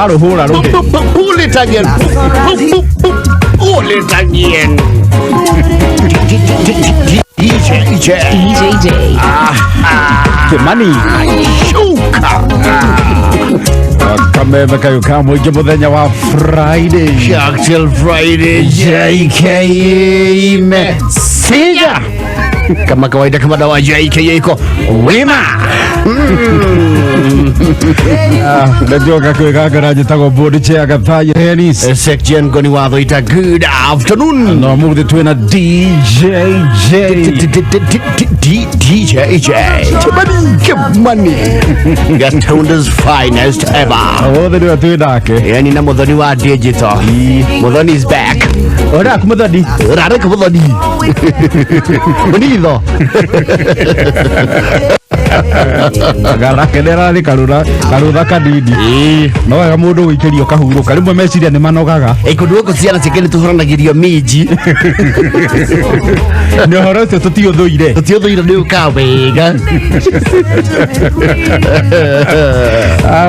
Warũhũra rũhĩ. Pull it again. Pull, pull, pull it again. DJ, DJ. DJJ. Kimani. Shuka. Kameme kayo ka mũingĩ mũthenya wa Friday. Cocktail Friday. JKA Messenger. Kama kawaida, kama dawa, JKA iko wima. Ndajoka kwĩgangara njĩtagwo board chair Gathayi Henis. Section Goni Watho ita, good afternoon. No mũthĩ twĩna DJJ. DJ Kimani, Kimani, Gatunda's finest ever. Othe nĩwe twĩ nake. Yani na Muthoni wa digital. Muthoni is back. Ũraku Muthoni. Rareka Muthoni. Munitho. Garake nĩararĩ karũra karũtha kanini. No wega mũndũ gũikĩrio kahurũka rĩmwe meciria nĩ manogaga. Kũndũ gũkũ ciana ciake nĩ tũhũranagĩrio minji. Nĩ ũhoro ũcio tũtiũthũire. Tũtiũthũire, nĩ ũka wega.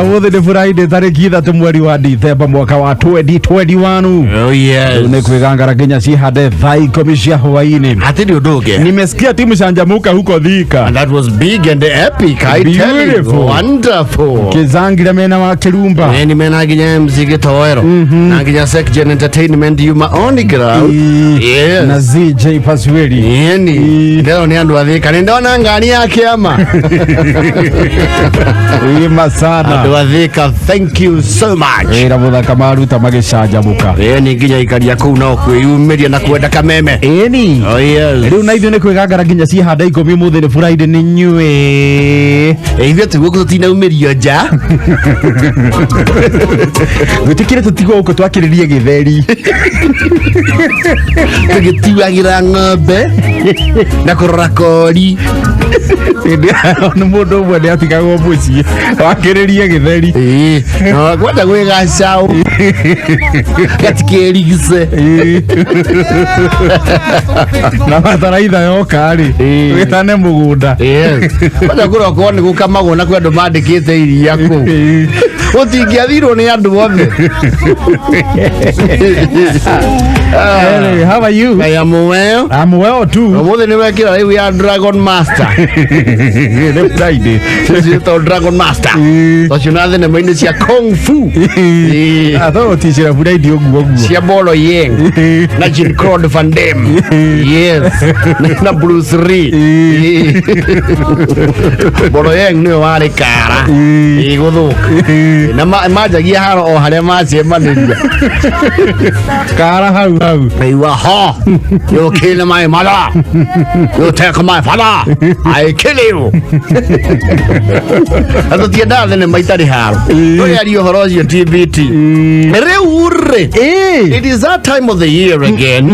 Ũmũthĩ nĩ Friday tarĩki 3 mweri wa Dithemba mwaka wa 2021. Oh yes. Nĩ kwĩgangara nginya cihande thaa 10 cia hwaĩ-inĩ. Hatirĩ ũndũ ũngĩ. Nimesikia timu Canjamuka huko Thika. And that was big and epic, I tell you. Beautiful. Wonderful. Kĩzangira mena wa Kĩrumba. Eni mena nginya MC Gĩtoero na nginya Secgen Entertainment yuma on the ground. Yes. Na ZJ Pasweli. Eni ndero nĩ andũ a Thika, nĩ ndona ngari ya kĩama. Wima sana. Andũ a Thika, thank you so much. Wĩra mũthaka maruta magĩcanjamũka. Eni nginya ikaria kũu no kwĩyumĩria na kwenda kameme. Ĩni. Oh yes. Rĩu na ithuĩ nĩ kwĩgangara nginya cihanda 10 ũmũthĩ nĩ Friday nĩ nyuĩ. Ithuĩ twĩ gũkũ tũtinaumĩrio nja. Gwĩtĩkĩre tũtigwo gũkũ twakĩrĩrie gĩtheri. Tũgĩtuagĩra ng'ombe na kũrora kori. Hĩndĩ ĩyo nĩ mũndũ ũmwe nĩ atigagwo mũciĩ wakĩrĩrie gĩtheri. Ĩĩ, na kwenda gwĩ gacaũ gatikĩrigice. Na bataraitha yoka rĩ wĩtane mũgũnda. Yes. Kwenda kũrokwo nĩ gũkamagwo na kwĩ andũ mandĩkĩte iria kũu gũtingĩathirwo nĩ andũ othe. Hey, how are you? I am well. I'm well too. Ũmũthĩ nĩ wekĩra rĩu ya Dragon Master. Nĩ Friday. Ciĩtagwo Dragon Master. Twacio na thenema-inĩ cia Kung Fu. Ĩĩ. Atho ticira Friday ũguo ũguo. Cia Bolo Yeng na Jean Claude Van Damme. Yes. Na Bruce Lee. Ĩĩ. Bolo Yeng nĩwe warĩ kara. Ĩĩ, gũthũka. Na manjagia haro o harĩa macemanĩria. Kara hau hau. They were ha. You kill my mother. You take my father. I kill you. Na tũtiendaga thenema itarĩ haro. Tũrĩaria ũhoro ũcio TBT. Rĩu rĩ. Ĩĩ. It is that time of the year again,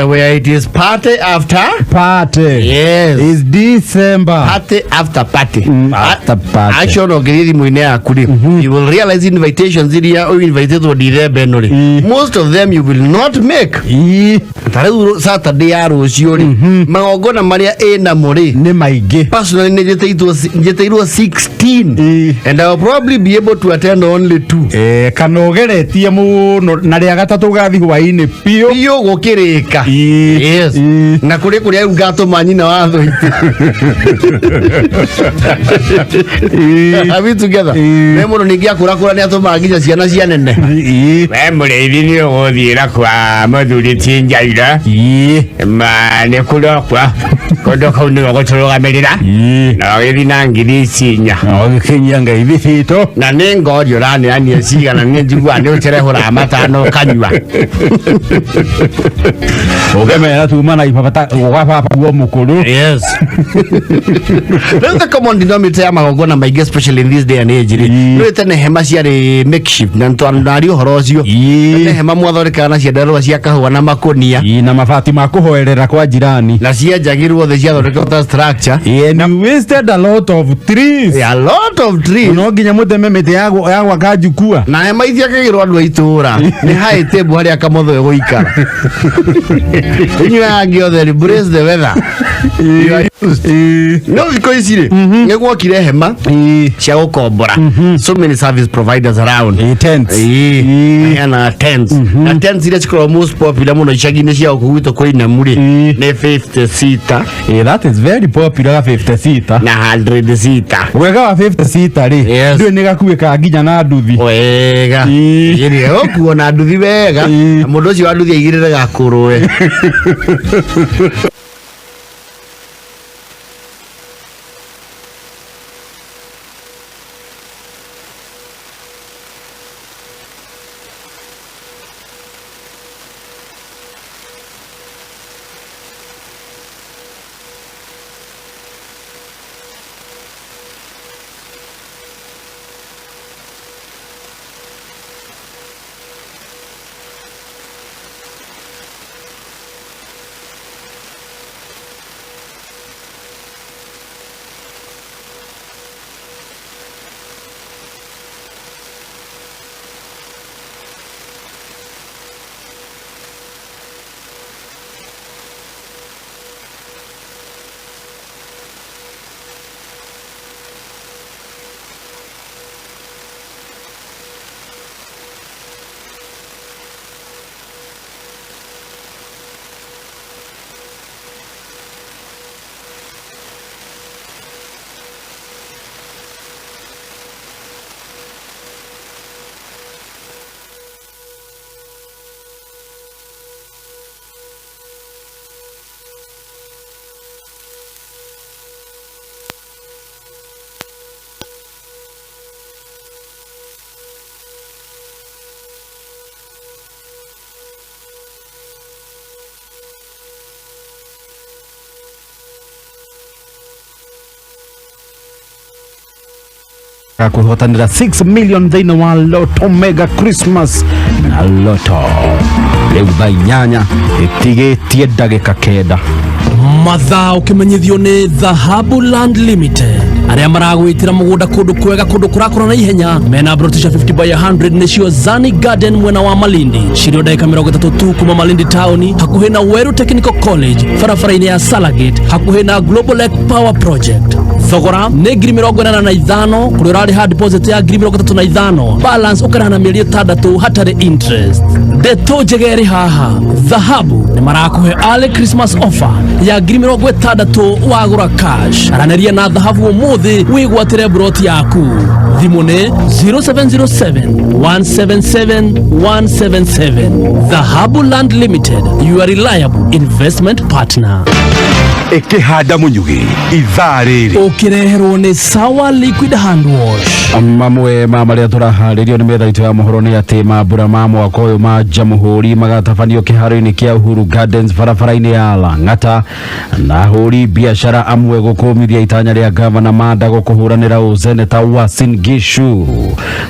where it is party after Party. Yes. Is December. Party after party. After party. Acio no ngĩthiĩ thimũ-inĩ yaku rĩ, you will realize invitations iria invited Dithemba ĩno rĩ, most of them you will not make. Ĩĩ. Ta rĩu Saturday ya rũciũ rĩ, magongona marĩa ĩnamo rĩ, Nĩ maingĩ. Personally nĩ njĩtĩirwo 16 and I will probably be able to attend only two. Eh, kana ũgeretie mũno na rĩa gatatũ ũgathi hwaĩ-inĩ biũ. Biũ gũkĩrĩka. Yes. Na kũrĩ kũrĩa rĩu ngatũma nyina wa thũitĩ. Are we together? Ĩĩ. We mũndũ ningĩ akũrakũra nĩ atũmaga nginya ciana cia nene. We mũrĩithi nĩ ũgũthiĩra kwa mũthuri ti njaira. Ma nĩ kũrokwa kũndũ kũu nĩwe gũtũrũgamĩrĩra na ũgĩthiĩ na 4,000. Ũgĩkinyia ngai thibito. Na nĩ ngori ũraneania cigana, nĩ njiguaga nĩ ũcerehũraga matano ũkanyua. Ũkĩmera tuma na ibaba gwa baba guo mũkũrũ. Yes. Rĩu the common denominator ya magongona maingĩ, especially in this day and age rĩ, nĩ tene hema ciarĩ makeshift na nĩtwanaria ũhoro ũcio. Tene hema mwathondekaga na ciandarũa cia kahũa na makũnia. Ĩĩ, na mabati ma kũhoerera kwa jirani. Na cienjagirwo thĩ ciathondekwo ta structure. And you wasted a lot of trees. A lot of trees. No nginya mũteme mĩtĩ ya gwaka njukua. Na hema itiakagĩrwo andũ a itũũra, nĩ high table harĩa kamotho ĩgũikara. Inyuĩ angĩ othe, embrace the weather. You are No thikũ ici rĩ, nĩ gwokire hema cia gũkombora, so many service providers around. Ĩĩ, tents. Ĩĩ, Ĩĩ. maheanaga tents, na tents iria cikoragwo most popular mũno icagi-inĩ cia gũkũ gwitũ kwĩ inemu rĩ, nĩ 50 seater. Ĩĩ, that is very popular, ga 50 seater. Na 100 seater. Wega wa 50 seater rĩ, ndũĩ nĩ gakuĩkaga nginya na nduthi. Wega. Ĩĩ, ũkuo na nduthi wega. Na mũndũ ũcio wa nduthi aigĩrĩre gakũrũe. Kwĩhotanĩra 6 million thĩinĩ wa Lotto Mega Christmas na Lotto rĩu thaa 8 ĩtigĩtie ndagĩka 9. Mathaa ũkĩmenyithio nĩ Dhahabu Land Limited, arĩa maragwĩtĩra mũgũnda kũndũ kwega, kũndũ kũrakũra na ihenya, mena broti cia 50 by 100, nĩcio Zani Garden, mwena wa Malindi, cirio ndagĩka 30 tu kuma Malindi taũni, hakuhĩ na Weru Technical College, barabara-inĩ ya Salagate, hakuhĩ na Global Lake Power Project. Thogora nĩ 85,000, kũrĩa ũrarĩha deposit ya 35,000, balance ũkarĩha na mĩeri 6 hatarĩ interest. Ndeto njega ĩrĩ haha, Dhahabu nĩ marakũhe early Christmas offer ya 60,000 wagũra cash. Aranĩria na Dhahabu ũmũthĩ wĩgwatĩre broti yaku. Thimũ nĩ 0707 177 177. Dhahabu Land Limited, your reliable investment partner. Ĩkĩhanda mũnyugĩ ithaa rĩrĩ. Ũkĩreherwo nĩ Sawa Liquid Hand Wash. Mamwe ma marĩa tũraharĩrio nĩ metha itũ ya mohoro nĩ atĩ mambura ma mwaka ũyũ ma Jamhuri magatabanio kĩharo-inĩ kĩa Uhuru Gardens, barabara-inĩ ya Lang'ata, na ahũri biacara amwe gũkũmithia itanya rĩa gavana Mandago kũhũranĩra ũseneta Uasin Gishu.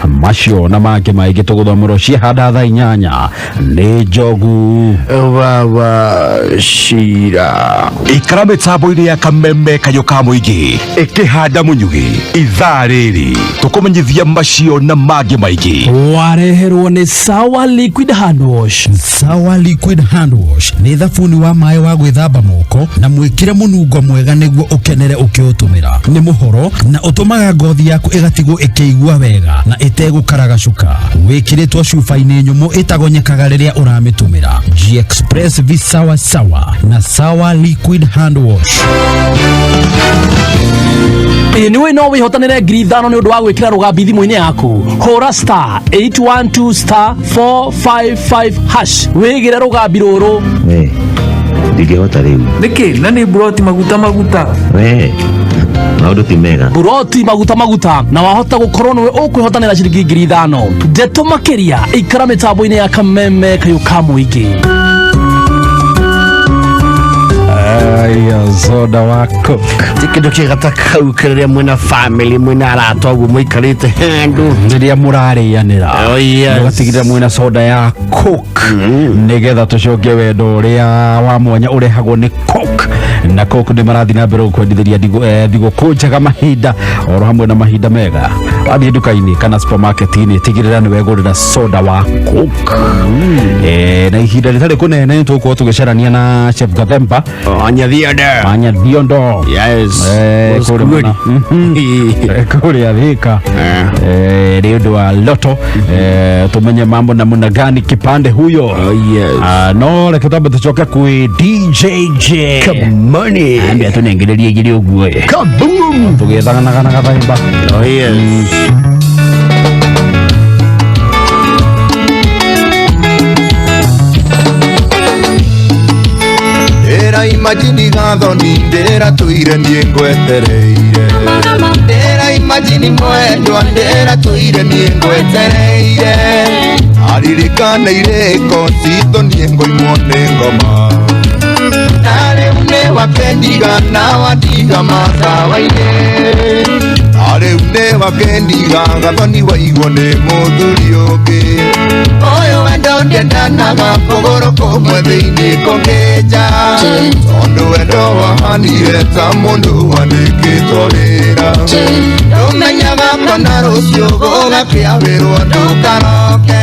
Macio na mangĩ maingĩ tũgũthomerwo ciahanda thaa 8 nĩ Njogu. Baba Shira. Ikara mĩtambo-inĩ ya Kameme kayũ ka mũingĩ, ĩkĩhanda mũnyugĩ ithaa rĩrĩ, tũkũmenyithia macio na mangĩ maingĩ. Wareherwo nĩ Sawa Liquid Hand Wash. Sawa Liquid Hand Wash nĩ thabuni wa maĩ wa gwĩthamba moko na mwĩkĩre mũnungo mwega nĩguo ũkenere ũkĩũtũmĩra. Nĩ mũhoro na ũtũmaga ngothi yaku ĩgatigwo ĩkĩigua wega na ĩtegũkaragacũka. Wĩkĩrĩtwo cuba-inĩ nyũmũ ĩtagonyekaga rĩrĩa ũramĩtũmĩra. G-Express vi sawa sawa na Sawa Liquid Hand Wash. Ĩ nĩ no wĩhotanĩre 5,000 nĩ ũndũ wa gwĩkĩra rũgambi thimũ-inĩ yaku. Hũra star 812 star 455 hash wĩgĩre rũgambi rũrũ. We ndingĩhota rĩu. Nĩkĩ? Na nĩ mburoti maguta maguta. We maũndũ ti mega. Buroti maguta maguta, na wahota gũkorwo nĩwe ũkwĩhotanĩra ciringi 5,000. Ndeto makĩria, ikara mĩtambo-inĩ ya Kameme kayũ ka mũingĩ. Aya, soda wa Coke. Ti kĩndũ kĩega ta kau rĩrĩa mwĩna family, mwĩna arata ũguo, mũikarĩte handũ rĩrĩa mũrarĩanĩra, Oh, yes. mũgatigĩrĩra mwĩna soda ya Coke, nĩgetha tũcokie wendo ũrĩa wa mwanya ũrehagwo nĩ Coke. Na Coke nĩ marathiĩ na mbere gũkwendithĩria thigũkũ njega, mahinda oro hamwe na mahinda mega. Wathiĩ nduka-inĩ kana supermarket-inĩ, tigĩrĩra nĩ wegũrĩra soda wa Coke. Na ihinda rĩtarĩ kũnene nĩ tũgũkorwo tũgĩcarania na Chef Gathemba Anyathianda. Anyathiondo. Yes. Kũrĩa Good. Kũrĩa Thika. Nĩ ũndũ wa loto. Tumenye mambo namna gani kipande huyo. Oh, yes. Ah, no reke twambe tucoke kwĩ DJJ. Money. Ambia tũnengererie igĩrĩ ũguo ĩ. Kaboom. Tũgĩthaganaga na gathaimba. Oh, yes. Ndĩra imagine gathoni ndĩra tũire niĩ ngwetereire, ndĩra imagine mwendwa ndĩra tũire niĩ ngwetereire, aririkana irĩko citũ niĩ ngoimwo nĩ ngoma, na rĩu nĩ wakendiga na wandiga matawa-inĩ, na rĩu nĩ wakendiga gathoni waigwo nĩ mũthuri ũngĩ, ũyũ wendo ndendanaga kũgũrũ kũmwe thĩinĩ kũngĩnja, tondũ wendo wahanire ta mũndũ wandĩkĩtwo wĩra, ndũmenyaga kana rũciũ gũgakĩawĩrwo ndũkaroke,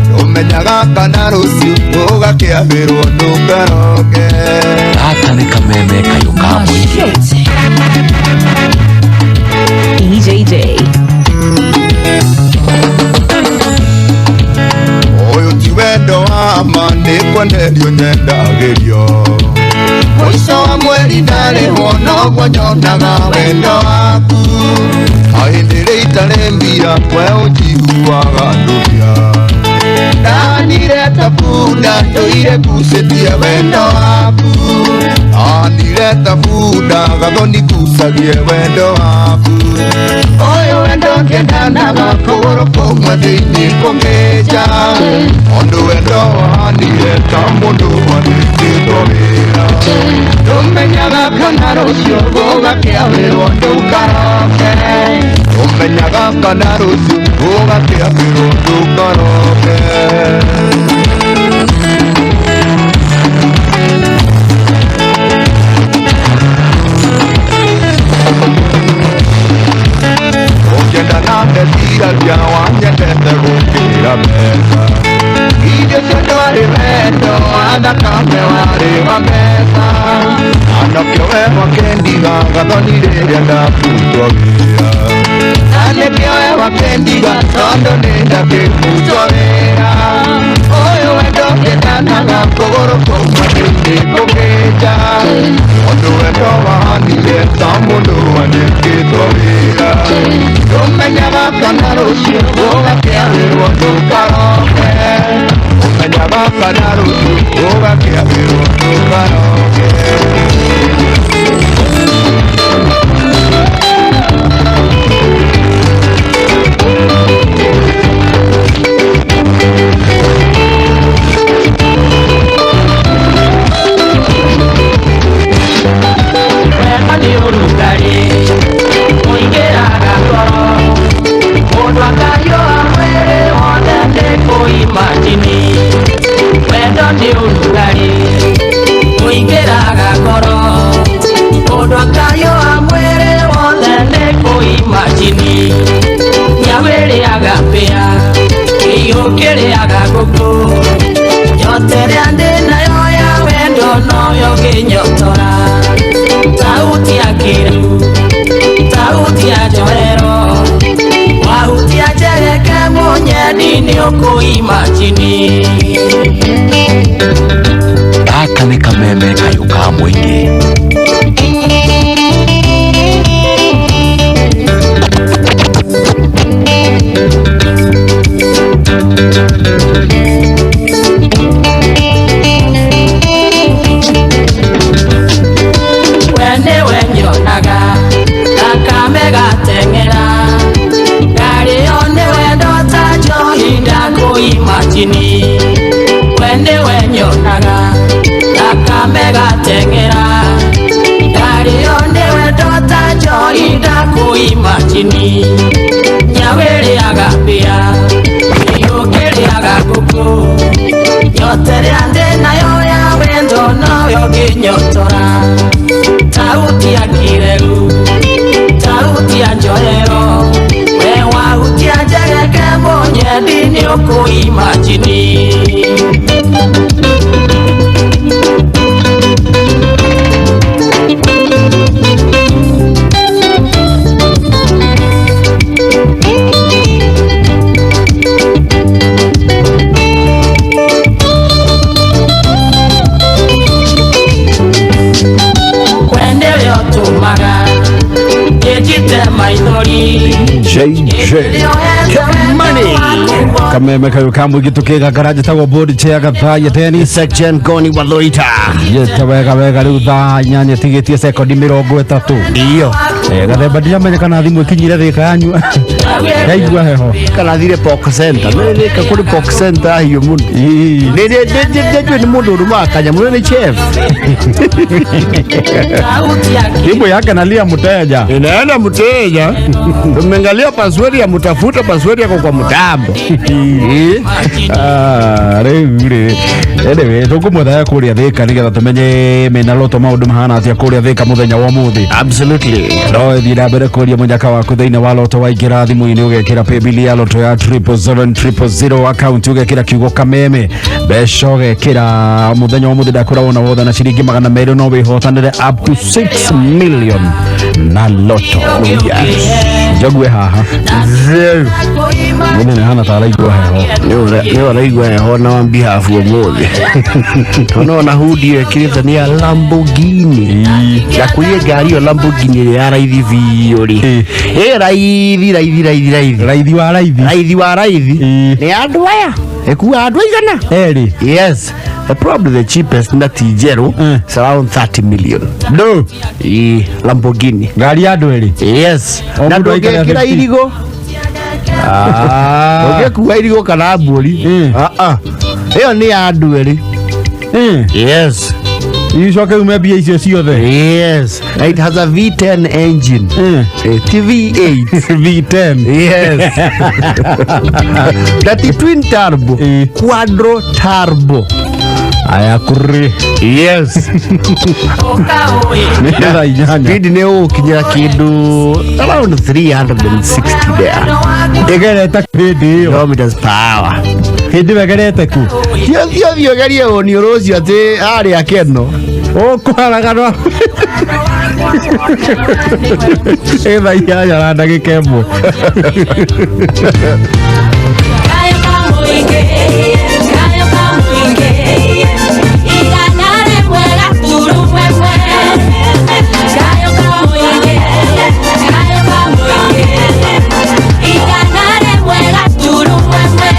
ndũmenyaga kana rũciũ gũgakĩawĩrwo ndũkaroke. Gaka nĩ kameme kayũ ka mũingĩ. EJJ. Ũyũ ti wendo wa ma nĩ kwenderio nyendagĩrio, mũico wa mweri ndarĩhwo noguo nyonaga wendo waku, hĩndĩ ĩrĩa itarĩ mbia we ũnjiguaga ndũbia, ndanire ta bunda ndũire ngucĩtie wendo waku, ndanire ta bunda gathoni ngucagie wendo waku, ũyũ wendo ngĩendanaga kũgũrũ kũmwe thĩinĩ kũngĩnja, tondũ wendo wahanire ta mũndũ wandĩkĩtwo wĩra, ndũmenyaga kana rũciũ gũgakĩawĩrwo ndũkaroke, ndũmenyaga kana rũciũ gũgakĩawĩrwo ndũkaroke. Ũngĩenda na ndeciragia wanyendete gũkĩra mbeca, irio cio ndwarĩ wendo wa thakame warĩ wa mbeca, na nokĩo we wakendiga gathoni rĩrĩa ndabutwo wĩra, na nĩkĩo we wakendiga tondũ nĩ ndakĩbutwo wĩra, ũyũ wendo ngĩendanaga kũgũrũ kũmwe thĩinĩ kũngĩnja, tondũ wendo wahanire ta mũndũ wandĩkĩtwo wĩra, ndũmenyaga kana rũciũ gũgakĩawĩrwo ndũkaroke, ndũmenyaga kana rũciũ gũgakĩawĩrwo ndũkaroke. Wendo nĩ ũrugarĩ ũingĩraga ngoro, mũndũ akahiũha mwĩrĩ wothe nĩ kũimajini. Wendo nĩ ũrugarĩ ũingĩraga ngoro, mũndũ akahiũha mwĩrĩ wothe nĩ kũimajini. Nyau ĩrĩaga mbĩa, kĩiyũ kĩrĩaga ngũkũ, nyota ĩrĩa ndĩ nayo ya wendo noyo ngĩnyotora. Sauti ya kĩrĩu, sauti ya njohero, wahutia njereke mũnyendi nĩ ũkũimajini. Gaka nĩ kameme kayũ ka mũingĩ. We nĩwe nyonaga thakame gateng'era, ngarĩo nĩ wendo ta njohi ndakũimajini. We nĩwe nyonaga thakame gateng'era, Ndakũimajini. Wende ũrĩa ũtũmaga ĩnjite maithori. JJ Money. Kameme kayo ka mũingĩ tũkĩgakara njĩtagwo board chair Gathaiya Dennis. Section Goni Wathoita. Yete wega wega rĩu thaa inyanya tigĩtie sekondi mĩrongo ĩtatũ. Iyo. Gathemba ndiramenya kana thimũ ĩkinyire thĩka yanyu. Yaigua heho. Kana thire Pork Center. Nĩ nĩ kũrĩ Pork Center hiyo mũno. Nĩ nĩ nĩ nĩ nĩ mũndũ ũrumaga kanyamũ nĩ chef. Thimũ yake nalia mteja. Inaenda mteja. Tumeangalia password ya mtafuta password yako kwa mtambo. Ah, rĩu rĩ anyway tũkũmwethaga kũrĩa Thĩka nĩgetha tũmenye mena loto maũndũ mahana atĩa kũrĩa Thĩka mũthenya wa ũmũthĩ. Absolutely. No ĩthiĩ na mbere kũria mũnyaka waku thĩinĩ wa loto waingĩra thimũ-inĩ ũgekĩra paybill ya loto ya 777 000 account ũgekĩra kiugo kameme mbeca ũgekĩra mũthenya wa ũmũthĩ ndakwĩra wona wothe na ciringi 200 no wĩhotanĩre up to 6 million na loto. Njogue haha mũndũ nĩ hana ta araigua heho. Nĩ ũraigua heho na on behalf wa mũthĩ. Unaona hudi ĩyo ĩkĩrĩte nĩ ya Lamborghini. Ndakwĩrire ngari ĩyo Lamborghini ĩrĩa ya raithi biũ rĩ. Ĩ raithi raithi raithi raithi. Raithi wa raithi. Raithi wa raithi. Nĩ andũ aya. Ĩkuaga andũ aigana? Erĩ. Yes. The probably the cheapest na ti njerũ is around 30 million. No. Ĩ Lamborghini. Ngari ya andũ erĩ. Yes. O Na mũndũ aikare ndũngĩkĩra 50. irigũ. Ũngĩkua irigũ kana mbũri. Ah ah. Ĩyo nĩ ya andũ erĩ. Yes. Icoke ume mbia icio ciothe. Yes. And it has a V10 engine. Ti V8. V10. Yes. That twin turbo. Quadro turbo. Aya kuri. Yes. Nĩ thaa inyanya. Speed nĩ ũgũkinyĩra kĩndũ around 360 there. Ĩgerete hĩndĩ ĩyo. Kilometers per hour. Hĩndĩ ĩyo ĩgerete ku. Tio tio tio gerie ũni ũrũcio atĩ arĩa keno. Ũkũharaganwa. Ĩ thaa inyanya na ndagĩka ĩmwe. Kayo kamũingĩ, kayo kamũingĩ, igana rĩmwe gaturumo ĩmwe. Kayo kamũingĩ, kayo kamũingĩ, igana rĩmwe gaturumo ĩmwe.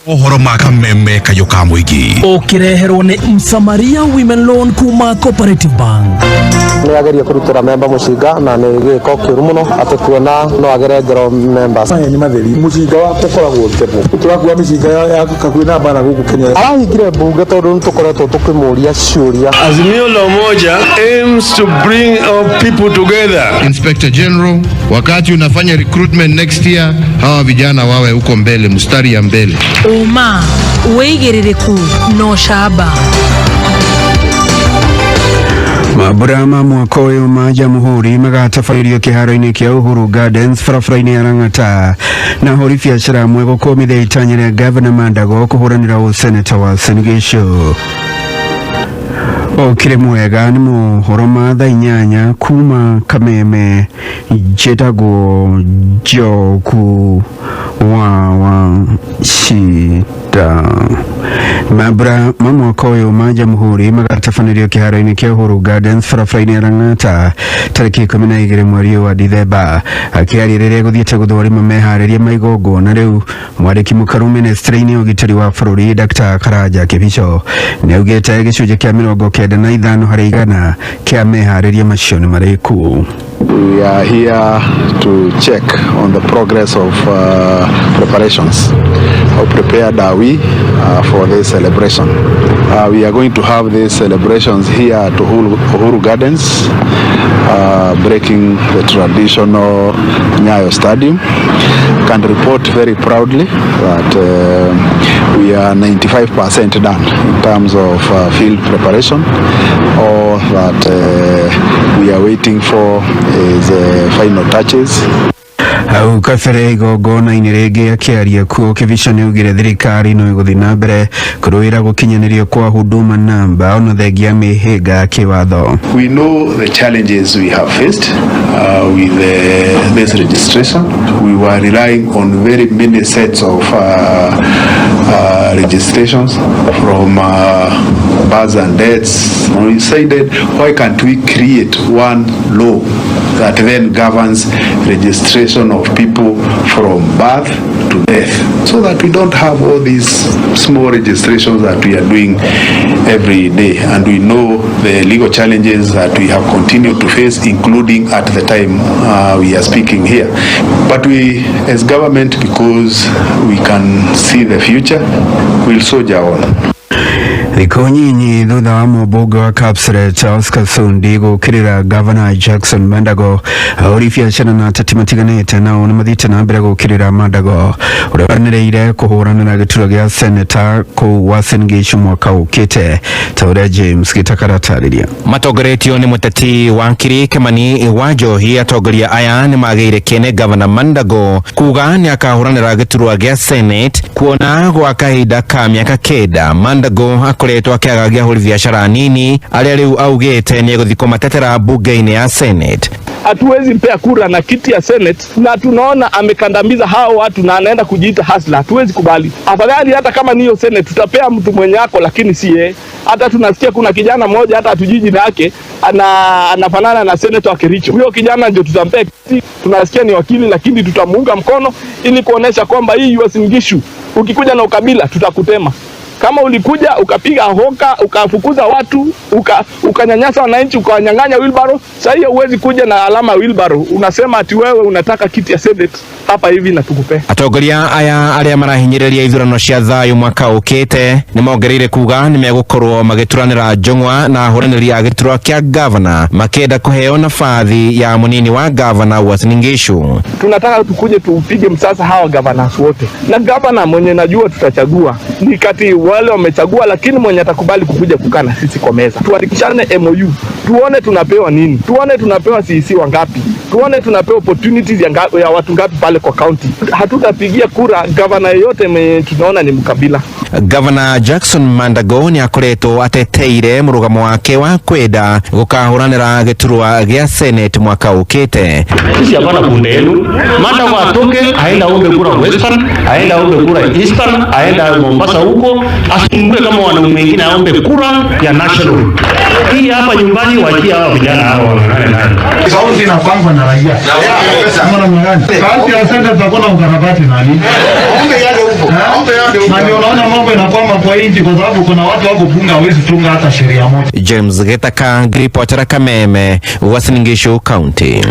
Ũhoro ma kameme kayũ ka mũingĩ. Ũkĩreherwo nĩ Msamaria Women Loan kuma Cooperative Bank. Nä ageria kå rutå ra memba må cinga na nä gä ko kä ru må no atä kuona no agere ngero members. Maya nĩ matheri mũcinga wakwa ũkoragwo tebo tũrakua mĩcinga ya hakuhĩ na mbara gũkũ Kenya. Arahingire mbunge tondå nä tå koretwo tå kä må ria ciå. Azimio la Umoja aims to bring our people together. Inspector General, wakati unafanya recruitment next year, hawa vijana wawe huko mbele, mstari ya mbele. Ũma wĩigĩrĩrĩku na ũcamba. Mambura ma mwaka ũyũ ma Jamhuri magatabarĩrio kĩharo-inĩ kĩa Uhuru Gardens barabara-inĩ ya Lang'ata na ahũri biacara amwe gũkũmithia itanya rĩa gavana Mandago kũhũranĩra ũseneta wa Uasin Gishu. Ũkĩrĩ mwega nĩ mohoro ma thaa inyanya kuma Kameme njĩtagwo Njoku wa Wachita. Mambura ma mwaka ũyũ ma Jamhuri magatabanĩrio kĩharo-inĩ kĩa Uhuru Gardens barabara-inĩ ya Lang'ata tarĩki 12 mweri ũyũ wa Dithemba. Akĩaria rĩrĩa gũthiĩte gũthũrima meharĩria ma igongona rĩu, mwandĩki mũkaru ministry-inĩ ya ũgitĩri wa bũrũri Dr. Karanja Kibicho nĩaugĩte gĩcunjĩ kĩa 95% kĩa meharĩria macio nĩ marĩku. We are here to check on the progress of preparations. How prepared are we for this celebration? We are going to have these celebrations here at Uhuru Gardens, breaking the traditional Nyayo Stadium. Can report very proudly that we are 95% done in terms of field preparation. All that we are waiting for is final touches. Hau kabere igongona-inĩ rĩngĩ akĩaria kuo, Kibicho nĩ augire thirikari no ĩgũthiĩ na mbere kũrũĩra gũkinyanĩrio kwa huduma namba ona thengia mĩhĩnga ya kĩwatho. We know the challenges we have faced with this registration. We were relying on very many sets of registrations from births and deaths. We decided, why can't we create one law that then governs registration of people from birth to death, so that we don't have all these small registrations that we are doing every day? And we know the legal challenges that we have continued to face, including at the time we are speaking here. But we, as government, because we can see the future, will soldier on. Thikũ nyinyi thutha wa mũmbunge wa Kapseret Oscar Sundi gũkĩrĩra Gavana Jackson Mandago, ahũri biacara na ateti matiganĩte nao nĩ mathiĩte na mbere gũkĩrĩra Mandago ũrĩa wanĩrĩire kũhũranĩra gĩturwa gĩa seneta kũu Uasin Gishu mwaka ũkĩte, ta ũrĩa James Gĩtakara atarĩria. Matongoretio nĩ mũteti wa Kimani wa Njohi, atongoria aya nĩ magĩire kĩene Gavana Mandago kuga nĩ akahũranĩra gĩturwa gĩa Senate, kuona gwa kahinda ka mĩaka 9 Mandago akoretwo akĩagagia ahũri biacara nini arĩa rĩu augĩte nĩ egũthiĩ kũmatetera bunge-inĩ ya Senate. Hatuwezi mpea kura na kiti ya Senate, na tunaona amekandamiza hao watu na anaenda kujiita hustler. Hatuwezi kubali. Afadhali hata kama niyo Senate tutapea mtu mwenye ako, lakini si yeye. Hata tunasikia kuna kijana mmoja hata hatujui jina yake, anafanana na senator wa Kericho. Huyo kijana ndio tutampea kiti. Tunasikia ni wakili, lakini tutamuunga mkono ili kuonesha kwamba hii Uasin Gishu, ukikuja na ukabila tutakutema. Kama ulikuja ukapiga hoka, ukafukuza watu, ukanyanyasa wananchi, ukawanyang'anya wheelbarrow, sasa hiyo huwezi kuja na alama ya wheelbarrow unasema ati wewe unataka kiti ya Senate hapa hivi na tukupee. Atongoria aya arĩa marahinyĩrĩria ithurano cia thayũ mwaka ũkĩte nĩ mongereire kuga nĩ megũkorwo magĩturanĩra njũng'wa na ahũranĩri a gĩturwa kĩa gavana makĩenda kũheo nabathi ya mũnini wa gavana Uasin Gishu. Tunataka tukuje tupige msasa hawa governors wote, na gavana mwenye najua tutachagua ni kati wale wamechagua, lakini mwenye atakubali kukuja kukaa na sisi kwa meza, tuandikishane MOU, tuone tunapewa nini, tuone tunapewa CEC wangapi, tuone tunapewa opportunities ya watu ngapi pale kwa county. Hatutapigia kura gavana yeyote mwenye tunaona ni mkabila. Gavana Jackson Mandago nĩ akoretwo ateteire mũrũgamo wake wa kwenda gũkahũranĩra gĩturwa gĩa Senate mwaka ũkĩte. Sisi hapana kunde yenu. Mandago atoke aende aombe kura Western, aende aombe kura Eastern, aende Mombasa huko, asumbue kama wanaume wengine aombe kura ya national. Hii hapa nyumbani wachia hawa vijana hawa wang'ang'ane nayo. Sauti inapangwa na raia. Kama namna gani? Sauti ya sasa tutakuwa na ukarabati nani? Na ndio unaona mambo inakwama kwa nchi kwa sababu kuna watu wako bunge hawezi tunga hata sheria moja. James Gitaka, ngiripotera Kameme, Uasin Gishu County.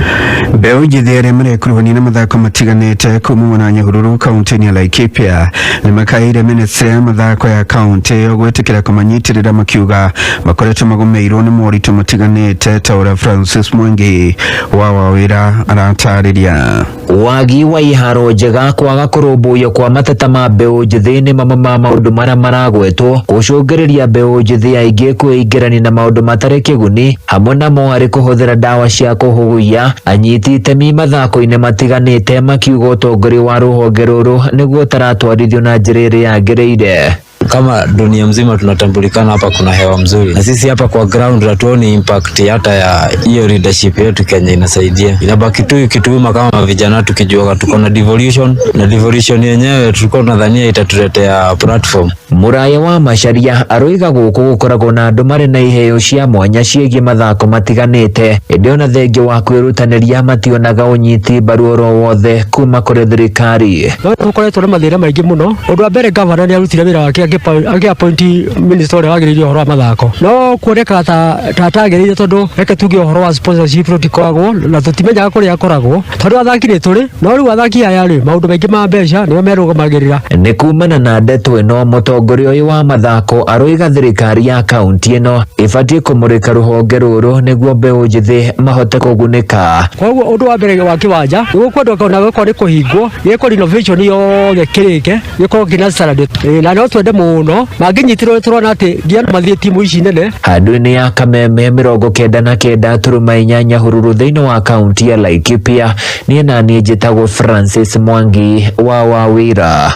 Mbeũ njĩthĩ arĩa marekuruhania na mathako matiganĩte kuma mwena wa Nyahururu kaunti-inĩ ya Laikipia nĩ makaĩire ministry ya mathako ya kaunti ĩyo gwĩtĩkĩra kũmanyitĩrĩra, makiuga makoretwo magũmĩirwo nĩ moritũ matiganĩte ta ũrĩa Francis Mwangi wa Wawĩra aratarĩria. Wagi wa iharo njega, kwaga kũrũmbũiyo kwa mateta ma mbeũ njĩthĩ nĩ mamwe ma maũndũ marĩa maragwetwo gũcũngĩrĩria mbeũ njĩthĩ aingĩ kwĩingĩrania na maũndũ matarĩ kĩguni, hamwe namo arĩ kũhũthĩra ndawa cia kũhuhia. Anyiti itemi mathako-inĩ matiganĩte makiuga ũtongoria wa rũhonge rũrũ nĩguo ũtaratwarithio na njĩra ĩrĩa yagĩrĩire. Kama dunia mzima tunatambulikana hapa, kuna hewa mzuri, na sisi hapa kwa ground hatuoni impact hata ya hiyo leadership yetu Kenya inasaidia. Inabaki tu ikituuma kama vijana tukijua tuko na devolution, na devolution yenyewe tulikuwa tunadhania itatuletea platform. Muraya wa Macharia aroiga gũkũ gũkoragwo na andũ marĩ na iheo cia mwanya ciĩgiĩ mathako matiganĩte, ĩndĩ ona thengia wa kwĩrutanĩria mationaga ũnyiti mbaru oro wothe kuma kũrĩ thirikari. No tũkoretwo na mathĩna maingĩ mũno. Ũndũ wa mbere, gavana nĩ arutire wĩra wake Akĩ appoint minister ũrĩa wagĩrĩire ũhoro wa mathako, no kuonekaga ta atagĩrĩire, tondũ reke tuge ũhoro wa sponsorship rũtikoragwo na tũtimenyaga kũrĩa akoragwo, tondũ athaki nĩ tũrĩ no rĩu athaki aya rĩ, maũndũ maingĩ ma mbeca nĩo merũgamagĩrĩra. Nĩ kumana na ndeto ĩno, mũtongoria ũyũ wa mathako aroiga thirikari ya kaunti ĩno ĩbatiĩ kũmũrĩka rũhonge rũrũ nĩguo mbeũ njĩthĩ mahote kũgunĩka. Koguo ũndũ wa mbere wa kĩwanja nĩ gũkwendwo ona gũkorwo nĩ kũhingwo, gĩkwo renovation yothe, kĩrĩke gĩkorwo kĩna standard. Na no twende mũno mangĩnyitirwo, tũrona atĩ nginya no mathiĩ timu ici nene. Handũ-inĩ ya Kameme 99.8 Hururu thĩinĩ wa kaunti ya Laikipia, niĩ na niĩ njĩtagwo Francis Mwangi wa Wawira.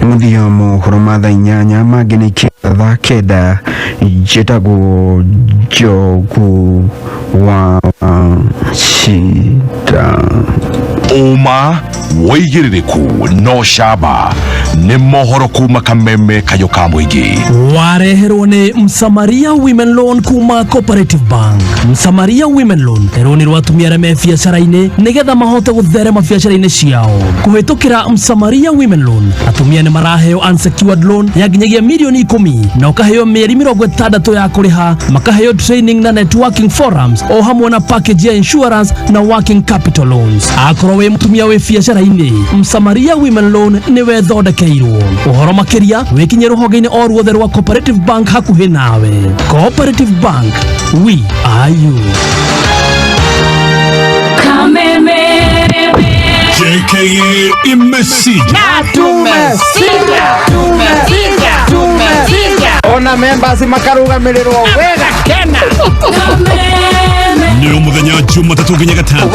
Nĩ mũthia mohoro ma thaa 8, mangĩ nĩ thaa 9. Njĩtagwo Njogu wa Cita. Ũma, wĩigĩrĩrĩku no camba nĩ mohoro kuma Kameme, kayũ ka mũingĩ. Wareherwo nĩ Msamaria Women Loan kuma Cooperative Bank. Msamaria Women Loan nĩ rũni rwa atumia arĩa me biacara-inĩ nĩgetha mahote gũtherema biacara-inĩ ciao. Kũhĩtũkĩra Msamaria Women Loan, atumia nĩ maraheo unsecured loan ya nginyagia mirioni 10 na ũkaheo mĩeri 60 ya kũrĩha, makaheo training na networking forums, o hamwe na package ya insurance na working capital loans. Akorwo wĩ mũtumia wĩ biacara-inĩ, Msamaria Women Loan nĩwe thondekeirwo. Ũhoro makĩria wĩkinye rũhonge-inĩ o ruothe rwa Cooperative Bank hakuhĩ nawe. Cooperative Bank, we are you. Kameme. JKA imesija. Tumesija. Tumesija. Tumesija. Ona members makarugamirĩrwo wega kena. Nĩ mũthenya Jumatatũ nginya Gatano.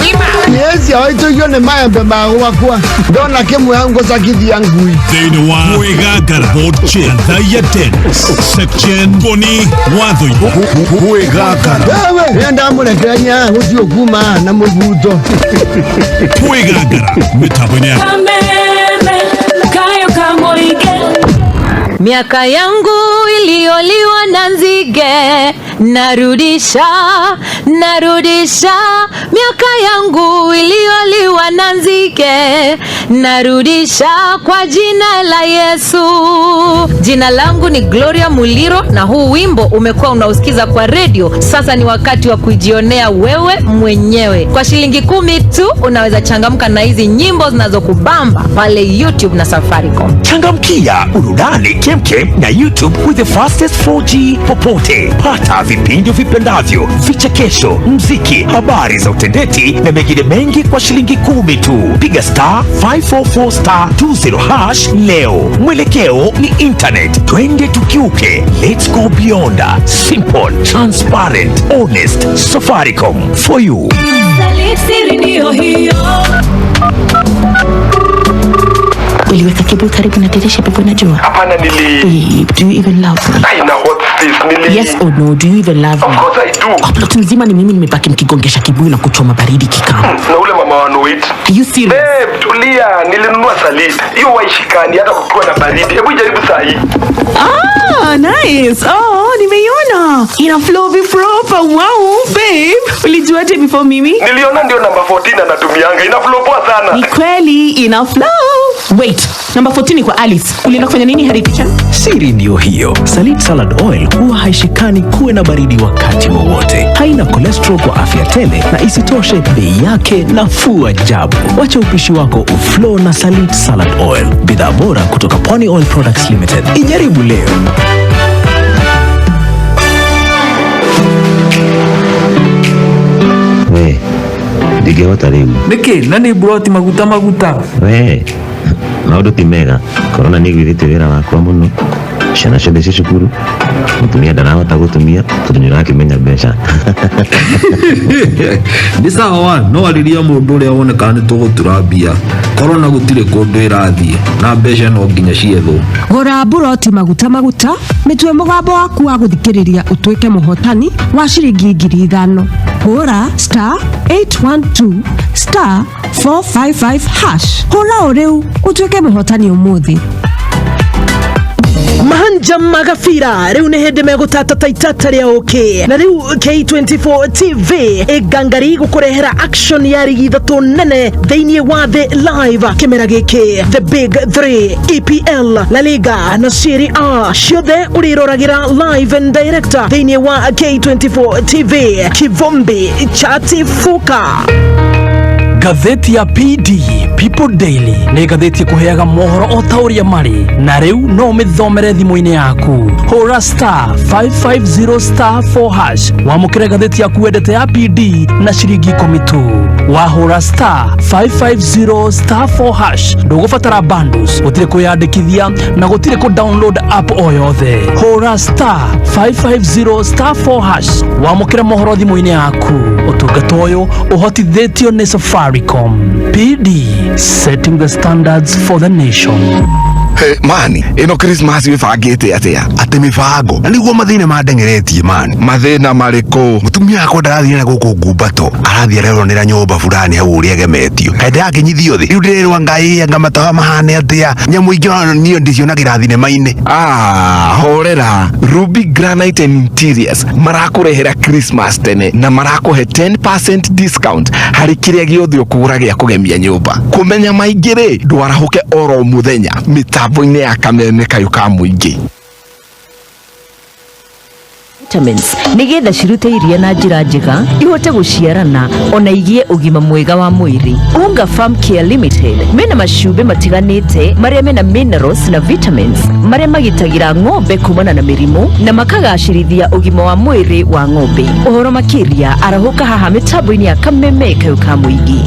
Miezi awaitũigio nĩ maembe ma gwakwa, ndona kĩmwe hau ngũcakithia ngui. Thĩinĩ wa Mwĩgangara Board Chair Thaiya Dennis Section Boni Watho. Mwĩgangara. Wewe ndamũrekereria gũthiĩ kuma na mũbuto. Mwĩgangara mĩtambo-inĩ ya Kameme. Kayo kamoige. Miaka yangu iliyoliwa na nzige, narudisha, narudisha. Miaka yangu iliyoliwa na nzige, narudisha kwa jina la Yesu. Jina langu ni Gloria Muliro, na huu wimbo umekuwa unausikiza kwa redio. Sasa ni wakati wa kujionea wewe mwenyewe. Kwa shilingi 10 tu unaweza changamka na hizi nyimbo zinazokubamba pale YouTube na Safaricom. Changamkia burudani kemkem na YouTube with the fastest 4G popote. Pata vipindi vipendavyo, vichekesho, mziki, habari za utendeti na mengine mengi kwa shilingi 10 tu. Piga *544*20# leo. Mwelekeo ni internet. Twende tukiuke. Let's go beyond. Simple, transparent, honest. Safaricom for you. Siri ndiyo hiyo. Uliweka kibuyu karibu na dirisha pepo najua. Hapana, nili Babe, do you even love me? I know what's this. Nili Yes or no, do you even love me? Of course I do. Kwa plot nzima ni mimi nimebaki mkigongesha kibuyu na kuchoma baridi kikao. Na ule mama wa Noit. Are you serious? Babe, tulia, nilinunua saliti. Hiyo waishikani hata kukiwa na baridi. Hebu jaribu saa hii. Ah, nice. Oh, nimeiona. Ina flow vi proper. Wow, babe. Ulijuaje before mimi? Niliona ndio namba 14 anatumianga. Ina flow poa sana. Ni kweli ina flow. Wait, number 14 ni kwa Alice. Ulienda kufanya nini hadi kitchen? Siri ndiyo hiyo. Salit Salad Oil huwa haishikani kuwe na baridi wakati wowote. Haina cholesterol kwa afya tele, na isitoshe bei yake nafuu ajabu. Wacha upishi wako uflow na Salit Salad Oil, bidhaa bora kutoka Pwani Oil Products Limited. Ijaribu leo. We ndingĩhota rĩu. Nĩkĩ na nĩ mburoti maguta maguta? We, maũndũ ti mega. Korona nĩ ĩgwithĩtie wĩra wakwa mũno, ciana ciothe ci cukuru, mũtumia ndarahota gũtumia tondũ nĩ ũrakĩmenya mbeca. Nĩ sawa, no arĩria mũndũ ũrĩa wone kana nĩ tũgũtura mbia. Korona gũtirĩ kũndũ ĩrathiĩ na mbeca no nginya ciethwo. Gũra mburoti maguta maguta, mĩtue mũgambo waku wa gũthikĩrĩria ũtuĩke mũhotani wa ciringi 5,000. Hũra *812*455#. Hũra o rĩu ũtuĩke mũhotani ũmũthĩ. Mahanja magabira rĩu nĩ hĩndĩ megũtata ta itata rĩa ũkĩ na rĩu K24 TV ĩngangari gũkũrehera action ya rigi ithatũ nene thĩinĩ wa thĩ live kĩmera gĩkĩ, the big 3, EPL, La Liga na Serie A, ciothe ũrĩroragĩra live and direct thĩinĩ wa K24 TV. Kivumbi chatifuka. Ngathĩti ya PD, People Daily, nĩ ngathĩti ĩkũheaga mohoro o ta ũrĩa marĩ, na rĩu no ũmĩthomere thimũ-inĩ yaku. Hũra *550 *4# wamũkĩre ngathĩti yaku wendete ya PD na ciringi 10 tu. Wahũra *550 *4# ndũgũbatara bundles, gũtirĩ kwĩyandĩkithia na gũtirĩ kũ download app o yothe. Hũra *550 *4# wamũkĩre mohoro thimũ-inĩ yaku. Ũtungata ũyũ ũhotithĩtio nĩ Safaricom. PD, setting the standards for the nation. Hey, mani ĩno Christmas wĩbangĩte atĩa? Atĩ mĩbango na nĩguo mathĩna mandengeretie mani. Mathĩna marĩkũ? Mũtumia wakwa ndarathiĩ na gũkũ ngumbato, arathiĩ areronera nyũmba fulani hau ũrĩa ĩgemetio, kaĩ ndĩrakĩnyithio thĩ rĩu ndĩrerwo ngai anga matawa mahane atĩa, nyamũ ingĩ ona niĩ ndicionagĩra thinema-inĩ. Ah, horera. Ruby Granite and Interiors marakũrehera Christmas tene na marakũhe 10% discount harĩ kĩrĩa gĩothe ũkũgũra gĩa kũgemia nyũmba. Kũmenya maingĩ rĩ, ndwarahũke oro mũthenya mĩtambo-inĩ ya kameme kayũ ka mũingĩ. Vitamins nĩgetha cirute iria na njĩra njega, ihote gũciarana ona igĩe ũgima mwega wa mwĩrĩ. Unga Farm Care Limited mena macumbĩ matiganĩte marĩa mena minerals na vitamins marĩa magitagĩra ng'ombe kumana na mĩrimũ na makagacĩrithia ũgima wa mwĩrĩ wa ng'ombe. Ũhoro makĩria arahũka haha mĩtambo-inĩ ya kameme kayũ ka mũingĩ.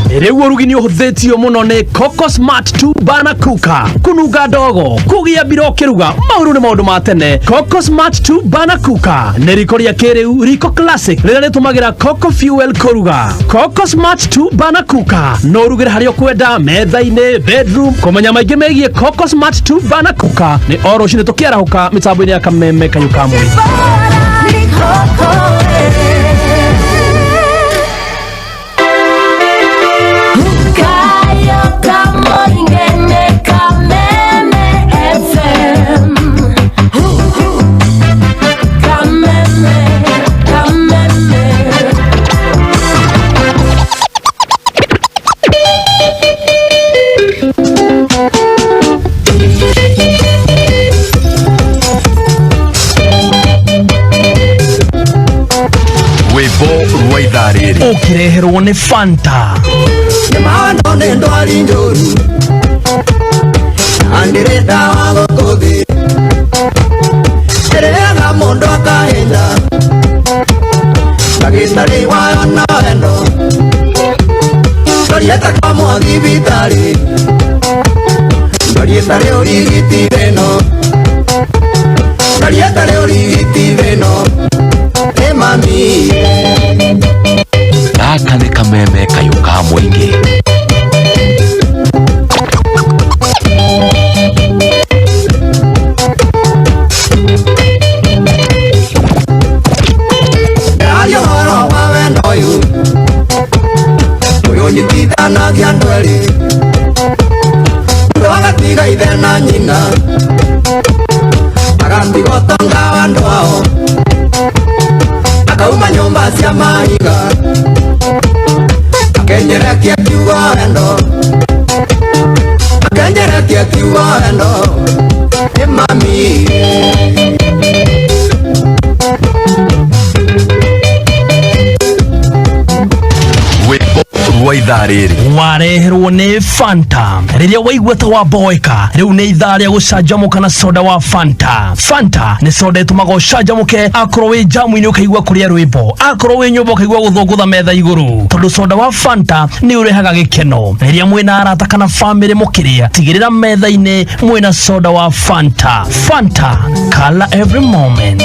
Rĩu ũrugi nĩ ũhũthĩtio mũno nĩ Coco Smart 2 Burner Cooker. Kũnunga ndogo, kũgĩa mbira ũkĩruga, maũndũ nĩ maũndũ ma tene. Coco Smart 2 Burner Cooker nĩ riko rĩa kĩrĩu, riko classic rĩrĩa rĩtũmagĩra Coco Fuel kũruga. Coco Smart 2 Burner Cooker no ũrugĩre harĩa ũkwenda, metha-inĩ, bedroom. Kũmenya maingĩ megiĩ Coco Smart 2 Burner Cooker nĩ o rũcinĩ tũkĩarahũka mĩtambo-inĩ ya kameme kayũ ka mũingĩ. Kayo kamoingene Kameme FM. Kameme, Kameme. Rwĩmbo rwa ithaa rĩrĩ ũkĩreherwo nĩ Fanta. Nĩmaono nĩ ndwari njũru na ndĩrĩ ndawa gũkũ thĩ ĩrĩaga mũndũ akahĩnja ndagĩtarĩ wayo no endo ndwari ĩtakomwo thibitarĩ, ndwari ĩtarĩ ũrigiti thĩno, ndwari ĩtarĩ ũrigiti thĩno ĩ mami. Gaka nĩ kameme kayũ ka mũingĩ. Ndĩraria ũhoro wa wendo ũyũ, ũyũ ũnyitithanagia andũ erĩ, mũndũ agatiga ithe na nyina, agatiga ũtonga wa andũ ao, akauma nyũmba cia mahiga, akenyerekia kiugo wendo, akenyerekia kiugo wendo ĩ mami. Rwĩmbo rwa ithaa rĩrĩ wareherwo nĩ Fanta. Rĩrĩa waigua ta wamboeka, rĩu nĩ ithaa rĩa gũcanjamũka na soda wa Fanta. Fanta nĩ soda ĩtũmaga ũcanjamũke, akorwo wĩ jamu-inĩ ũkaigua kũrĩa rwĩmbo, akorwo wĩ nyũmba ũkaigua gũthũngũtha metha igũrũ, tondũ soda wa Fanta nĩ ũrehaga gĩkeno. Rĩrĩa mwĩna arata kana famĩlĩ mũkĩrĩa, tigĩrĩra metha-inĩ mwĩna soda wa Fanta. Fanta, color every moment.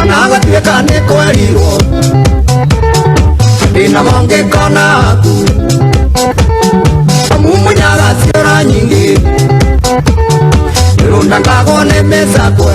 Ona gũtuĩka nĩ kwerirwo ndĩna mongĩkona aku amumunyaga ciũra nyingĩ ĩrũndangagwo nĩ mĩcakwe.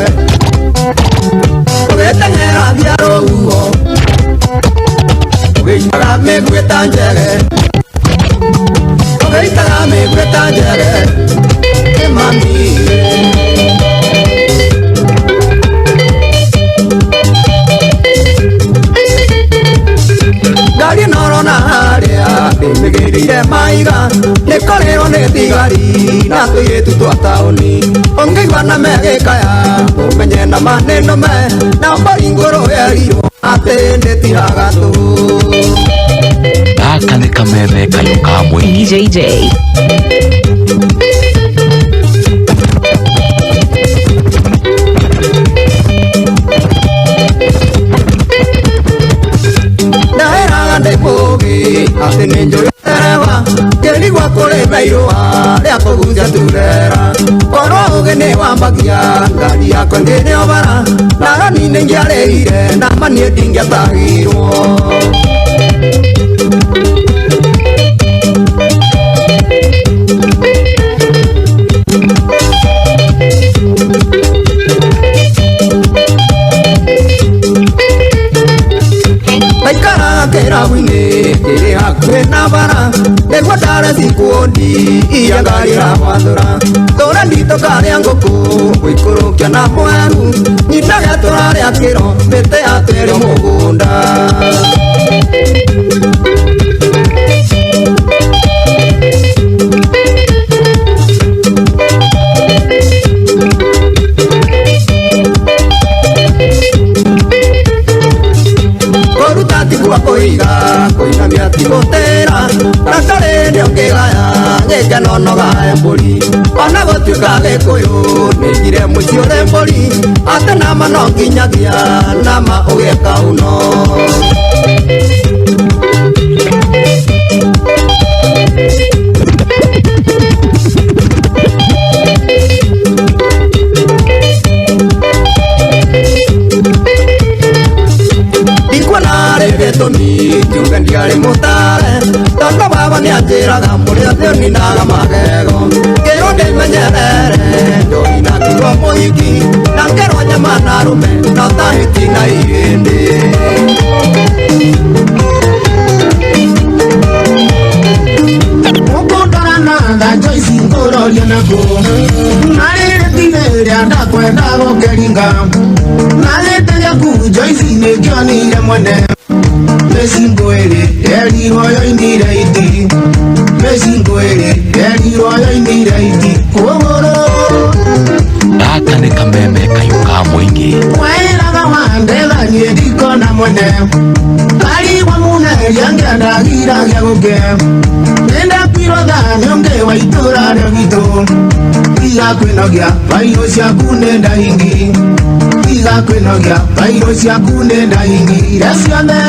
Njĩkĩire maiga nĩ kũrĩrwo nĩ thigari na tũirĩtu twa taũni ũngĩigua na megĩkaya ũmenye na ma nĩ nũme na mbũri ngũrũ yerirwo atĩ ndĩtiraga tũhũ. Gaka nĩ kameme kayũ ka mũingĩ. DJJ. Ndaĩraga ndĩ mũũgĩ atĩ nĩ njũĩ ndereba ngĩrigwo kũrĩ na irũa rĩa kũgucia turera korwo ũũgĩ nĩ wambagia ngari yakwa ngĩrĩ o bara narani nĩ ingĩarĩhire na ma niĩ ndingĩatahirwo. Ndaikaraga kĩrabu-inĩ kĩrĩ hakuhĩ na bara nĩguo ndare cikundi iria ngari ĩrabathũra tũra nditũ karĩa ngũkũ gũikũrũkia na mweru nyinage tũrarĩa kĩro mĩtĩ yatwĩrĩ mũgũnda. Kũruta tiguo kũiga kũinamia ti gũtĩra na ndarĩ nĩ ũkĩgaya gĩkeno no gae mbũri ona gũtuĩka gĩkũyũ nĩigire mũciĩ ũrĩ mbũri atĩ nama no nginyagia nama ũgĩe kauno. Ndikuona rĩ gĩtũmi njuge ndiarĩ mũtare tondũ baba nĩanjĩraga mũrĩ othe ũninaga magego ngĩrwo ndĩmenyerere njohi na ngiuga mũhiki na ngĩrwo nyama na arũme no ta hiti na ihĩndĩ. Mũkũndora na tha Joyce ngũroria nakuo na rĩrĩ ti rĩrĩa ndakwenda gũkĩringa na gĩtĩ gĩaku Joyce nĩkĩonire mwene mĩcingo ĩrĩ yerirwo yoinire iti mĩcingo ĩrĩ yerirwo yoinire iti kũgũrũ. Gaka nĩ kameme kayũ ka mũingĩ. Waĩraga wandetha niĩ ndikona mwene karigwa muneria ngĩendagira gĩa gũke nĩndakuirwo tha nĩ ũngĩ wa itũra rĩa gwitũ tiga kwĩnogia bairũ ciaku nĩ ndahingi tiga kwĩnogia bairũ ciaku nĩ ndahingire ciothe.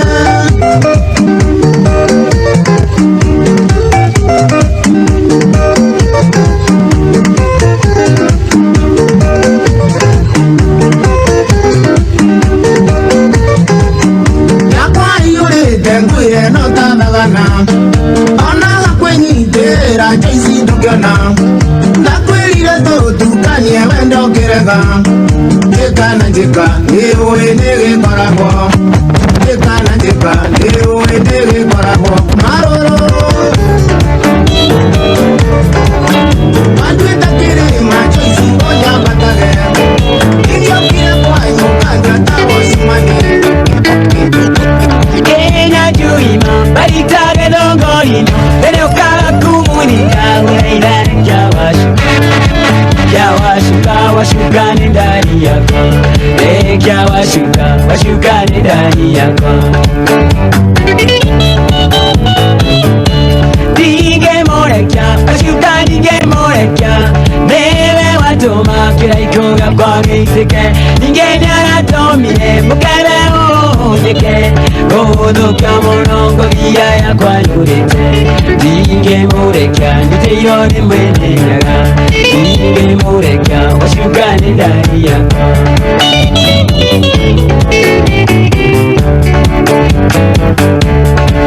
Yakwa iyũrĩte ngwĩre no ta thagana onaga kwĩnyitĩrĩra Joyce ndũngĩona ndakwĩrire tũtukanie wendo ũkĩrega njĩka na njĩka nĩũĩ nĩgĩkoragwo njĩka na njĩka nĩũĩ nĩgĩkoragwo marũrũ watuĩte kĩrĩma Joyce ũnyambatage ingĩokire kwanyu kanja ta gũcimanie. Kenya juima baritage dongorino Lero kakumunika ulaila Kyawashuka washuka ni ndani yako Kyawashuka washuka ni ndani yako Dige morekia washuka dige morekia Newe watoma kiraiko gakwa gĩitĩke Ningĩ nĩaratomire mũkebe ũhũthĩke Gũthũkia mũno ngothi yakwa yurĩte Ndingĩmũrekia nyitĩirwo nĩ mwene nyaga Ndingĩmũrekia wacuka nĩ ndari yakwa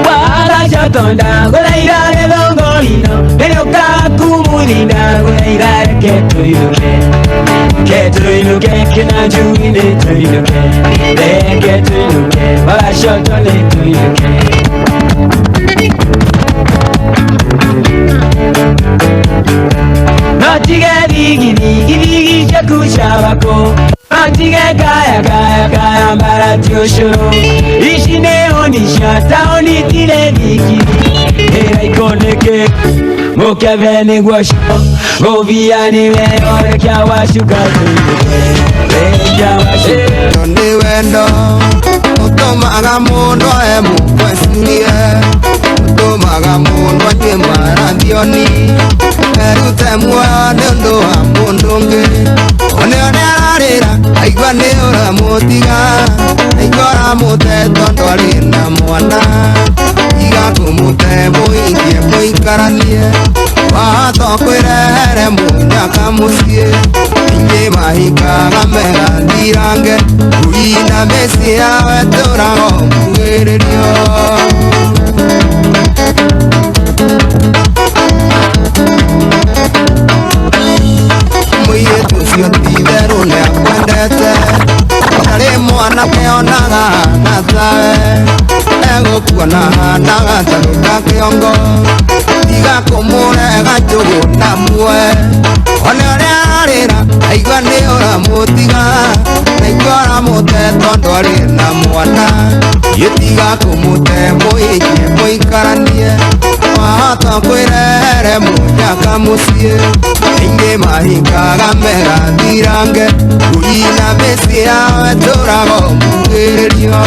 Waracotonda gũthaira gĩthũngũri-no Nĩrĩũka kumuthinda gũthaira reke tũinũke Ke tũinũke kĩnanjui nĩ tũinũke Reke tũinũke wagacoto nĩ tũinũke. No tige thigithigi ithigi ciaku cia bako No tige kaya kaya kaya mbara ti ũcũrũ Ici nĩ hũni cia taũni tirĩ thigithigi Ĩraikũ nĩkĩ mũkebe nĩguo cio Gũbia nĩwe orekia wacuka Rekia wacuka Nĩ wendo ũtũmaga mũndũ ae mũkwecirie, ũtũmaga mũndũ anyue marathioni, erute muoyo nĩ ũndũ wa mũndũ ũngĩ. One ũrĩa ararĩra aigua nĩ ũramũtiga, aigua ũramũte tondũ arĩ na mwana. Tiga kũmũte mũikie mũikaranie, wahota kwĩrehere mũnyaka mũciĩ. Aingĩ mahikaga megathirange, ngui na mĩciĩ yao ĩtũraga mbugĩrĩrio. Mũirĩtu ũcio ti-itherũ nĩakwendete, ndarĩ mwanake onaga ahana tawe, egũkuona ahana gatarũ ga kĩongo, tiga kũmũrega njũgũ na muoe. One ũrĩa ararĩra aigua nĩ ũramũtiga, aigua ũramũte tondũ arĩ na mwana. Gĩtiga kũmũte mũikie mũikaranie, wahota kwĩrehere mũnyaka mũciĩ. Aingĩ mahikaga megathirange, ngui na mĩciĩ yao ĩtũraga mbugĩrĩrio.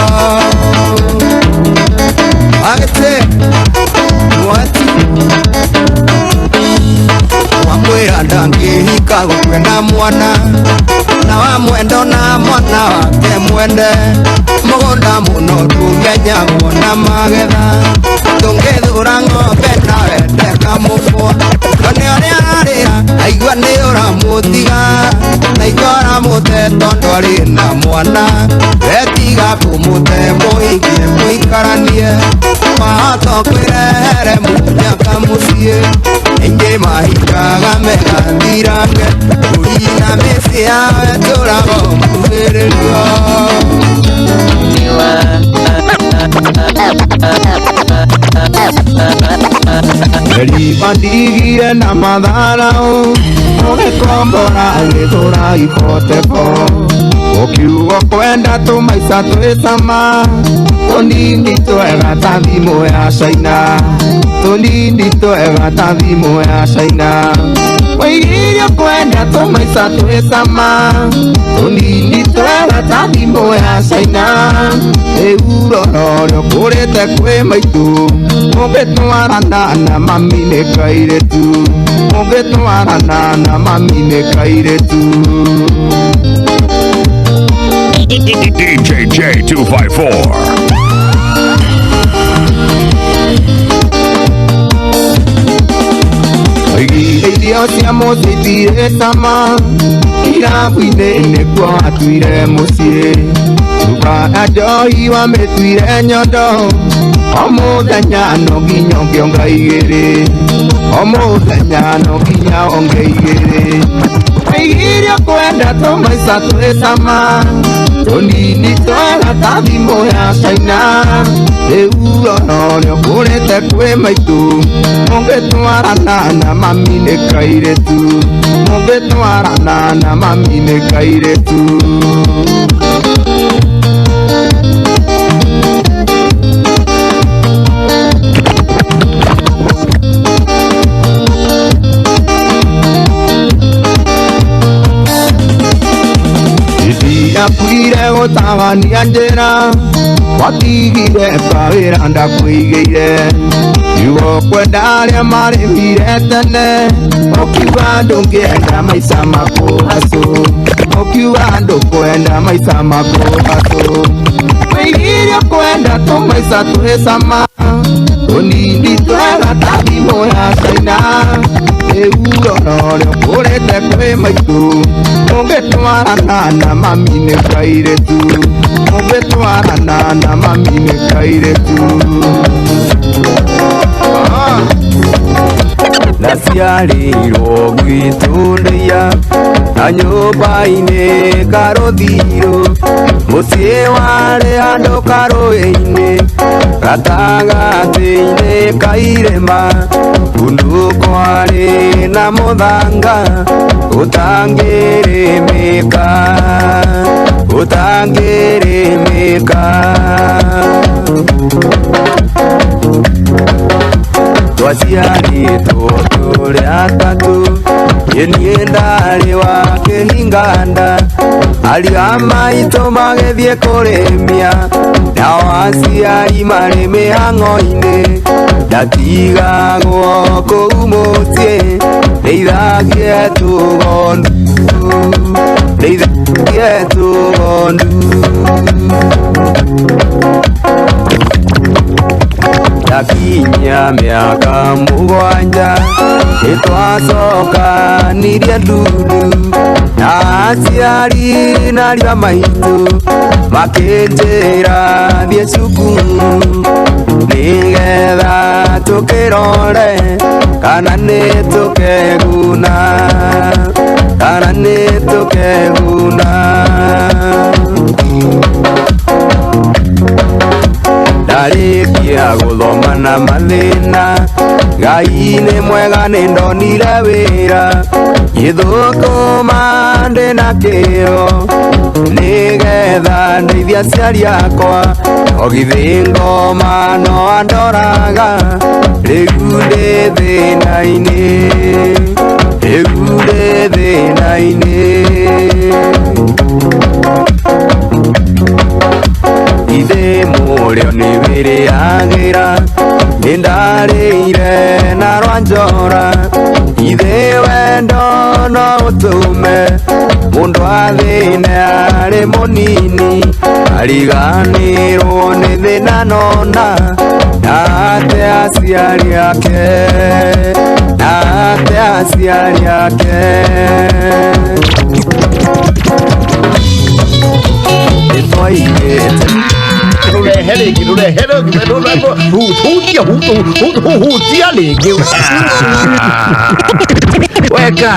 Agĩtĩ mwati wamwĩra ndangĩhika gũkue na mwana, na wamwenda na mwana wake mwende. Mũgũnda mũno ndũngĩanyagwo na magetha, ndũngĩthũra ng'ombe na wende kamũkwa. One ũrĩa ararĩra aigua nĩ ũramũtiga, na aigua ũramũte tondũ arĩ na mwana. Wetiga kũmũte mũikie mũikaranie, wahota kwĩrehere mũnyaka mũciĩ. Aingĩ mahikaga megathirange, ngui na mĩciĩ yao ĩtũraga mbugĩrĩrio. Ndigire na matharau ũgĩkombora ũgĩtũra ibotebo, ũkiuga kwenda tũmaica twĩ cama, tũnini twega ta thimũ ya Caina, tũnini twega ta thimũ ya Caina. Waigire ũkwenda tũmaica twĩ cama, tũnini twega ta thimũ ya Caina. Rĩu rora ũrĩa ũkũrĩte kwĩ maitũ, ũngĩtwarana na mami nĩ kairĩtu, ũngĩtwarana na mami nĩ kairĩtu. DJ J254. Oigire irio cia mũciĩ itirĩ cama, irabu-inĩ nĩkuo atuire mũciĩ. Cuba ya njohi wamĩtuire nyondo, o mũthenya no nginya ũngĩonga igĩrĩ, o mũthenya no nginya onge igĩrĩ. Oigire ũkwenda tũmaica twĩ cama, tũnini twega ta thimũ ya Caina. Rĩu rora ũrĩa ũkũrĩte kwĩ maitũ, ũngĩtwarana na mami nĩ kairĩtu, ũngĩtwarana na mami nĩ kairĩtu. Yakuire gũtabania njĩra, watigire kawĩra ndakũigĩire. Kiugo kwenda arĩa marĩmire tene, ũkiuga ndũngĩenda maica makũhacũ, ũkiuga ndũkwenda maica makũhacũ. Wĩigire ũkwenda tũmaica twĩ cama, tũnini twega ta thimũ ya Caina. Rĩu rora ũrĩa ũkũrĩte kwĩ maitũ, ũngĩtwarana na mami nĩ kairĩtu, ũngĩtwarana na mami nĩ kairĩtu. Ndaciarĩirwo gwitũ ndĩia na nyũmba-inĩ karũthirũ, mũciĩ warĩ handũ karũĩ-inĩ, gatagatĩ-inĩ ka irĩma, kũndũ kwarĩ na mũthanga ũtangĩrĩmĩka, ũtangĩrĩmĩka. Twaciarĩtwo tũrĩ atatũ, niĩ ndarĩ wa kĩhinganda. Ariũ a maitũ magĩthiĩ kũrĩmia, nao aciari marĩ mĩhang'o-inĩ. Ndatigagwo kũu mũciĩ, ndĩithagie tũgondu, ndĩithagie tũgondu. Ndakinyia mĩaka mũgwanja, nĩtwacokanirie ndundu, na aciari na ariũ a maitũ makĩnjĩra thiĩ cukuru, nĩgetha tũkĩrore kana nĩtũkeguna, kana nĩtũkeguna. Ndarĩkia gũthoma na mathĩna, Ngai nĩ mwega nĩndonire wĩra, gĩthũkũma ndĩna kĩo, nĩgetha ndeithie aciari akwa, o githĩ ngoma no andoraga, rĩu ndĩ thĩna-inĩ, rĩu ndĩ thĩna-inĩ. Ithe mũrĩo nĩ wĩrĩagĩra, nĩndarĩire na rwa njora. Ithe wendo no ũtũme mũndũ athĩne arĩ mũnini, ariganĩrwo nĩ thĩna nona, na ate aciari ake, na ate aciari ake. Nĩtwaigĩte Rurehe rĩngĩ, rũrehe rĩngĩ, hutia hutia rĩngĩ. Weka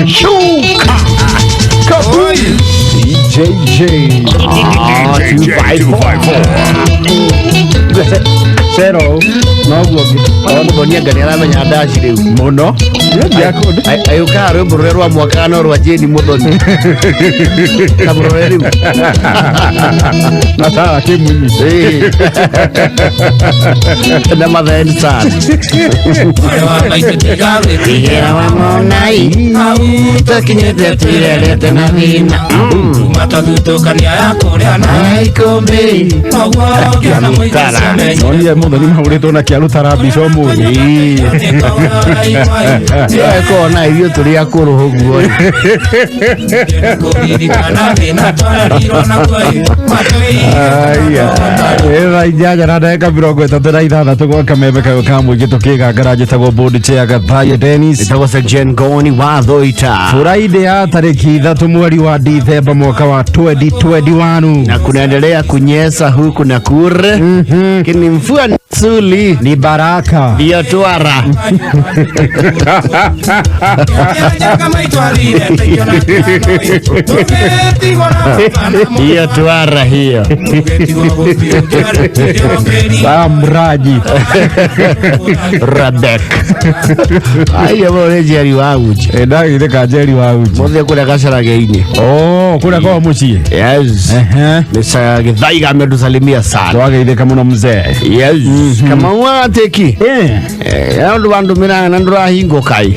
shuka kabui DJJ 254. Cero noguo Mũthonia nga nĩaramenya ndaci rĩu mũno. Ayũkaga rwĩmbo rũrĩa rwa mwaka no rwa Jane Mũthoni. Kamũrore rĩu. Na Sara Kĩmunyi. Na Matheni sana. Tigĩra wa monai tũkinyĩte twĩrerete na thĩna matwathutũkania ya kũrĩa na ikũmbĩ noguo ũngĩona mũico. Nonire Mũthoni mahũrĩtwo na kĩarutara mbica ũmũthĩ. Kona ithuĩ tũrĩ akũrũ ũguo. Thaa 8:36 gwa kameme kayũ ka mũingĩ tũkĩgangara. Njĩtagwo Bũndi Chair Gathayo Dennis. Ĩtagwo Sergeant Goni wa Thoita. Friday ya tarĩki 3 mweri wa Dithemba mwaka wa 2021. Na kunaendelea kunyesa huku na kure, lakini mvua ni suli ni baraka ndio twara. Hiyo twara hiyo. Mraji Radek. Aiya bo Njeri wa uji. Ndagithĩka Njeri wa uji. Mũthĩ kũrĩa gacaraga-inĩ. Oh, kũrĩa kwa mũciĩ. Yes. Nĩ Gĩthaiga ametusalimia sana. Twageithĩka mũno mzee. Yes. Kama wateki. Andũ bandũmĩraga na ndũrahingũka-ĩ.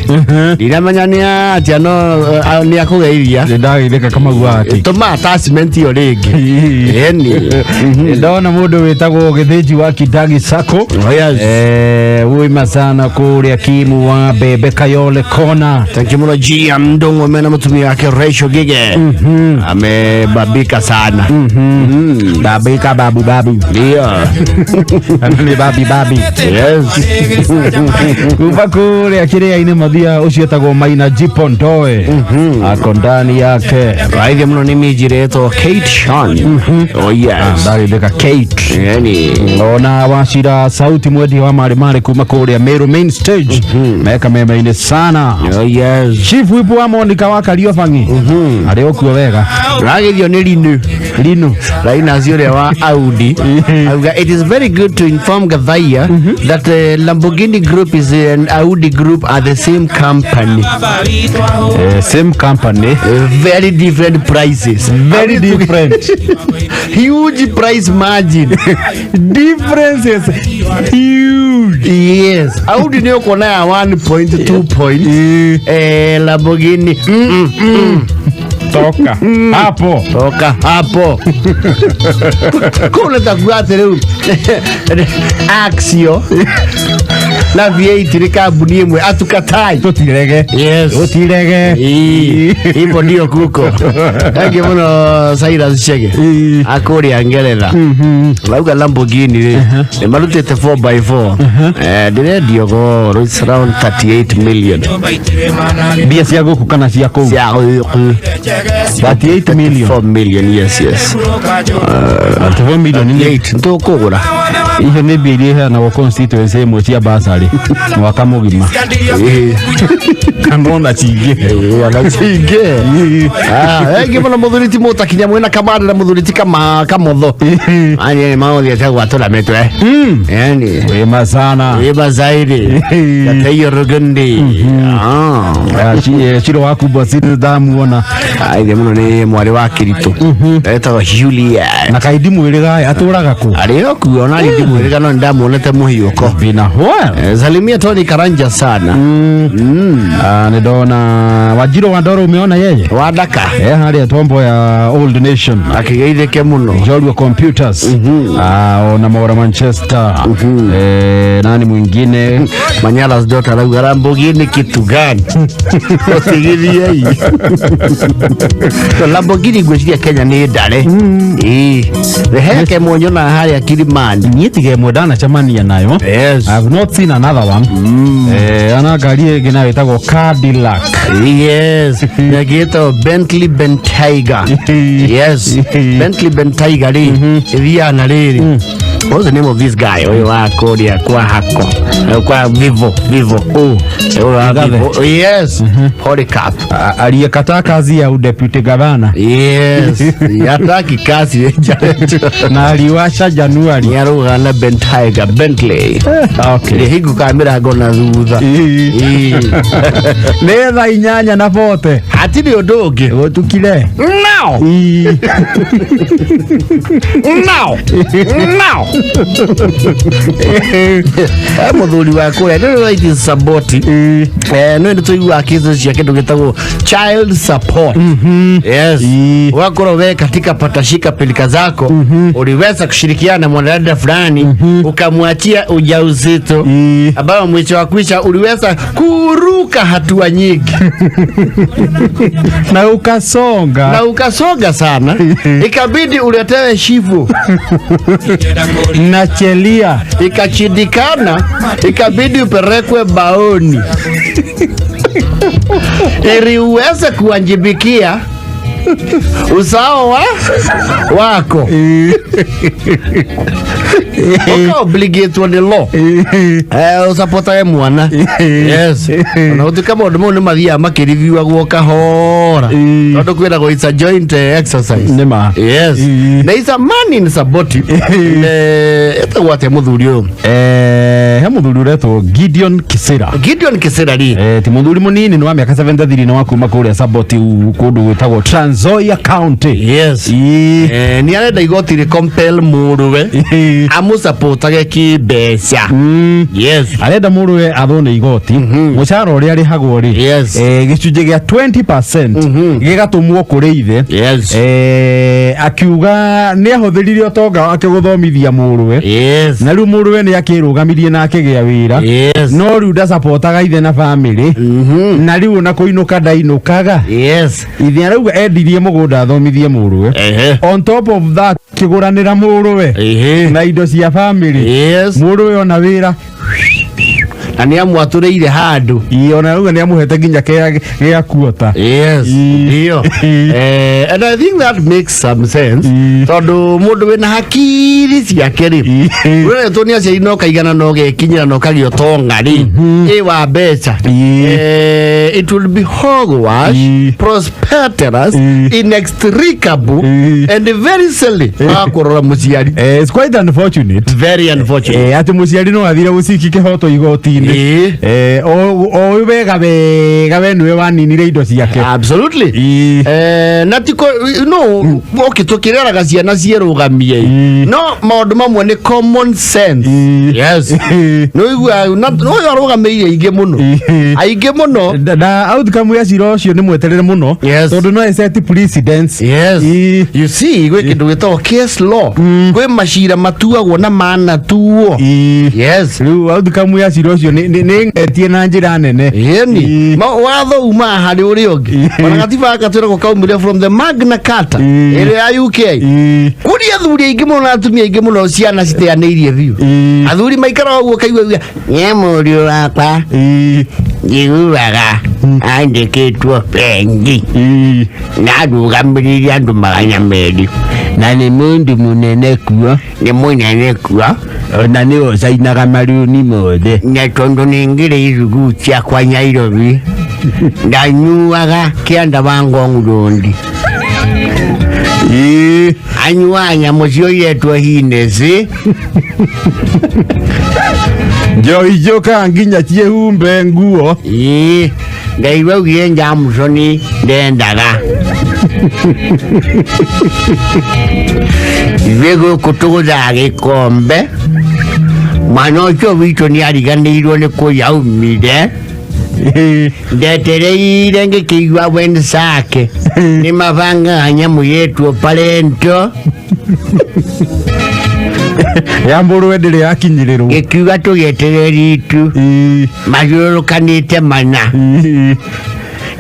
Ndiramenya nĩ atĩa no nĩ akũgeithia. Ndagithĩka Kamau wake. Tũma attachment ĩyo rĩngĩ. Ĩni. Ndona mũndũ wĩtagwo Gĩthĩnji wa Kidagi Sacco. Oh, yes. Wima sana kũrĩa Kimu wa Bebe Kayole Kona. Thank you mũno GM Ndung'u mena mũtumia wake Rachel Gige. Amebabika sana. Babika babu babu. Ndio. Ni babi babi. Yes. Kuma kũrĩa kĩrĩa-inĩ mathia ũcio etagwo Maina Jipondoe. Ako ndani yake. Raithia mũno nĩ minjiretwo Kate Sean. Oh yes. Ndagithĩka Kate. Yani. Ona wacira sauti mwendia wa marĩ marĩ kuma kũrĩa Meru main stage. Meka meme-inĩ sana. Oh yes. Chief Whip wa Monica wa Kariobangi. Arĩ okuo wega. Ragithio nĩ Linu. Linu. Raina ũcio ũrĩa wa Audi. Auga it is very good to inform Gathaiya that Lamborghini Group is and Audi Group are the same company. Same company. Very different prices. Very different. Huge price margin. Differences huge. Yes. Audi nĩ ũkuona ya 1.2 point. Lamborghini. Toka hapo. Toka hapo. Kũu nĩ ta kuga atĩ rĩu Axio na V8 nĩ kambuni ĩmwe atukatai. Tũtirege. Yes. Tũtirege. Hivyo ndio kuko. Thank you mũno Cyrus Chege. Akũrĩa Ngeretha. Rauga Lamborghini rĩ nĩ marutĩte 4x4. Ndĩrendio goro it's around 38 million. Mbia cia gũkũ kana cia kũu? Cia gũkũ. 38 million. 4 million, yes, yes. 34 million nĩ Tũkũgũra. Icio nĩ mbia iria iheanagwo constituency ĩmwe cia basarĩ mwaka mũgima. Kana ona cingĩ. Ona cingĩ. Engi mũno mũthuri ti mũtakinya mwĩna kamande na mũthuri ti kamotho. Ani nĩ maũthiĩte gwatũra mĩtwe. Yani. Wema sana. Wema zaidi. Gateyo Rugundi. Ciro wa kubwa siri ndamuona. Aithe mũno nĩ mwarĩ wa Kĩritũ. Etagwo Juliet. Na kaindi mwĩrĩga atũraga kũ? Arĩ o kuo ona niĩ ndimwĩrĩga no nĩndamuonete mũhiũko. Bina well. Salimia Tony Karanja sana. Nĩ ndona Wanjirũ wa Ndoro umeona yeye? Wa Ndaka. Harĩa Tombo ya Old Nation. Akĩgeithĩke mũno. Njorua Computers. Ona Maura Manchester. Nani mwingine? Manyara's daughter arauga Lamborghini kitu gani? Ũtigithiei. To Lamborghini ngwĩciria Kenya nĩ ndare. Ĩĩ. Rehe kemwe nyonaga harĩa Kilimani. Niĩ tiga ĩmwe ndanacemania nayo. Yes. I've not seen another one. Ana ngari ĩngĩ nayo ĩtagwo Cadillac. Yes. Ĩngĩ Bentley Bentayga. Yes. Bentley Bentayga rĩ ĩthiaga na rĩrĩ. What's the name of this guy? Ũyũ wa kũrĩa kwa hako. Kwa Vivo, Vivo. Ũyũ wa Rigathi. Vivo. Yes. Polycarp. Aliyekataa kazi ya udeputy gavana. Yes. Hataki kazi. Na aliwasha Januari. Nĩarũgaga na Bentayga Bentley. Okay. Ĩrĩa hingũkaga mĩrango na thutha. Ĩĩ. Nĩ thaa 8 na 40. Hatirĩ ũndũ ũngĩ. Gũtukire. Now. Now. Now. Mũthuri wa kũrĩa nĩ right support. No nĩ tũiguaga kĩso cia kĩndũ gĩtagwo child support. Yes. Wakorwo we katika patashika pilika zako uliweza kushirikiana na mwanadada fulani ukamwachia ujauzito ambao mwisho wa kuisha uliweza kuruka hatua nyingi Na ukasonga. Na ukasonga sana, ikabidi uletewe shivu na chelia, ikachindikana, ikabidi upelekwe baoni ili uweze kuwajibikia uzao wa wako uka-obligatwo nĩ law ũcapotage mwana. Yes, ona gũtuĩka maũndũ mau nĩ mathiaga makĩrithiagwo kahora tondũ kwĩragwo it's a joint exercise. Nĩma. Yes, na is a man in support. Etagwo atĩa mũthuri ũyũ? He mũthuri ũretwo Gideon Kisira. Gideon Kisira rĩ ti mũthuri mũnini, nĩ wa mĩaka 73, nĩ wa kuma kũrĩa Saboti kũndũ gwĩtagwo Trans Nzoia County. Yes. Nĩ arenda igoti rĩ compel mũrũwe amũcapotage kĩmbeca. Yes. Arenda mũrũwe athwo nĩ igoti mũcara ũrĩa arĩhagwo rĩ, gĩcunjĩ gĩa 20% gĩgatũmwo kũrĩ ithe. Yes. Akiuga nĩ ahũthĩrire ũtonga wake gũthomithia mũrũwe. Yes. Na rĩu mũrũwe nĩ akĩrũgamirie na akĩgĩa wĩra. Yes. No rĩu ndacapotaga ithe na bamĩrĩ na rĩu ona kũinũka ndainũkaga. Yes. Ithe arauga endirie mũgũnda athomithie mũrũwe. On top of that kĩgũranĩra mũrũwe na indo cia bamĩrĩ. Yes. Mũrũwe ona wĩra. Na nĩ amwatũrĩire handũ. Ii, ona rauga nĩ amũhete nginya gĩa kuota. Yes, ndio. And I think that makes some sense, tondũ mũndũ wĩna hakiri ciake rĩ, ũreretwo nĩ aciari na ũkaigana na ũgekinyĩra na ũkagĩa ũtonga rĩ, ĩ wa mbeca, it will be hogwash, prosperous, inextricable and very silly wa kũrora mũciari. It's quite unfortunate. Very unfortunate. Atĩ mũciari no athire gũciki kĩhoto igoti-inĩ. O wega wega we nĩwe waninire indo ciake. Absolutely. Na tiko no okay, tukireraga ciana ciĩrũgamie, no maũndũ mamwe nĩ common sense. Yes, nĩ ũiguaga ũyũ arũgamĩire aingĩ mũno, aingĩ mũno. Na outcome ya cira ũcio nĩ mweterere mũno, tondũ no ĩset precedence. Yes, you see, gwĩ kĩndũ gĩtagwo case law, kwĩ macira matuagwo na manatuo. Yes. Rĩu outcome ya cira ũcio nĩ ng'etie na njĩra nene. Yeni watho umaga harĩ ũrĩa ũngĩ, ona gatiba gaka twĩragwo kaumire from the Magna Carta ĩrĩa ya UK, kũrĩ athuri aingĩ mũno na atumia aingĩ mũno ciana citeanĩirie biũ. Athuri maikaraga ũguo kaigua uga nye mũriũ wakwa njiguaga andĩkĩtwo bengi na arũgamĩrĩire andũ 200, na nĩ mũndũ mũnene kuo. Nĩ mũnene kuo. Ona nĩwe ũcainaga maruni mothe. Na tondũ nĩ ngĩrĩ ithuguu ciakwa Nairobi, ndanyuaga kĩanda wa Ngong Road, anyuaga nyamũ cioiretwo Hennessy. Njohi njũkaga nginya ciĩhumbe nguo. Ĩĩ, ndaigua augire Jameson ndendaga. Ithuĩ gũkũ tũgũthaga gĩkombe. Mwana ũcio witũ nĩ ariganĩirwo nĩ kũrĩa aumire. Ndetereire ngĩkĩigua wenzake nĩ mabangaga nyamũ yetwo parento. Ya mũrũwe ndĩrĩ yakinyĩrĩrwo. Gĩkiuga tũgĩeterere ritu mathiũrũrũkanĩte mana.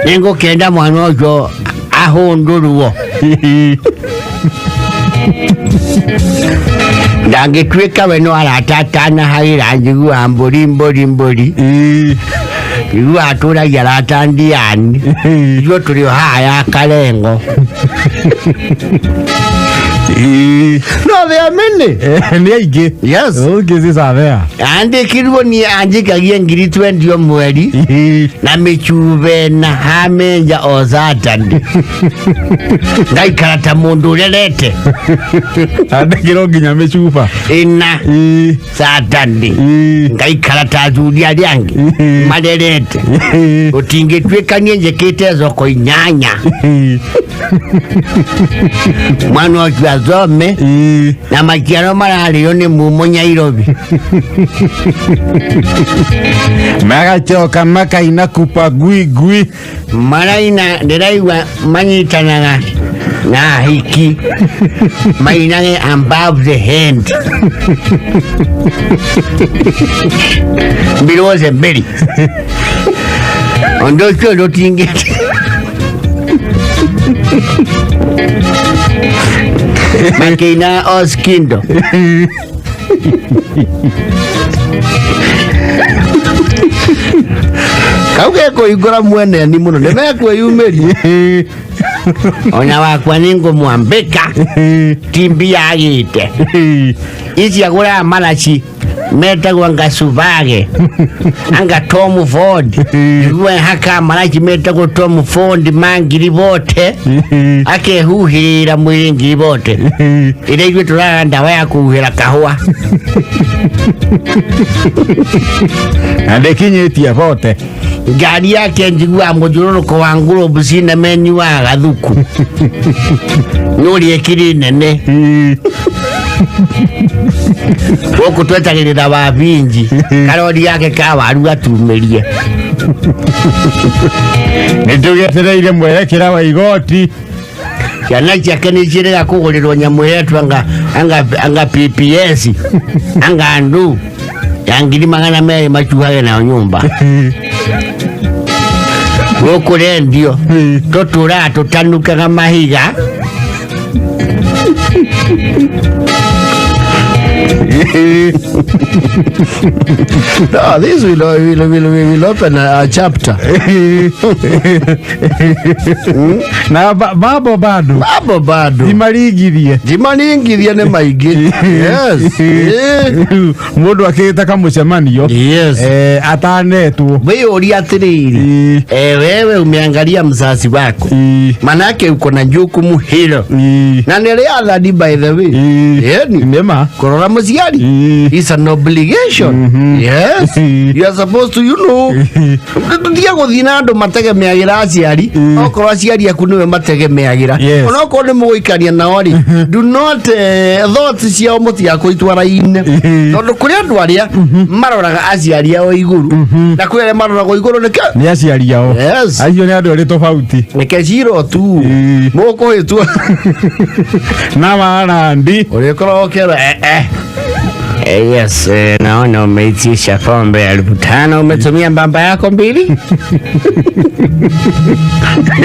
Nĩngũkenda mwana ũcio ahũndũrwo, ndangĩtuĩka we no aratatana njiguaga mbũri mbũri mbũri, njiguaga atũragia arata ndiani, ithuĩ tũrĩ o haha ya karengo. No, there are many. Nĩ aingĩ. Yes. Those cases are there. Andĩkirwo niĩ anjikagie 20,000 o mweri na mĩcuba na hamenja o Saturday, ngaikara ta mũndũ ũrerete. Andĩkĩrwo nginya mĩcuba. Ĩna Saturday ngaikara ta athuri arĩa angĩ marerete. Gũtingĩtuĩka niĩ njĩkĩte thoko 8. Mwana ũcio athome na maciaro mararĩo nĩ mumo Nyairobi. Magacoka makaina kupa gui gui. Maraina, ndĩraigua manyitanaga na hiki mainage above the hand, below the belly, ũndũ ũcio ndũtingĩte. Makĩina oskindo. Kau gekũhingũra mwene ni mũno nĩ mekwĩyumĩria. Ona wakwa nĩ ngũmwambĩka timbi yagĩte ici agũraga maraci metagwo anga Suvage anga Tom Ford. Igua haka maraci metagwo Tom Ford ma ngiri bote, akehuhĩrĩra mwĩrĩ ngiri bote ĩrĩa ithuĩ tũraga ndawa ya kũhuhĩra kahũa. Na ndĩkinyĩtie bote. Ngari yake njiguaga mũthiũrũrũko wa ngurubu cinamenyuaga gathuku nĩ ũrĩa ĩkĩrĩ nene. Gũkũ twetagĩrĩra wa binji karori yake ka waru gatumĩrie. Nĩ tũgĩetereire mwerekera wa igoti. Ciana ciake nĩ ciĩrĩga kũgũrĩrwo nyamũ ĩretwo anga PPS anga ndu ya 200,000 macuhage nayo nyũmba. Gũkũ rendio tũtũraga tũtanukaga mahiga. No, this will open a chapter. Na mambo bado. Mambo bado. Ndimaringirie. Ndimaringirie nĩ maingĩ. Yes. Mũndũ akĩgĩta kamũcemanio. Yes. Atanetwo. Wĩyũria atĩrĩrĩ. Wewe umeangalia mzazi wako. Manake uko na jukumu hilo. Na nĩ rĩathani by the way. Yeni. Nĩma. Kũrora mũciari. It's an obligation. Yes. You are supposed to, you know. Tũtige gũthiĩ na andũ mategemeagĩra aciari. Okorwo aciari aku nĩwe mategemeagĩra. Onokorwo nĩ mũgũikania nao rĩ, do not thoughts ciao mũtigakũitwara-inĩ. Tondũ kũrĩ andũ arĩa maroraga aciari ao igũrũ na kwĩ arĩa maroragwo igũrũ nĩkĩ? Nĩ aciari ao. Yes. Acio nĩ andũ erĩ tofauti. Reke ciro tu. Mũkũhĩtwo. Na warandi. Ũrĩkoragwo ũkĩrwo Yes, naona umeitisha pombe 5,000 umetumia mbamba yako mbili.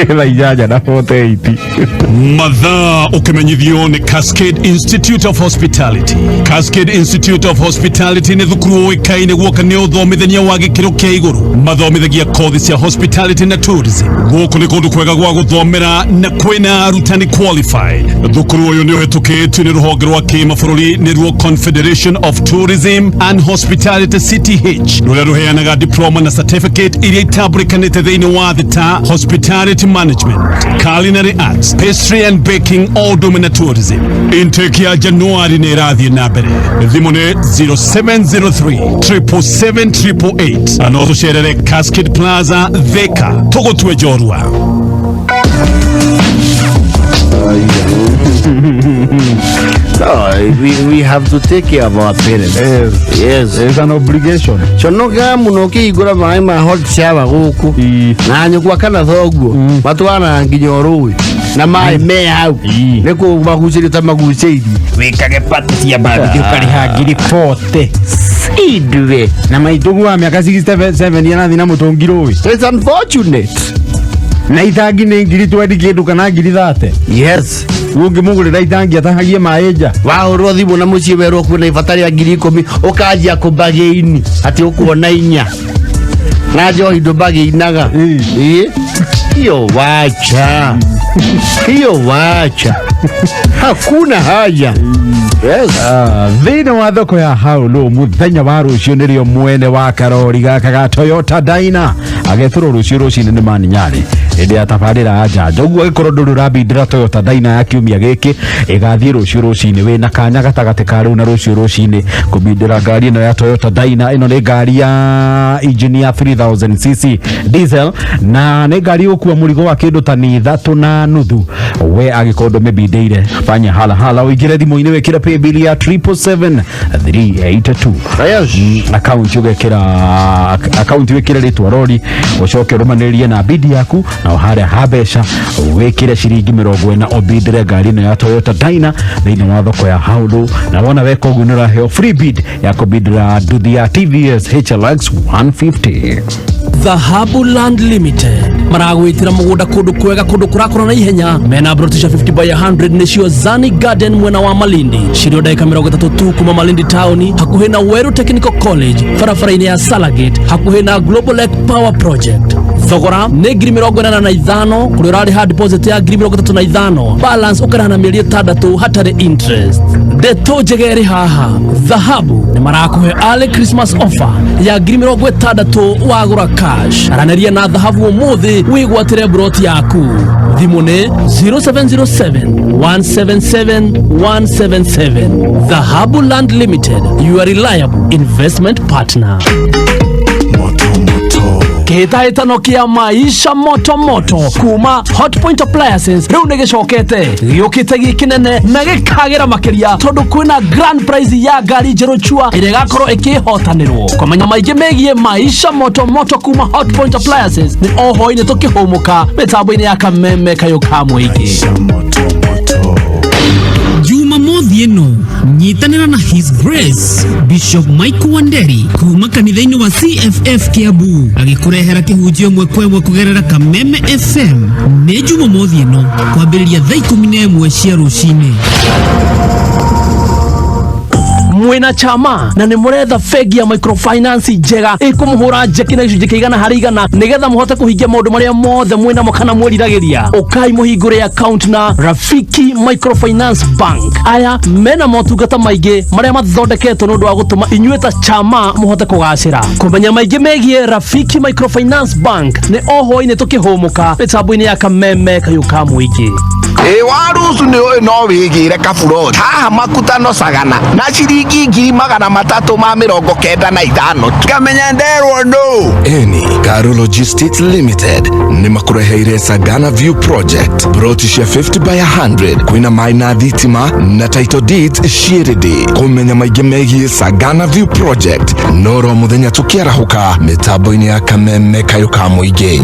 Thaa inyanya na 48. Mathaa ũkĩmenyithio nĩ Cascade Institute of Hospitality. Cascade Institute of Hospitality nĩ thukuru ũĩkaine guoka nĩ ũthomithania wa gĩkĩro kĩa igũrũ. Mathomithagia kothi cia hospitality na tourism. Gũkũ nĩ kũndũ kwega gwa gũthomera na kwĩna arutani qualified. Thukuru ũyũ nĩ ũhĩtũkĩtio nĩ rũhonge rwa kĩmabũrũri nĩruo Confederation of Tourism and Hospitality CTH rũrĩa rũheanaga diploma na certificate iria itambũrĩkanĩte thĩinĩ wa thĩ ta hospitality management, culinary arts, pastry and baking o ũndũ ũmwe na tourism. Intake ya Januari nĩ ĩrathiĩ na mbere. Thimũ nĩ 0703 777 888 na no tũcerere Cascade Plaza Thika tũgũtue njorua. No, we have to take care of our parents. Yes. Yes. It's an obligation. Conoka muno ũkĩhingũra maĩ ma hot shower gũkũ na nyũkwa kana thoguo matwaraga nginya ũrũĩ na maĩ me hau nĩ kũmagucĩria ta magucĩirie. Wĩkage pati cia barbecue ũkarĩha ngiri 40. Sidwe. Na maitũguo wa mĩaka 67 arathiĩ na mũtũngi rũĩ. It's unfortunate. Na itangi nĩ ngiri 20 kĩndũ kana ngiri 30. Yes. Ũngĩmũgũrĩra itangi atahagie maĩ nja. Wahũrwo thimũ na mũciĩ werwo kwĩna ibata rĩa ngiri ikũmi ũkanjia kũmbagĩini atĩ ũkuona inya na njohi ndũmbagĩinaga. Ĩ hiyo wacha, hiyo wacha, hakuna haja. Yes. Thĩinĩ wa thoko ya haulu mũthenya wa rũciũ nĩrĩo mwene wa karori gaka ga Toyota Dyna agetũrwo rũciũ rũcinĩ nĩ Mani Nyarĩ hĩndĩ ya tabarĩra ya njanjo. Ũguo angĩkorwo ndũrĩ ũrambindĩra Toyota Dyna ya kiumia gĩkĩ ĩgathiĩ rũciũ rũcinĩ, wĩna kanya gatagatĩ ka rĩu na rũciũ rũcinĩ kũbindĩra ngari ĩno ya Toyota Dyna. Ĩno nĩ ngari ya engine ya 3000cc diesel na nĩ ngari ĩgũkua mũrigo wa kĩndũ tani 3.5. We angĩkorwo ndũmĩbindĩire fanya hala hala ũingĩre thimũ-inĩ wĩkĩre paybill ya 777 382 akaunti ũgekĩra akaunti wĩkĩre rĩtwa rori ũcoke ũrũmanĩrĩrie na bidi yaku na harĩa ha mbeca wĩkĩre ciringi 40 ũbindĩre ngari ĩno ya Toyota Dyna thĩinĩ wa thoko ya Haulu, na wona weka ũguo nĩ ũraheo free bid ya kũbindĩra nduthi ya TVS HLX 150. Dhahabu Land Limited maragwĩtĩra mũgũnda kũndũ kwega kũndũ kũrakũra na ihenya mena broti cia 50 by 100 nĩcio Zani Garden mwena wa Malindi cirio ndagĩka 30 tu kuma Malindi taũni hakuhĩ na Weru Technical College barabara-inĩ ya Salagate hakuhĩ na Global Lake Power Project. Thogora nĩ ngiri 85 kũrĩa ũrarĩha deposit ya ngiri 35, balance ũkarĩha na mĩeri 6 hatarĩ interest. Ndeto njega ĩrĩ haha, Dhahabu nĩ marakũhe early Christmas offer ya ngiri 60 wagũra cash. Aranĩria na Dhahabu ũmũthĩ wĩgwatĩre broti yaku. Thimũ nĩ 0707 177 177. Dhahabu Land Limited, your reliable investment partner. Kĩhĩtahĩtano kĩa maisha moto moto kuma Hotpoint Appliances rĩu nĩ gĩcokete gĩũkĩte gĩ kĩnene na gĩkagĩra makĩria tondũ kwĩna grand prize ya ngari njerũ chua ĩrĩa ĩgakorwo ĩkĩhotanĩrwo. Kũmenya maingĩ megiĩ maisha moto moto kuma Hotpoint Appliances nĩ o hwaĩ-inĩ tũkĩhũmũka mĩtambo-inĩ ya kameme kayũ ka mũingĩ. Jumamothi ĩno nyitanĩra na His Grace Bishop Michael Wanderi kuma kanitha-inĩ wa CFF Kiambu agĩkũrehera kĩhunjio ĩmwe kwa ĩmwe kũgerera Kameme FM. Nĩ Jumamothi ĩno kwambĩrĩria thaa 11 cia rũcinĩ. Mwĩna chama na nĩ mũretha bengi ya microfinance njega ĩkũmũhũra njeki na gĩcunjĩ kĩa 100% nĩgetha mũhote kũhingia maũndũ marĩa mothe mwĩnamo kana mwĩriragĩria. Ũkai mũhingũre account na Rafiki Microfinance Bank. Aya mena motungata maingĩ marĩa mathondeketwo nĩ ũndũ wa gũtũma inyuĩ ta chama mũhote kũgacĩra. Kũmenya maingĩ megiĩ Rafiki Microfinance Bank nĩ o hwainĩ tũkĩhũmũka mĩtambo-inĩ ya Kameme kayũ ka mũingĩ. Ĩ warucu nĩ ũĩ no wĩgĩre kaburoti haha makutano Sagana na ciringi 395,000. Kamenya nderwo no. Eni Karo Logistics Limited nĩ makũreheire Sagana View Project, broti cia 50 by 100, kwĩna maĩ na thitima na title deeds ciĩrĩndĩ. Kũmenya maingĩ megiĩ Sagana View Project noro mũthenya tũkĩarahũka mĩtambo-inĩ ya Kameme kayũ ka mũingĩ.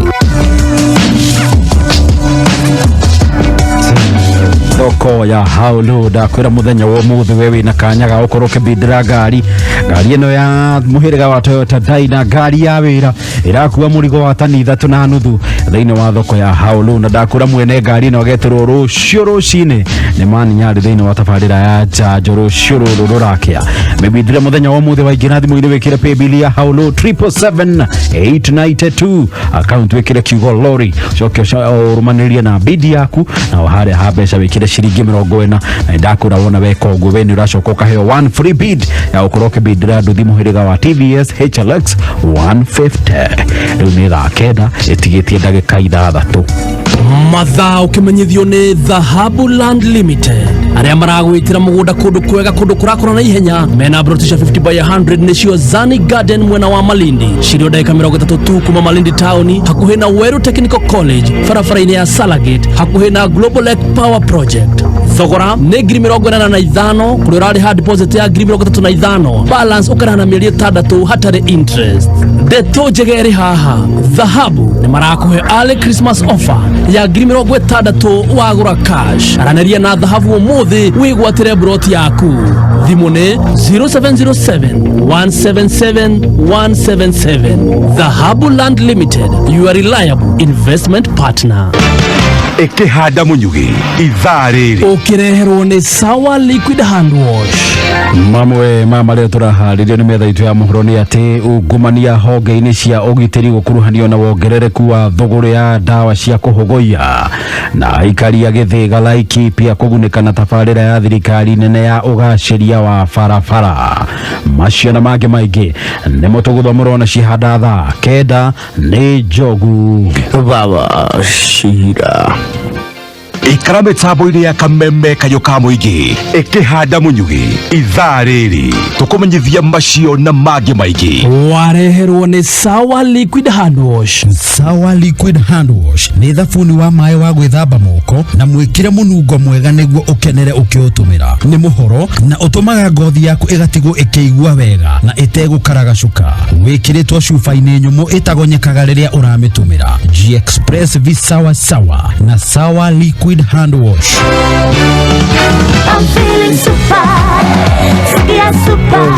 Thoko ya haulu, ndakwĩra mũthenya wa ũmũthĩ we wĩna kanya ga gũkorwo ũkĩbindĩra ngari, ngari ĩno ya mũhĩrĩga wa Toyota Dyna, ngari ya wĩra ĩrakua mũrigo wa tani 3.5 thĩinĩ wa thoko ya haulu. Na ndakwĩra mwene ngari ĩno agetĩrwo rũciũ rũcinĩ nĩ Mani Nyarĩ thĩinĩ wa tabarĩra ya njanjo rũciũ rũrũ rũrakĩa. Mĩbindĩre mũthenya wa ũmũthĩ, waingĩra thimũ-inĩ wĩkĩre paybill ya haulu 777 892, account wĩkĩre kiugo lori, ũcoke ũrũmanĩrie na bidi yaku, na harĩa ha mbeca wĩkĩre ciringi 40. Na ndakwĩra wona weka ũguo, we nĩ ũracoka ũkaheo one free bid ya gũkorwo ũkĩbindĩra nduthi mũhĩrĩga wa TVS HLX 150. Rĩu nĩ thaa 9 ĩtigĩtie ndagĩka 6. Mathaa ũkĩmenyithio nĩ Dhahabu Land Limited, arĩa maragwĩtĩra mũgũnda kũndũ kwega, kũndũ kũrakũra na ihenya. Mena broti cia 50 by 100, nĩcio Zani Garden mwena wa Malindi, cirio ndagĩka 30 tu kuma Malindi taũni, hakuhĩ na Weru Technical College, barabara-inĩ ya Salagate, hakuhĩ na Global Lake Power Project. Thogora nĩ 85,000, kũrĩa ũrarĩha deposit ya 35,000, balance ũkarĩha na mĩeri 6 hatarĩ interest. Ndeto njega ĩrĩ haha, Dhahabu nĩ marakũhe early Christmas offer ya 60,000 wagũra cash. Aranĩria na Dhahabu ũmũthĩ wĩgwatĩre broti yaku. Thimũ nĩ 0707 177 177. Dhahabu Land Limited, your reliable investment partner. Ĩkĩhanda mũnyugĩ ithaa rĩrĩ. Ũkĩreherwo nĩ Sawa Liquid Hand Wash. Mamwe ma marĩa tũraharĩrio nĩ metha itũ ya mohoro nĩ atĩ ungumania honge-inĩ cia ũgitĩri gũkuruhanio na wongerereku wa thũgũrĩ ya ndawa cia kũhũgũia, na aikari a Gĩthĩga Laikipia kũgunĩka na tabarĩra ya thirikari nene ya ũgacĩria wa barabara. Macio na mangĩ maingĩ nĩmo tũgũthomorwo na cihanda thaa 9 nĩ Njogu Baba Shira. Ikara mĩtambo-inĩ ya Kameme kayũ ka mũingĩ, ĩkĩhanda mũnyugĩ ithaa rĩrĩ tũkũmenyithia macio na mangĩ maingĩ. Wareherwo nĩ Sawa Liquid Hand Wash. Sawa Liquid Hand Wash nĩ thabuni wa maĩ wa gwĩthamba moko na mwĩkĩre mũnungo mwega nĩguo ũkenere ũkĩũtũmĩra. Nĩ mũhoro na ũtũmaga ngothi yaku ĩgatigwo ĩkĩigua wega na ĩtegũkaragacuka. Wĩkĩrĩtwo cuba-inĩ nyũmũ ĩtagonyekaga rĩrĩa ũramĩtũmĩra. G-Express vi sawa sawa na Sawa Liquid Hand Wash. I'm feeling super. Sikia super.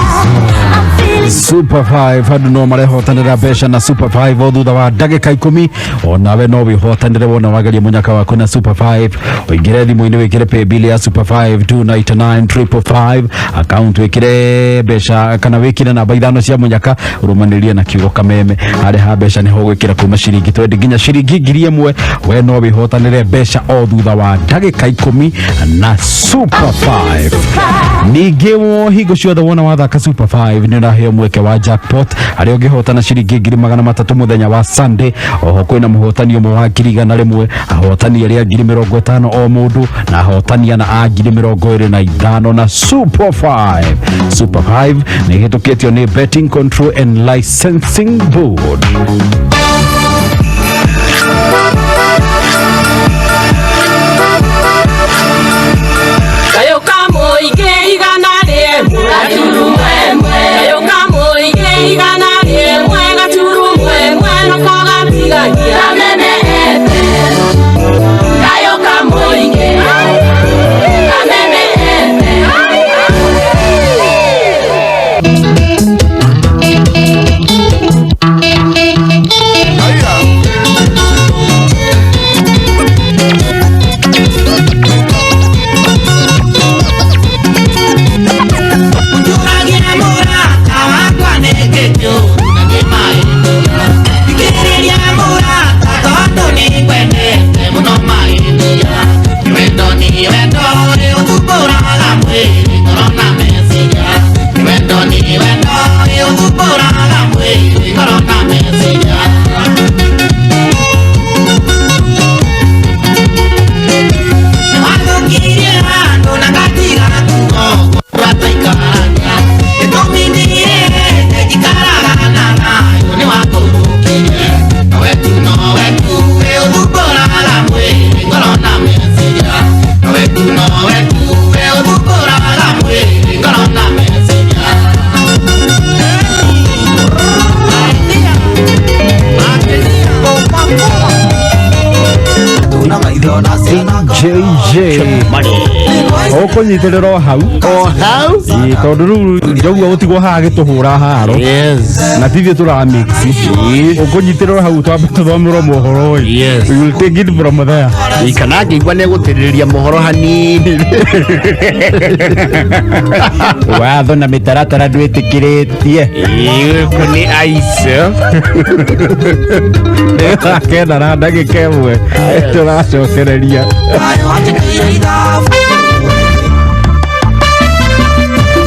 I'm feeling Super 5, andũ no marehotanĩra mbeca na Super 5 o thutha wa ndagĩka 10. Onawe no wĩhotanĩre wona wageria mũnyaka waku na Super 5. Ũingĩre thimũ-inĩ wĩkĩre paybill ya Super 5 299 555, account wĩkĩre mbeca kana wĩkĩre namba 5 cia mũnyaka, ũrũmanĩrie na kiugo Kameme. Harĩa ha mbeca nĩho ũgwĩkĩra kuma ciringi 20 nginya ciringi 1,000. We no wĩhotanĩre mbeca o thutha wa ndagĩka 10 na Super 5. Ningĩ wo hingo ciothe wona wathaka Super 5 nĩ ũraheo mweke wa jackpot, harĩa ũngĩhotana ciringi 300,000 mũthenya wa Sunday. Oho kwĩna mũhotani ũmwe wa 100,000, ahotani arĩa 50,000 o mũndũ, na ahotani ana a 25,000 na Super 5. Super 5 nĩ ĩhĩtũkĩtio nĩ Betting Control and Licensing Board. Kayo kamũingĩ 101.1. Kayo kamũingĩ 101.1 nako gatigagia. Kameme FM. Kayo kamũingĩ. Kameme FM. JJ ũkũnyitĩrĩra o hau. O hau. Ĩĩ, tondũ rĩu njogu gũtigwo haha gĩtũhũra haro na tithiĩ tũra mix, ũkũnyitĩrĩra hau twambe tũthomerwo mohoro ĩ. We will take it from there. Kana angĩigua nĩ egũtĩrĩria mohoro hanini. Watho na mĩtaratara ndwĩtĩkĩrĩtie. Gũkũ nĩ aico. Nĩ 9 na ndagĩka 1 tũracokereria.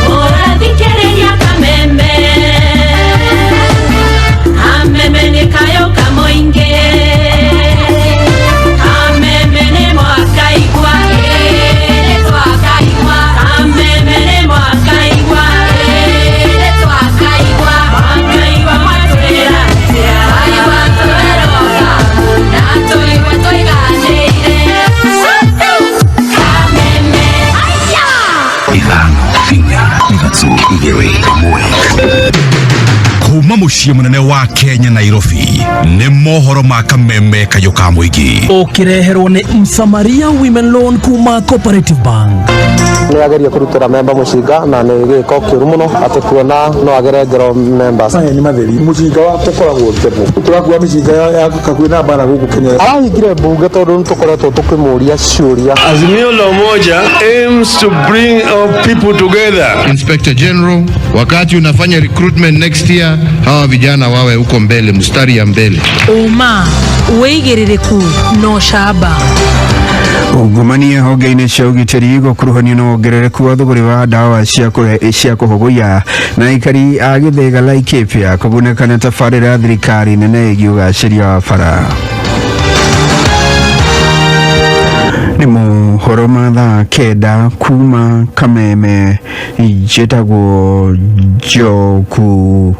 Ũrathikĩrĩria kameme, kameme nĩ kayo kamoingĩ, kameme nĩ mwakaigua, ĩĩ twakaigua, kameme nĩ mwakaigua, ĩĩ twakaigua, mwakaigua mwatwĩra atĩa, twaigua twerwo na tũigua tũiganĩire, kameme aya. 5, 4, 3, 2, 1. Kuma muciĩ mũnene wa Kenya, Nairobi, nĩ mohoro ma Kameme kayũ ka mũingĩ. Ũkĩreherwo nĩ Msamaria Women Loan kuma Cooperative Bank. Nä ageria kå rutä ra memba må cinga na nä gä ko kä ru må no atä kuona no agere ngero members. Maya nĩ matheri mũcinga wa ũkoragwo tebo tũrakua mĩcinga ya hakuhĩ na mbara gũkũ Kenya. Arahingire mbunge tondå nä tå koretwo tå kä må ria ciå. Azimio la Umoja aims to bring our people together. Inspector General, wakati unafanya recruitment next year, hawa vijana wawe huko mbele, mstari ya mbele. Ũma, wĩigĩrĩrĩku na ũcamba. Ungumania honge-inĩ cia ũgitĩri gũkuruhanio na wongerereku wa thũgũrĩ wa ndawa cia kũhũgũya, na aikari a Gĩthĩga Laikipia kũgunĩka nĩ tabarĩra ya thirikari nene ĩgiĩ ũgacĩria wa bara. Nĩ mohoro ma thaa 9 kuma Kameme, njĩtagwo Njoku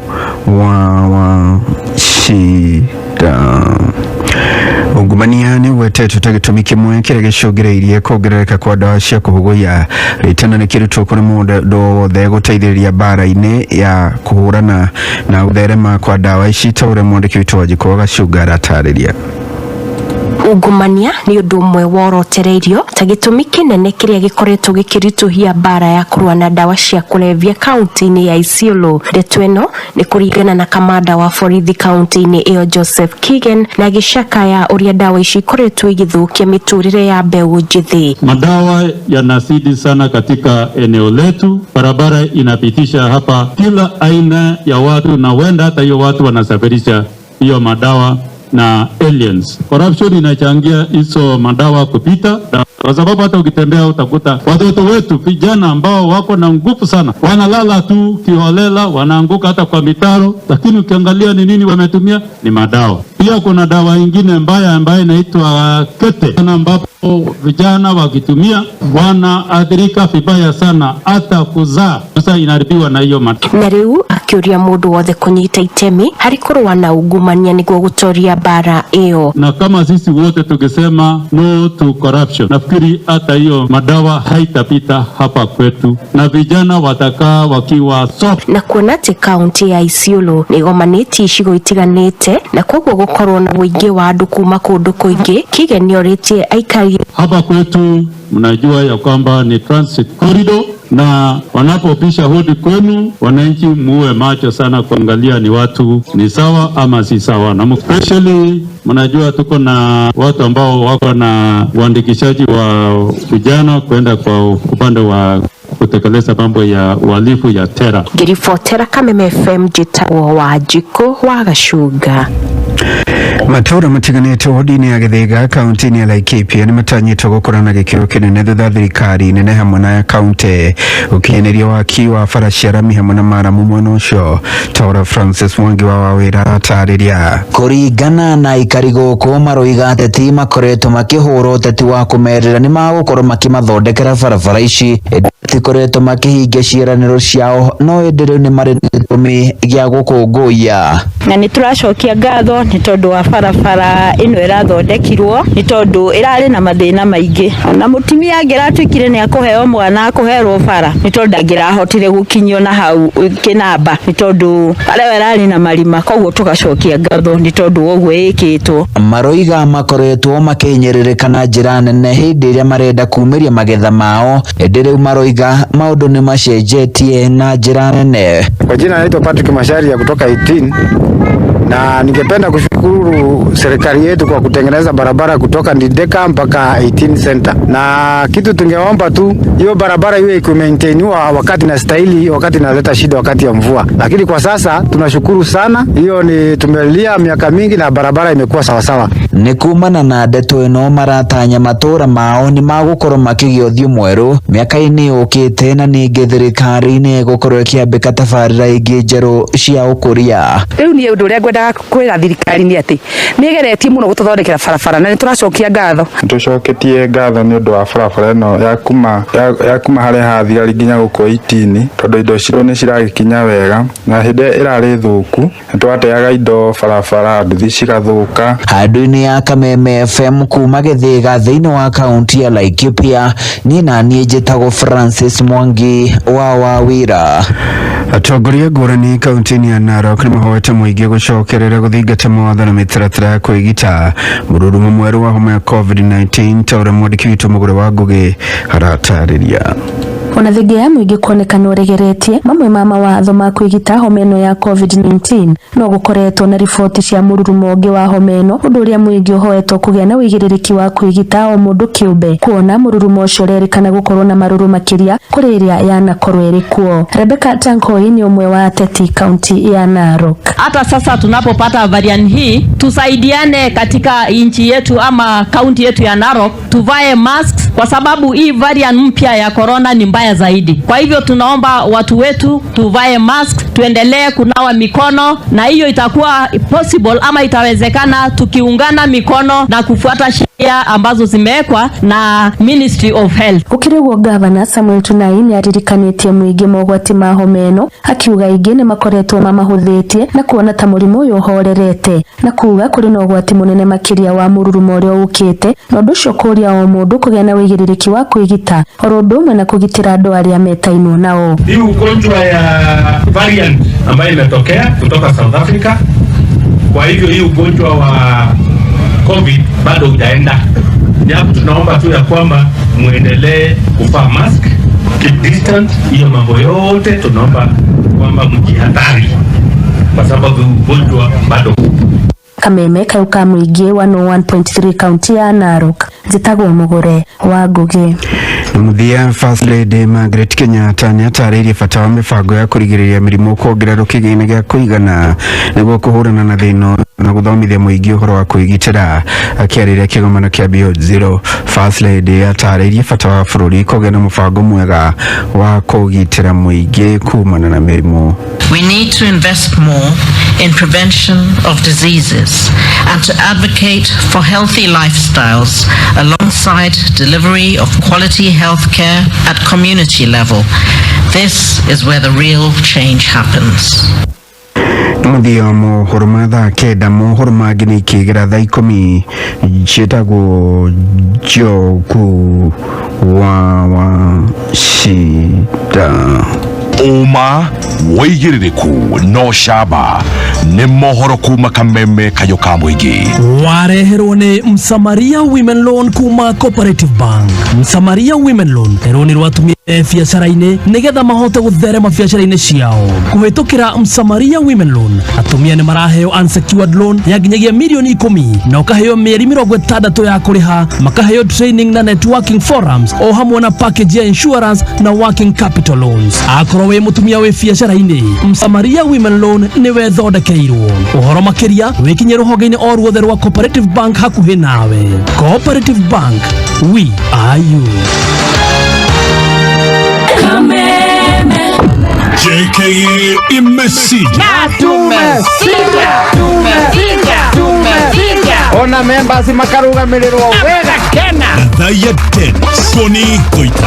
wa Wacida. Ungumania nĩ ũgwetetwo ta gĩtũmi kĩmwe kĩrĩa gĩcũngĩrĩirie kuongerereka kwa ndawa cia kũhũgũya. Rĩtana nĩ kĩrutwo kũrĩ mũndũ wothe gũteithĩrĩria mbara-inĩ ya kũhũrana na gũtherema kwa ndawa ici, ta ũrĩa mwandĩki witũ Wanjikũ wa Gacunga aratarĩria. Ungumania nĩ ũndũ ũmwe worotereirio ta gĩtũmi kĩnene kĩrĩa gĩkoretwo gĩkĩritũhia mbara ya kũrũa na ndawa cia kũrebia kaunti-inĩ ya Isiolo. Ndeto ĩno nĩ kũringana na kamanda wa borithi kaunti-inĩ ĩyo Joseph Kigen, na gĩcakaya ũrĩa ndawa ici ikoretwo igĩthũkia mĩtũrĩre ya mbeũ njĩthĩ. Madawa yanazidi sana katika eneo letu, barabara inapitisha hapa kila aina ya watu, na huenda hata hiyo watu wanasafirisha hiyo madawa na aliens. Corruption inachangia hizo madawa kupita, kwa sababu hata ukitembea utakuta watoto wetu vijana ambao wako na nguvu sana wanalala tu kiholela, wanaanguka hata kwa mitaro, lakini ukiangalia ni nini wametumia, ni madawa. Pia kuna dawa ingine mbaya ambayo inaitwa kete, ambapo vijana wakitumia wanaathirika vibaya sana, hata kuzaa sasa inaharibiwa na hiyo madawa. Na rĩu akĩũria mũndũ wothe kũnyita itemi harĩ kũrũa na ungumania nĩguo gũtoria mbara ĩyo. Na kama sisi wote tukisema no to corruption, nafikiri hata hiyo madawa haitapita hapa kwetu na vijana watakaa wakiwa soft. Na kuona atĩ kaunti ya Isiolo nĩ ĩgomanĩtie icigo itiganĩte na koguo gũkorwo na ũingĩ wa andũ kuma kũndũ kũingĩ, Kigen nĩorĩtie aikari Hapa kwetu mnajua ya kwamba ni transit corridor, na wanapopisha hodi kwenu, wananchi muwe macho sana kuangalia ni watu ni sawa ama si sawa, na especially mnajua tuko na watu ambao wako na uandikishaji wa vijana kwenda kwa upande wa kutekeleza mambo ya uhalifu ya tera. Ngĩribotera Kameme FM, njĩtagwo Wanjikũ wa Gacunga. Matũra matiganĩte wodi-inĩ ya Gĩthĩga kaunti-inĩ ya Laikipia nĩ matanyĩtwo gũkorwo na gĩkĩro kĩnene thutha thirikari nene hamwe na ya kaunti gũkinyanĩria waki wa bara cia rami hamwe na maramu mwena ũcio, ta ũrĩa Francis Mwangi wa Wawĩra aratarĩria. Kũringana na aikari gũkũ, maroiga ateti makoretwo makĩhũra ũteti wa kũmerĩra nĩ magũkorwo makĩmathondekera barabara ici. Matikoretwo makĩhingia ciĩranĩro ciao no ĩndĩ rĩu nĩ marĩ na gĩtũmi gĩa gũkũngũiya. Na nĩ tũracokia ngatho nĩ tondũ wa barabara ĩno ĩrathondekirwo, nĩ tondũ ĩrarĩ na mathĩna maingĩ, ona mũtumia angĩratuĩkire nĩ akũheo mwana akũherwo bara, nĩ tondũ ndangĩrahotire gũkinyio na hau kĩnamba, nĩ tondũ bara ĩyo ĩrarĩ na marima. Koguo tũgacokia ngatho nĩ tondũ wa ũguo ĩkĩtwo. Maroiga makoretwo makĩhinyĩrĩrĩka na njĩra nene hĩndĩ ĩrĩa marenda kumĩria magetha mao, ĩndĩ rĩu maroiga maũndũ nĩ macenjetie na njĩra nene. Kwa jina naitwa Patrick Masharia kutoka 18 na ningependa kushukuru serikali yetu kwa kutengeneza barabara kutoka Ndideka mpaka 18 Center, na kitu tungeomba tu hiyo barabara iwe ikimaintainiwa wakati na stahili, wakati inaleta shida wakati ya mvua, lakini kwa sasa tunashukuru sana, hiyo ni tumelia miaka mingi na barabara imekuwa sawasawa. Nĩ kumana na ndeto ĩno maratanya matũra mao nĩ magũkorwo makĩgĩa ũthiũ mwerũ mĩaka-inĩ yũkĩte, na ningĩ thirikari nĩ ĩgũkorwo ĩkĩambĩka tabarĩra ingĩ njerũ cia ũkũria. Rĩu niĩ ũndũ ũrĩa ngwendaga kwĩra thirikari nĩ atĩ nĩ ĩgeretie mũno gũtũthondekera barabara na nĩ tũracokia ngatho. Nĩtũcoketie ngatho nĩ ũndũ wa barabara ĩno ya kuma harĩa ha thigari nginya gũkũ 18, tondũ indo citũ nĩ ciragĩkinya wega, na hĩndĩ ĩrĩa ĩrarĩ thũku nĩtwateaga indo barabara, nduthi cigathũka. Handũ-inĩ ya Kameme FM kuma Gĩthĩga thĩinĩ wa kaunti ya Laikipia, niĩ na niĩ njĩtagwo Francis Mwangi wa Wawira. Atongoria ngũrani kaunti-inĩ ya Narok nĩ mahoete mũingĩ gũcokerera gũthingata mawatho na mĩtaratara ya kwĩgita mũrurumo mwerũ wa homa ya COVID-19, ta ũrĩa mwandĩki witũ Mũgũre wa Ngũgĩ aratarĩria. Ona thengia ya mũingĩ kuonekana ũregeretie mamwe ma mawatho ma kwĩgita homa ĩno ya COVID-19, no gũkoretwo na riboti cia mũrurumo ũngĩ wa homa ĩno, ũndũ ũrĩa mũingĩ ũhoetwo kũgĩa na ũigĩrĩrĩki wa kwĩgita o mũndũ kĩũmbe, kuona mũrurumo ũcio ũrerĩkana gũkorwo na marũrũ makĩria kũrĩ ĩrĩa yanakorwo ĩrĩ kuo. Rebecca Tankoi nĩ ũmwe wa ateti kaunti ya Narok. Hata sasa tunapopata variant hii, tusaidiane katika nchi yetu ama kaunti yetu ya Narok, tuvae masks kwa sababu hii variant mpya ya corona ni mbaya zaidi. Kwa hivyo tunaomba watu wetu tuvae mask, tuendelee kunawa mikono, na hiyo itakuwa possible ama itawezekana tukiungana mikono na kufuata sheria ambazo zimewekwa na Ministry of Health. Gũkĩrĩ ũguo, Gavana Samuel Tunai nĩ aririkanĩtie mũingĩ mogwati ma homa ĩno, akiuga aingĩ nĩ makoretwo mamahũthĩtie na kuona ta mũrimũ ũyũ ũhorerete, na kuga kũrĩ na ũgwati mũnene makĩria wa mũrurumo ũrĩa ũkĩte, na ũndũ ũcio kũria o mũndũ kũgĩa na ũigĩrĩrĩki wa kwĩgita oro ũndũ ũmwe na kũgitĩra andũ arĩa metainwo nao. Hii ugonjwa ya variant ambayo imetokea kutoka South Africa, kwa hivyo hii ugonjwa wa COVID bado hujaenda. Japo tunaomba tu ya kwamba muendelee kuvaa mask, keep distant, hiyo mambo yote tunaomba kwamba mjihadhari kwa sababu ugonjwa bado. Kameme kau ka mũingĩ 101.3 kaunti ya Narok, njĩtagwo Mũgũre wa Ngũgĩ. Mũthia, First Lady Margaret Kenyatta nĩ atarĩirie bata wa mĩbango ya kũrigĩrĩria mĩrimũ kuongererwo kĩgĩna gĩa kũigana nĩguo kũhũrana na thĩna na gũthomithia mũingĩ ũhoro wa kwĩgitĩra. Akĩarĩria kĩgomano kĩa Beyond Zero, First Lady atarĩirie bata wa bũrũri kũgĩa na mũbango mwega wa kũgitĩra mũingĩ kumana na mĩrimũ. We need to invest more in prevention of diseases and to advocate for healthy lifestyles alongside delivery of quality health care at community level. This is where the real change happens. Mũthia wa mohoro ma thaa 9, mohoro mangĩ nĩ ikĩgera thaa 10. Njĩtagwo Njogu wa Wacida. Ũma, wĩigĩrĩrĩku no camba nĩ mohoro kuma Kameme kayũ ka mũingĩ. Wareherwo nĩ Msamaria Women Loan kuma Cooperative Bank. Msamaria Women Loan nĩ rũni rwa atumia e biacara-inĩ nĩgetha mahote gũtherema biacara-inĩ ciao. Kũhĩtũkĩra Msamaria Women Loan, atumia nĩ maraheo unsecured loan ya nginyagia mirioni 10 na ũkaheo mĩeri 60 ya kũrĩha, makaheo training na networking forums o hamwe na package ya insurance na working capital loans. Akorwo wĩ mũtumia wĩ biacara-inĩ, Msamaria Women Loan nĩwe thondekeirwo. Ũhoro makĩria wĩkinye rũhonge-inĩ o ruothe rwa Cooperative Bank hakuhĩ nawe. Cooperative Bank, we are you. Kameme. JKA imesija. Tumesija, tumesija, tumesija. Ona members makarugamĩrĩrwo wega kena. Thaya 10 Tony Koita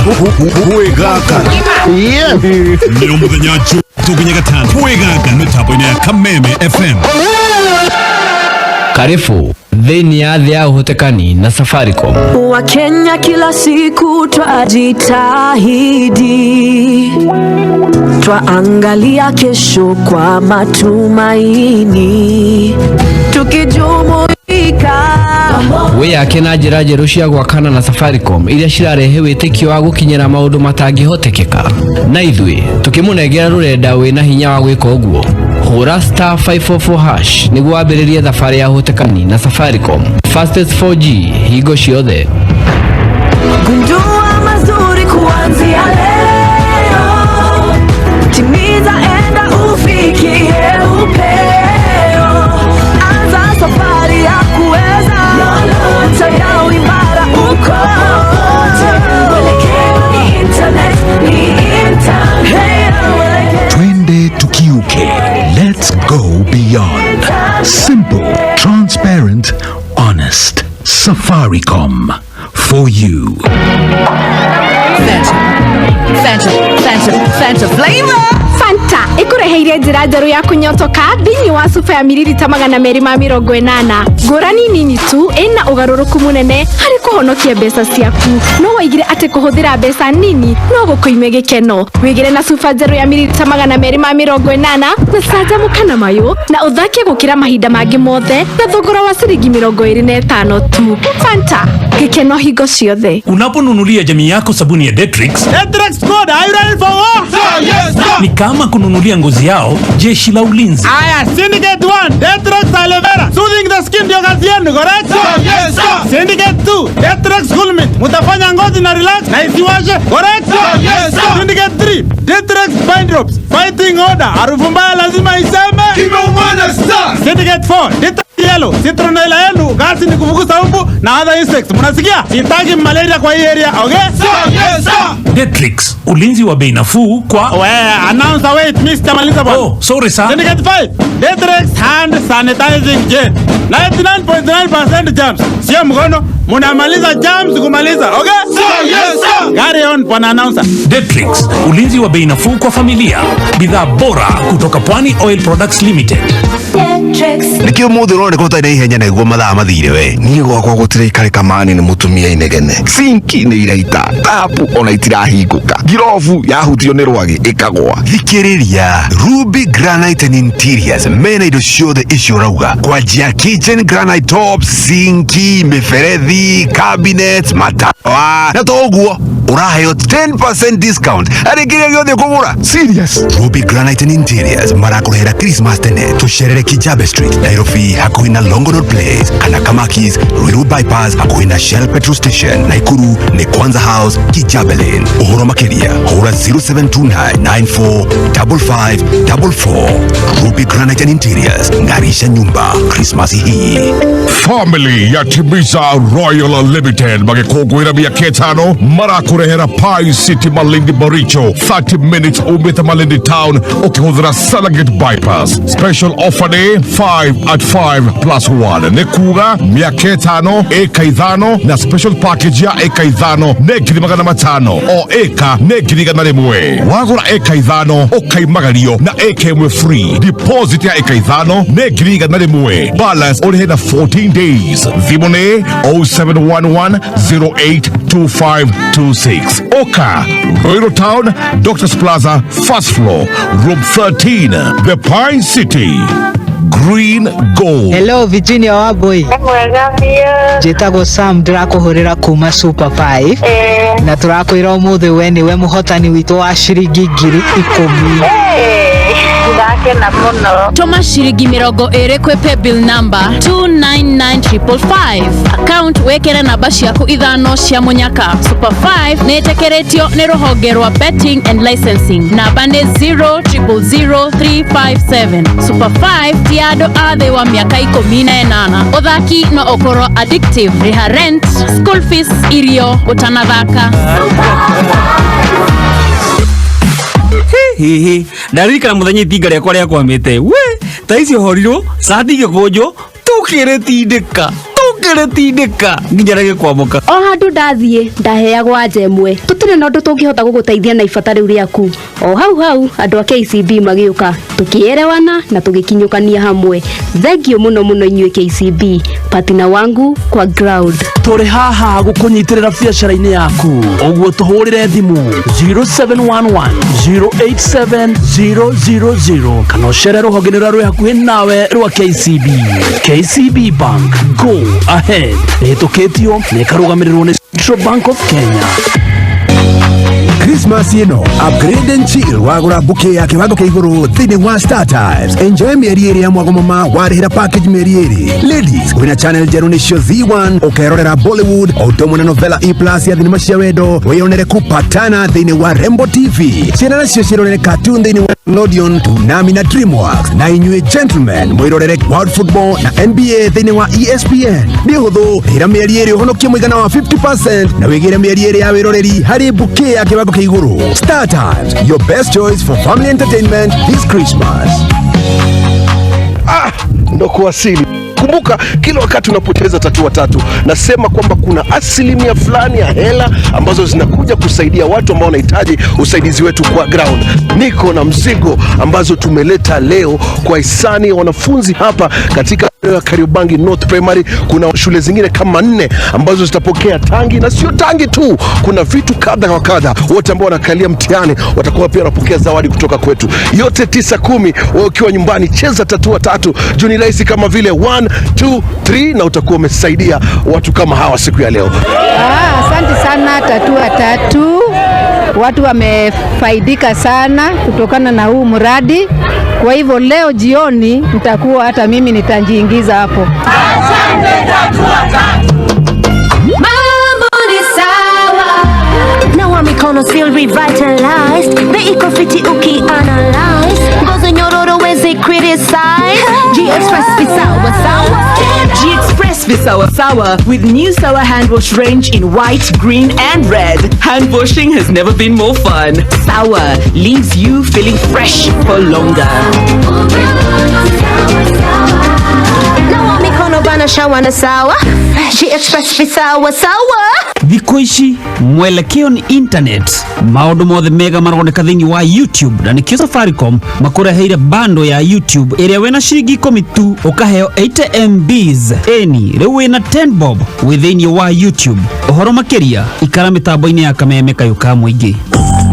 Kwegaka nĩ mũthenya nginya gatano Kwegaka mĩtambo-inĩ ya Kameme FM. Karibu thĩinĩ ya thĩ ya ũhotekani na Safaricom. Wakenya kila siku twajitahidi, twaangalia kesho kwa matumaini, tukijumuika. Wĩyake na njĩra njerũ cia gwakana na Safaricom iria cirarehe wĩtĩkio wa gũkinyĩra maũndũ matangĩhotekeka, na ithuĩ tũkĩmũnengera rũrenda wĩna hinya wa gwĩka ũguo. Hũra star 544 hash nĩguo wambĩrĩrie thabarĩ ya ũhotekani na Safaricom fastest 4G hingo ciothe. Gundua mazuri kuanzia leo, timiza, enda ufikie upeo, anza safari ya kuweza, mtandao imara uko popote, mwelekeo ni internet, ni internet. Twende tukiuke. Let's go beyond. Simple, transparent, honest. Safaricom. For you. Fanta, Fanta, Fanta, Fanta flavor. Fanta ĩkũreheire njĩra njerũ ya kũnyotoka thĩinĩ wa cuba ya miririta 280. Ngũrani nini tu ĩna ũgarũrũku mũnene harĩ kũhonokia mbeca ciaku. No waigire atĩ kũhũthĩra mbeca nini no gũkũime gĩkeno. Wĩgĩre na cuba njerũ ya miririta 280 na canjamũka na mayũ na ũthake gũkĩra mahinda mangĩ mothe na thogora wa ciringi 25 tu. Fanta, gĩkeno hingo ciothe. Unaponunulia jamii yako sabuni ya Detrix, Detrix squad, are you ready for war? Sir, yes, sir. Ni kama kununulia ngozi yao jeshi la ulinzi. Aya, Syndicate 1, Detrix aloe vera, soothing the skin ndio kazi yenu, correct? Sir, yes, sir. Syndicate 2, Detrix cool mint, mutafanya ngozi na relax na isiwashe, correct? Sir, yes, sir. Syndicate 3, Detrix pine drops, fighting odor, harufu mbaya lazima iseme. Kimeumana, sir. Syndicate 4, Detrix yellow, citronella yenu, kazi ni kufukuza mbu na other insects. Mnasikia? Sitaki malaria kwa hii area, okay? Sir, yes, sir. Detrix, ulinzi wa bei nafuu kwa We, announcer, wait, Mr. Maliza bwana. Oh, sorry sir. Syndicate 5, Detrix hand sanitizing gel. 99.9% germs. Sio mkono, munamaliza germs kumaliza, okay? Sir, yes, sir. Carry on, bwana announcer. Detrix, ulinzi wa bei nafuu kwa familia. Bidhaa bora kutoka Pwani Oil Products Limited. Nĩkĩ ũmũthĩ ũroneka ũtarĩ na ihenya na iguo mathaa mathire we? Niĩ gwakwa gũtiraikarĩka mani nĩ mũtumia inegene. Sinki nĩ iraita, tapu ona itirahingũka, ngirobu yahutio nĩ rwagĩ ĩkagwa. Thikĩrĩria, Ruby Granite and Interiors mena indo ciothe icio ũrauga, kwanjia kitchen granite tops, sinki, mĩberethi, cabinet, matawa, na to ũguo ũraheo 10% discount harĩ kĩrĩa gĩothe ũkũgũra. Serious? Ruby Granite and Interiors marakũrehera Christmas tene. Tũcerere Kijabe Street, Nairobi, hakuhĩ na Longonot Place, kana Kamakis, Ruiru Bypass, hakuhĩ na Shell Petrol Station. Naikuru nĩ Kwanza House, Kijabe Lane. Ũhoro makĩria hũra 0729945544. Ruby Granite and Interiors, ng'arisha nyumba Christmas hii. Family ya Timiza Royal Limited magĩkũngũĩra mĩaka 5 marakũrehera Pine City Malindi Baricho 30 minutes umĩte Malindi Town ũkĩhũthĩra Serengeti Bypass. Special offer day 5 at 5 plus 1 nĩ kuga mĩaka 5 ĩka 5 na special package ya ĩka 5 nĩ 500,000 o ĩka nĩ 100,000. Wagũra ĩka 5 ũkaimagario na ĩka 1 free. Deposit ya ĩka 5 nĩ 100,000, balance ũrĩhe na 14 days. Thimũ nĩ 0711 082526. Oka Ruiru Town, Doctors Plaza, first floor, room 13, The Pine City. Green Gold. Hello Virginia Wambui. Mwega biũ. Njĩtagwo Sam, ndĩrakũhũrĩra kuma Super 5 na tũrakwĩra ũmũthĩ we nĩwe mũhotani witũ wa ciringi 10,000. Ndakena mũno. Tũma ciringi 20 kwĩ paybill number 299555 account wĩkĩre namba ciaku 5 cia mũnyaka. Super 5 nĩ ĩtĩkĩrĩtio nĩ rũhonge rwa betting and licensing, namba nĩ 0000357. Super 5 ti andũ a thĩ wa mĩaka 18. Ũthaki no ũkorwo addictive. Rĩha rent, school fees, irio ũtanathaka. Hihi ndaririkana muthenya itinga rĩakwa rĩakwamĩte we ta icio horirwo cati igĩkũnjwo tũkĩrĩtindĩka tũkĩrĩtindĩka nginya rĩgĩkwamũka. O handũ ndathiĩ ndaheagwo anja ĩmwe, tũtirĩ na ũndũ tũngĩhota gũgũteithia na ibata rĩu rĩaku. O hau hau andũ a KCB magĩũka, tũkĩerewana na tũgĩkinyũkania hamwe. Thengiũ mũno mũno inyuĩ KCB, patina wangu kwa ground. Tũrĩ haha gũkũnyitĩrĩra biacara-inĩ yaku, ũguo tũhũrĩre thimũ 0711 087 000 kana ũcere rũhonge-inĩ rũrĩa rwĩ hakuhĩ nawe rwa KCB. KCB Bank, go ahead. Ĩhĩtũkĩtio na ĩkarũgamĩrĩrwo nĩ Central Bank of Kenya. Christmas ĩno, upgrade and chill wagũra bouquet ya kĩwango kĩa igũrũ thĩinĩ wa Star Times. Enjoy mĩeri ĩrĩ ya mwagomoma warĩhĩra package mĩeri ĩrĩ. Ladies, kwĩna channel njerũ nĩcio Z1, ũkerorera Bollywood o ũndũ ũmwe na Novela E Plus ya thinema cia wendo, wĩyonere kupatana thĩinĩ wa Rembo TV. Ciana nacio ciĩrorere cartoon thĩinĩ wa Nickelodeon, Toonami na DreamWorks, na inyuĩ gentlemen mwĩrorere World Football na NBA thĩinĩ wa ESPN. Nĩ ũhũthũ, rĩhĩra mĩeri ĩrĩ ũhonokie mũigana wa 50% na wĩgĩre mĩeri ĩrĩ ya wĩroreri harĩ bouquet ya kĩwango kĩa igũrũ. Star Times, your best choice for family entertainment this Christmas. Ah, ndo kuwasili. Kumbuka kila wakati unapocheza tatua tatu, nasema kwamba kuna asilimia fulani ya hela ambazo zinakuja kusaidia watu ambao wanahitaji usaidizi wetu kwa ground. Niko na mzigo ambazo tumeleta leo kwa hisani ya wanafunzi hapa katika eneo ya Kariobangi North Primary. Kuna shule zingine kama nne ambazo zitapokea tangi, na sio tangi tu, kuna vitu kadha wa kadha. Wote ambao wanakalia mtihani watakuwa pia wanapokea zawadi kutoka kwetu. Yote 9 10, wewe ukiwa nyumbani cheza tatua tatu juu ni rahisi kama vile 1 2 3, na utakuwa umesaidia watu kama hawa siku ya leo. Ah, asante sana Tatua Tatu. Watu wamefaidika sana kutokana na huu mradi. Kwa hivyo leo jioni nitakuwa hata mimi nitajiingiza hapo. Mambo ni sawa. Nawa mikono still revitalized. Bei iko fiti ukianalyze. Ngozi nyororo wezi criticize. G-Express visawa sawa. G-Express Visawa Sawa with new Sawa hand wash range in white, green and red. Hand washing has never been more fun. Sawa leaves you feeling fresh for longer. Nawa mikono bana shawa na sawa. G-Express visawa sawa. Thikũ ici mwelekeo ni internet, maũndũ mothe mega maroneka thĩinĩ wa YouTube, na nĩkĩo Safaricom makũreheire bando ya YouTube ĩrĩa wĩna ciringi 10 tu ũkaheo 80 MBs. Ĩni rĩu wĩna 10 bob wĩ thĩinĩ wa YouTube. Ũhoro makĩria ikara mĩtambo-inĩ ya Kameme kayũ ka mũingĩ.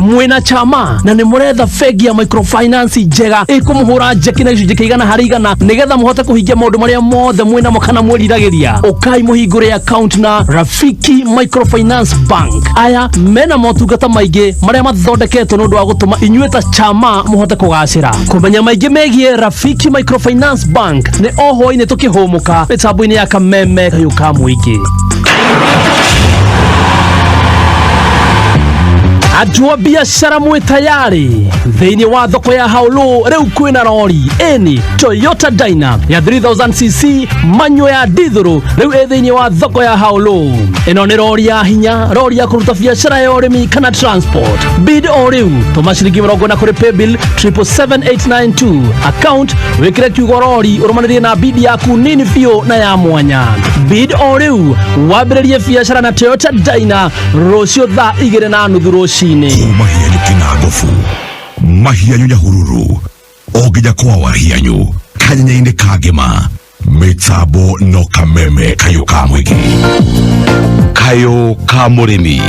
Mwina chama na nĩ mũretha bengi ya microfinance njega ĩkũmũhũra njeki na gĩcunjĩ kĩa 100% nĩgetha mũhote kũhingia maũndũ marĩa mothe mwĩnamo kana mwĩriragĩria. Ũkai mũhingũre account na Rafiki Microfinance Bank. Aya mena motungata maingĩ marĩa mathondeketwo nĩ ũndũ wa gũtũma inyuĩ ta chama mũhote kũgacĩra. Kũmenya maingĩ megiĩ Rafiki Microfinance Bank nĩ o hwainĩ tũkĩhũmũka mĩtambo-inĩ ya Kameme kayũ ka mũingĩ. Andũ a biacara mwĩ tayari thĩinĩ wa thoko ya Haulu rĩu kwĩna rori ĩni Toyota Dyna ya 3000cc manyũ ya dithũrũ rĩu ĩ thĩinĩ wa thoko ya Haulu. Ĩno nĩ rori ya hinya, rori ya kũruta biacara ya ũrĩmi kana transport. Bid o rĩu tũma ciringi 40 kũrĩ paybill 777892 account, wĩkĩre kiugo rori ũrũmanĩrie na bid yaku nini biũ na ya mwanya. Bid o rĩu wambĩrĩrie biacara na Toyota Dyna rũciũ thaa 2:30 rũcinĩ. Mahianyu Kinangofu, Mahianyu Nyahururu, o nginya kwa Wahianyu kanyenya-inĩ ka ngĩma, mĩtambo no Kameme kayũ ka mũingĩ, kayũ ka mũrĩmi,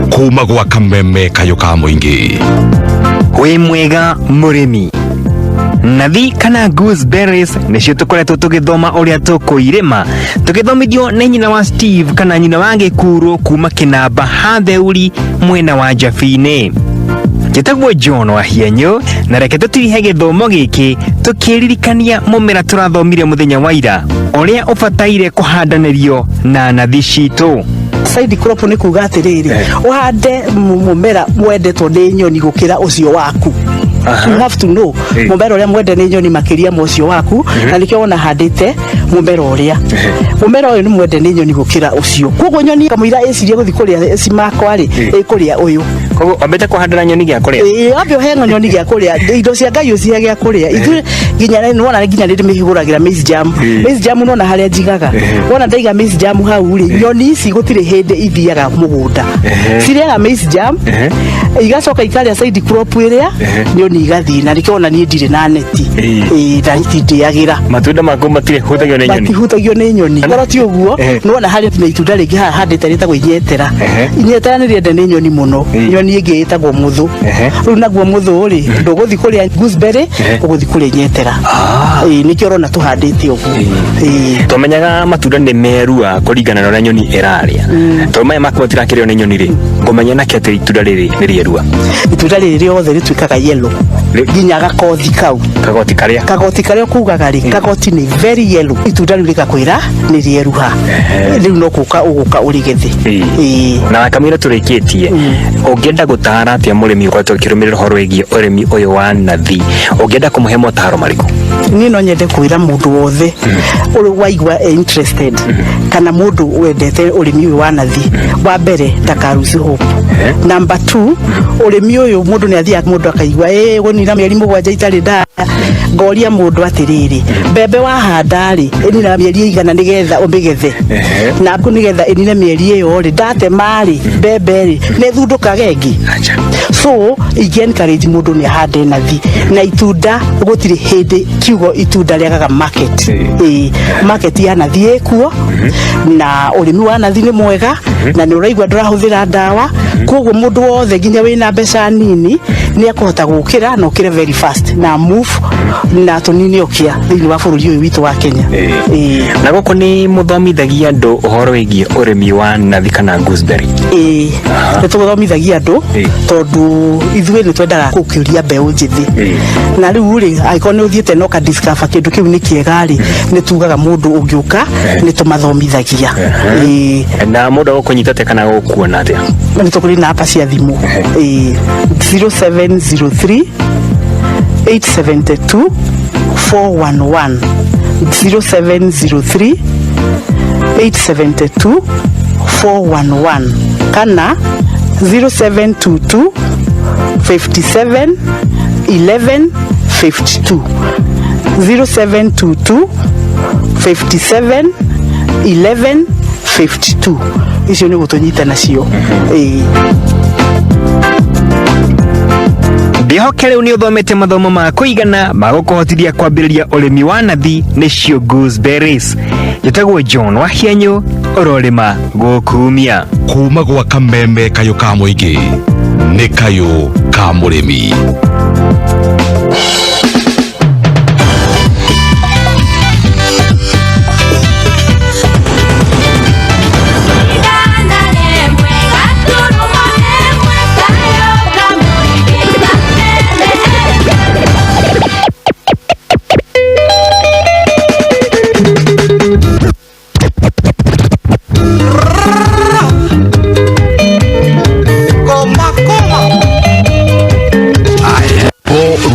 kuma gwa Kameme kayũ ka mũingĩ. Wĩ mwega mũrĩmi. Nathi kana gooseberries nĩcio tũkoretwo tũgĩthoma ũrĩa tũkũirĩma, tũgĩthomithio nĩ nyina wa Steve kana nyina wa Gĩkuro kuma Kĩnamba Hatheuri mwena wa Njabinĩ. Njĩtagwo John Wahianyũ, na reke tũtirihe gĩthomo gĩkĩ tũkĩririkania mũmera tũrathomire mũthenya wa ira ũrĩa ũbataire kũhandanĩrio na nathi citũ. Side crop nĩ kuga atĩrĩrĩ, ũhande mũmera wendetwo nĩ nyoni gũkĩra ũcio waku. You have to know mũmera ũrĩa mwende nĩ nyoni makĩria ma ũcio waku, na nĩkĩo wona handĩte mũmera ũrĩa mũmera ũyũ nĩ mwende nĩ nyoni gũkĩra ũcio. Koguo nyoni kamũira ĩcirie gũthiĩ kũrĩa cimakwa rĩ, ĩkũrĩa ũyũ. Koguo wambĩte kũhandĩra nyoni gĩa kũrĩa? Ĩĩ, wambe ũhe nyoni gĩa kũrĩa, indo cia Ngai ũcihe gĩa kũrĩa. Ithuĩ nginya nĩwona nginya nĩ ndĩmĩhũragĩra maize jam. Maize jam nĩwona harĩa njigaga, wona ndaiga maize jam hau rĩ, nyoni ici gũtirĩ hĩndĩ ithiaga mũgũnda. Cirĩaga maize jam, igacoka ikarĩa side crop ĩrĩa, nyoni igathiĩ, na nĩkĩo ona niĩ ndirĩ na neti. Ĩĩ, na itindĩagĩra. Matunda maku matirĩ hutagio nĩ nyoni? Matihutagio nĩ nyoni. Korwo ti ũguo, nĩwona harĩ na itunda rĩngĩ haha handĩte rĩtagwo inyetera. Inyetera nĩ rĩende nĩ nyoni mũno. Nyoni ĩngĩ ĩtagwo mũthũ. Rĩu naguo mũthũ rĩ, ndũgũthiĩ kũrĩa gooseberry, ũgũthiĩ kũrĩa inyetera. Ĩĩ, nĩkĩo ũrona tũhandĩte ũguo. Ĩĩ. Twamenyaga matunda nĩ merua kũringana na ũrĩa nyoni ĩrarĩa. Tondũ maya maku matirakĩrĩo nĩ nyoni rĩ, ngũmenya nakĩ atĩ itunda rĩrĩ nĩ rĩerua? Itunda rĩrĩ rĩothe rĩtuĩkaga yellow, nginya gakothi kau. Kagoti karĩa? Kagoti karĩa ũkugaga rĩ, kagoti nĩ very yellow. Itunda rĩu rĩgakwĩra nĩ rĩeruha. Rĩu no gũka ũgũka ũrĩgethe. Ĩĩ. Na kamũira tũrĩkĩtie, ũngĩenda gũtaara atĩa mũrĩmi ũkoretwo akĩrũmĩrĩra ũhoro wĩgiĩ ũrĩmi ũyũ wa nathi? Ũngĩenda kũmũhe motaro marĩkũ? Niĩ no nyende kwĩra mũndũ wothe ũrĩ waigua e interested, kana mũndũ wendete ũrĩmi ũyũ wa nathi, wa mbere, ndaka lose hope. Number two, ũrĩmi ũyũ mũndũ nĩ athiaga, mũndũ akaigua ĩ gũnina mĩeri 7 itarĩ ndaya. Ngoria mũndũ atĩrĩrĩ, mbembe wahanda rĩ, ĩninaga mĩeri ĩigana nĩgetha ũmĩgethe? Na nĩgetha ĩnine mĩeri ĩyo rĩ, ndatema rĩ, mbembe rĩ, nĩ ĩthundũkaga ĩngĩ? So ingĩ encourage mũndũ nĩ ahande nathi, na itunda gũtirĩ hĩndĩ kiugo itunda rĩagaga market. Ĩĩ, market ya nathi ĩkuo, na ũrĩmi wa nathi nĩ mwega, na nĩ ũraigua ndũrahũthĩra ndawa. Koguo mũndũ wothe nginya wĩna mbeca nini nĩ akũhota gũkĩra na ũkĩre very fast na move na tũnine ũkĩa thĩinĩ wa bũrũri ũyũ witũ wa Kenya. Ĩĩ. Na gũkũ nĩ mũthomithagia andũ ũhoro wĩgiĩ ũrĩmi wa nathi kana gooseberry? Ĩĩ, nĩ tũthomithagia andũ, tondũ ithuĩ nĩ twendaga gũkĩria mbeũ njĩthĩ. Na rĩu rĩ, angĩkorwo nĩ ũthiĩte na ũkadiscover kĩndũ kĩu nĩ kĩega rĩ, nĩ tugaga mũndũ ũngĩũka nĩ tũmathomithagia. Ĩĩ. Na mũndũ agũkũnyita atĩa kana gũkuona atĩa? Nĩ tũkũrĩ namba cia thimũ. Ĩĩ, 0703 872 411, 0703 872 411, kana 0722 57 11 52, 0722 57 11 52. Icio nĩ gũtũnyita nacio. Ĩĩ. Ndĩhoke rĩu nĩ ũthomete mathomo ma kũigana ma gũkũhotithia kwambĩrĩria ũrĩmi wa nathi, nĩcio gooseberries. Njĩtagwo John Wahianyũ, ũrorĩma gũkumia. Kuma gwa kameme kayũ ka mũingĩ nĩ kayũ ka mũrĩmi.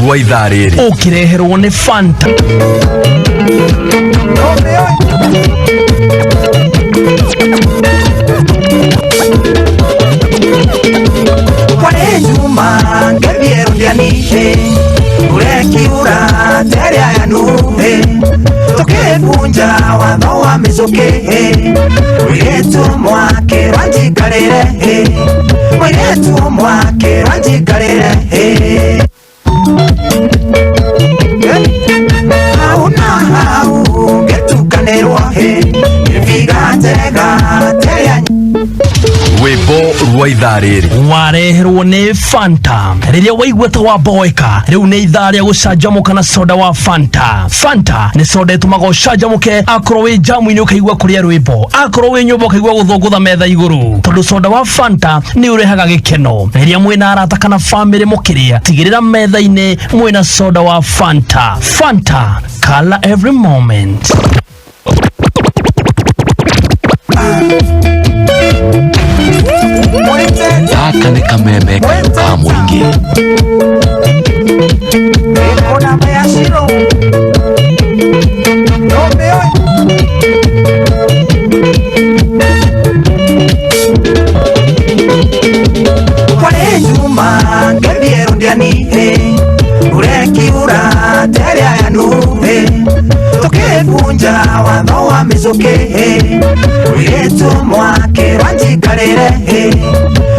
Rwa ithaa rĩrĩ ũkĩreherwo nĩ Fanta. Kware nyuma ngebierundianishe urekiura teria yanuhe tukivunja watho wa micuki, mũirĩtu mwake rwanjikarĩre, mũirĩtu mwake rwanjikarĩre. Hau na hau ngetukanĩrwo nĩbiga njega teria. Rwĩmbo rwa ithaa rĩrĩ wareherwo nĩ Fanta. Rĩrĩa waigua ta wamboeka, rĩu nĩ ithaa rĩa gũcanjamũka na soda wa Fanta. Fanta nĩ soda ĩtũmaga ũcanjamũke, akorwo wĩ jamu-inĩ ũkaigua kũrĩa rwĩmbo, akorwo wĩ nyũmba ũkaigua gũthũngũtha metha igũrũ, tondũ soda wa Fanta nĩ ũrehaga gĩkeno. Rĩrĩa mwĩna arata kana famĩlĩ mũkĩrĩa, tigĩrĩra metha-inĩ mwĩna soda wa Fanta. Fanta, color every moment. Gaka nĩ kameme kayũ ka mũingĩ. Kware Mũirĩtu mwake rwanjikarĩre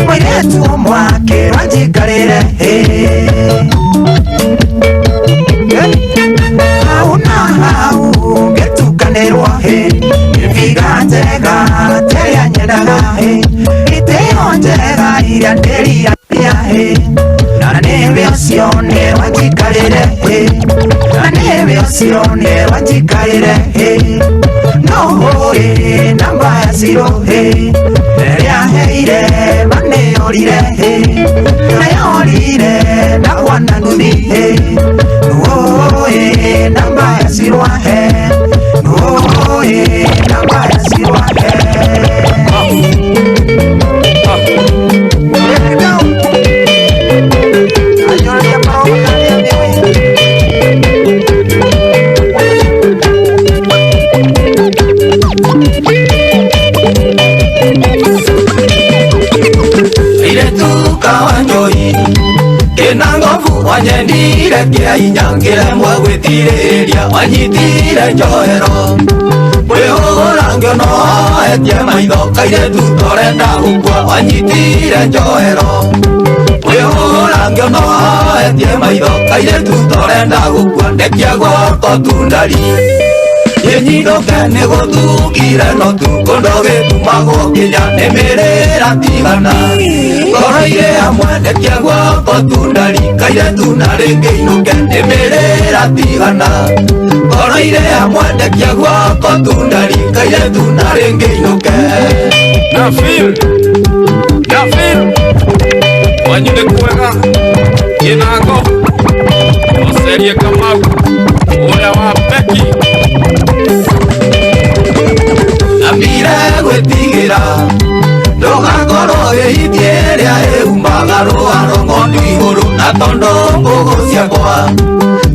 mũirĩtu mwake rwanjikarĩre hau na hau ngĩtukanĩrwo nĩbiga njega teria nyendaga itĩo njega iria ndĩriragĩria na nĩwe ũcio nĩwanjikarĩre na nĩwe ũcio nĩwanjikarĩre no hũrĩ namba ya ciro rĩrĩa heire manĩyũrire nayorire ndagwa na nduthi nũĩ namba ya ciro he nũĩ namba ya ciro he. Wanyendire kĩa ngĩremwo gwĩtirĩria wanyitire njohero kwĩhũgũra ngĩonoetie maitho kairĩtu torenda gũkua wanyitire njohero kwĩhũgũra ngĩonoetie maitho kairĩtu torenda gũkua ndekia gwako tundari yenyinũke nĩ gũthukire no tu kũndũ gĩtumagwo nginya nĩ mĩrĩra tigana ngoro irĩ hamwe ndekia gwako tundari kairĩtu na rĩngĩ inũke nĩ mĩrĩra tigana ngoro irĩ hamwe ndekia gwako tundari kairĩtu na rĩngĩ inũke. Na feel na feel wanyu nĩ kwega kĩnango Ocerie Kamau ũrĩa wa Beki Ambire gwĩtigĩra ndũgakorwo ĩhitie ĩrĩa ĩumaga rũharo ng'ondu igũrũ na tondũ mbũgũ ciakwa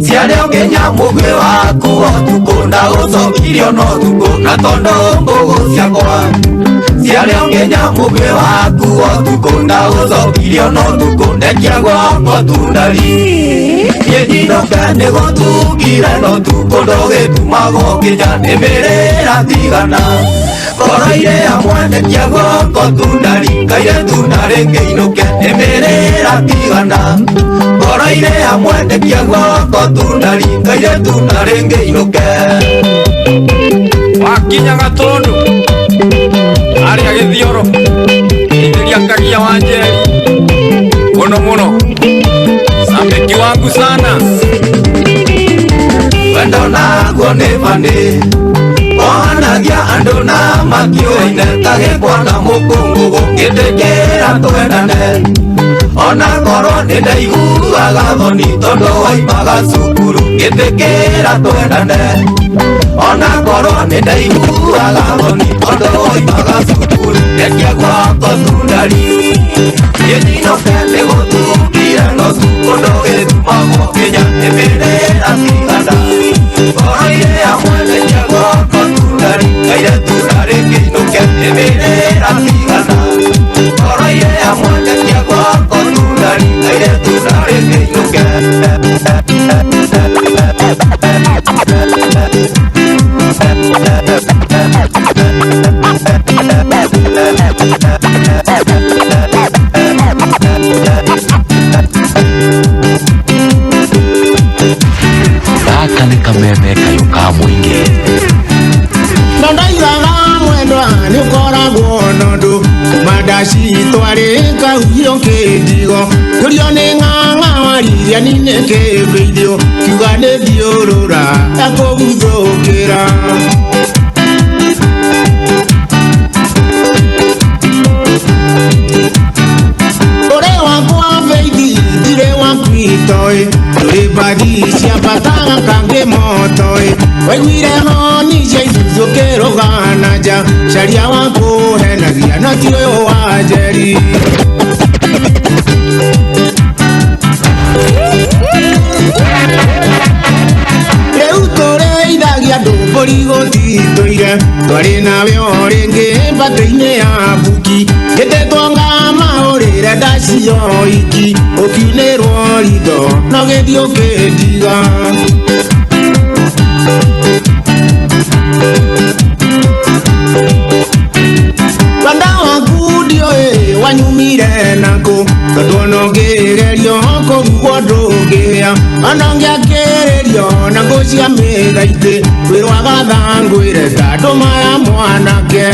ciarĩ o nginya mũgwĩ waku ũtukũ na ũcokirio no ũtukũ na tondũ mbũgũ ciakwa ciarĩ o nginya mũgwĩ waku ũtukũ na ũcokirio no ũtukũ ndekia gwakwa tundari yenyinũke nĩ gũthukire no tukũ ndũgĩtumagwo nginya nĩ mĩrĩra tigana ngoro irĩ hamwe ndekia gwako tundari kairĩtu na rĩngĩ inũke nĩ mĩrĩra tigana ngoro irĩ hamwe ndekia gwako tundari kairĩtu na rĩngĩ inũke. Wakinya Gatundu arĩa Gĩthioro ithĩria Kagia wa Njeri mũno mũno sameki wangu sana wendo naguo nĩ bani wohanagia andũ na makiũaine ta gĩkwa na mũkũngũgũ ngĩtĩkĩra twendane ona korwo nĩ ndaiguaga thoni tondũ waimaga cukuru ngĩtĩkĩra twendane ona korwo nĩ ndaiguaga thoni tondũ waimaga cukuru ndekia gwakwa tundari yenyinũke nĩ gũthukire no tukũ ndũgĩtumagwo nginya nĩ mĩrĩra tigana ngoro irĩ hamwe ndekia gwakwa tundari kairĩtu na rĩngĩ inũke nĩ mĩrĩra tigana ngoro irĩ hamwe ndekia gwakwa tundari kairĩtu na rĩngĩ inũke. Gaka nĩ kameme kayũ ka mũingĩ na ndaigaga mwendwa nĩ ũkoragwo na ũndũ mandaci twarĩ kaugio kĩndigo kũrio nĩ ng'ang'a wariria ninĩ kĩmbĩithio kiuga nĩ thiũrũra ekũguthũkĩra. Ũrĩ wakwa beithi ndirĩ waku itoĩ ndũrĩ mbathi ciambataga kangĩ motoĩ waiguire honi cia Isuzu kĩrũgana nja caria wa kũhenagia no ti ũyũ wa Njeri. Rĩu tũrĩithagia andũ mbũri gũtitũire twarĩ nawe o rĩngĩ mbatĩ-inĩ ya buki ngĩtĩtwo ngamahũrĩre ndacio iki ũkiunĩrwo ritho no gĩthiĩ ũkĩndiga. Cia mĩgaitĩ kwĩrwaga thangwĩre ta ndũma ya mwanake.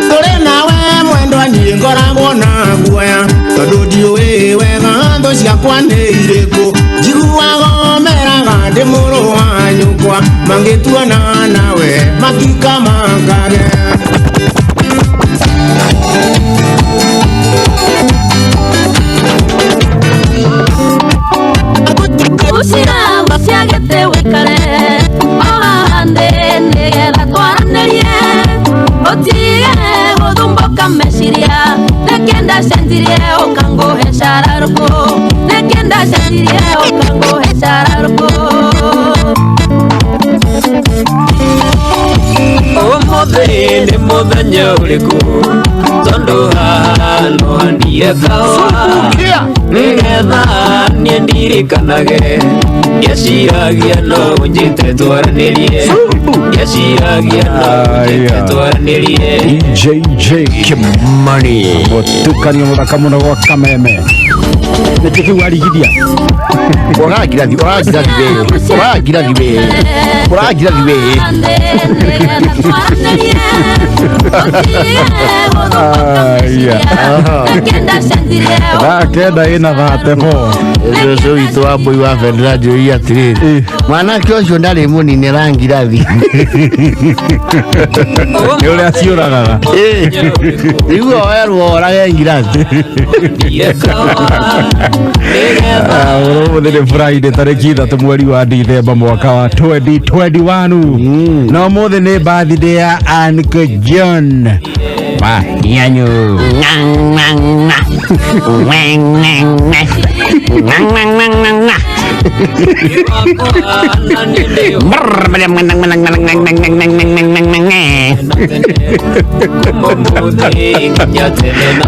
Tũrĩ nawe mwendwa niĩ ngoragwo na guoya tondũ ndiũĩ wega thũ ciakwa nĩ irĩkũ. Njiguaga meraga ndĩ mũrũ wa nyũkwa mangĩtuona nawe matikamakage. Ucira ciagĩte wĩkare o haha ndĩ nĩgetha twaranĩrie ũtige gũthumbũka meciria nĩkĩ ndacenjirie ũkangũhe cararũkũ nĩkĩ ndacenjirie ũkangũhe cararũkũ. Ũmũthĩ nĩ mũthenya ũrĩkũ tondũ haha no handire kahũa nĩgetha niĩ ndirikanage ngĩciragia no ũnjĩte twaranĩrie ngĩciragia no ũnjĩte twaranĩrie. JJ Kimani mũtukanio mũthaka mũno gwa Kameme nĩkĩ kĩu arigithia. Ũrangirathi ũrangirathi we ũrangirathi we ũrangirathi we. Thaa 9 ĩna 34. Ũcio witũ wa mbũi wa bendera njũria atĩrĩrĩ mwanake ũcio ndarĩ mũnini arangirathi. Nĩ ũrĩa ciũragaga. Rĩu werwo orage ngirathi. Ũmũthĩ nĩ Friday tarĩki 3 mweri wa Dithemba mwaka wa 2021 na ũmũthĩ nĩ birthday ya Uncle John Mahianyu.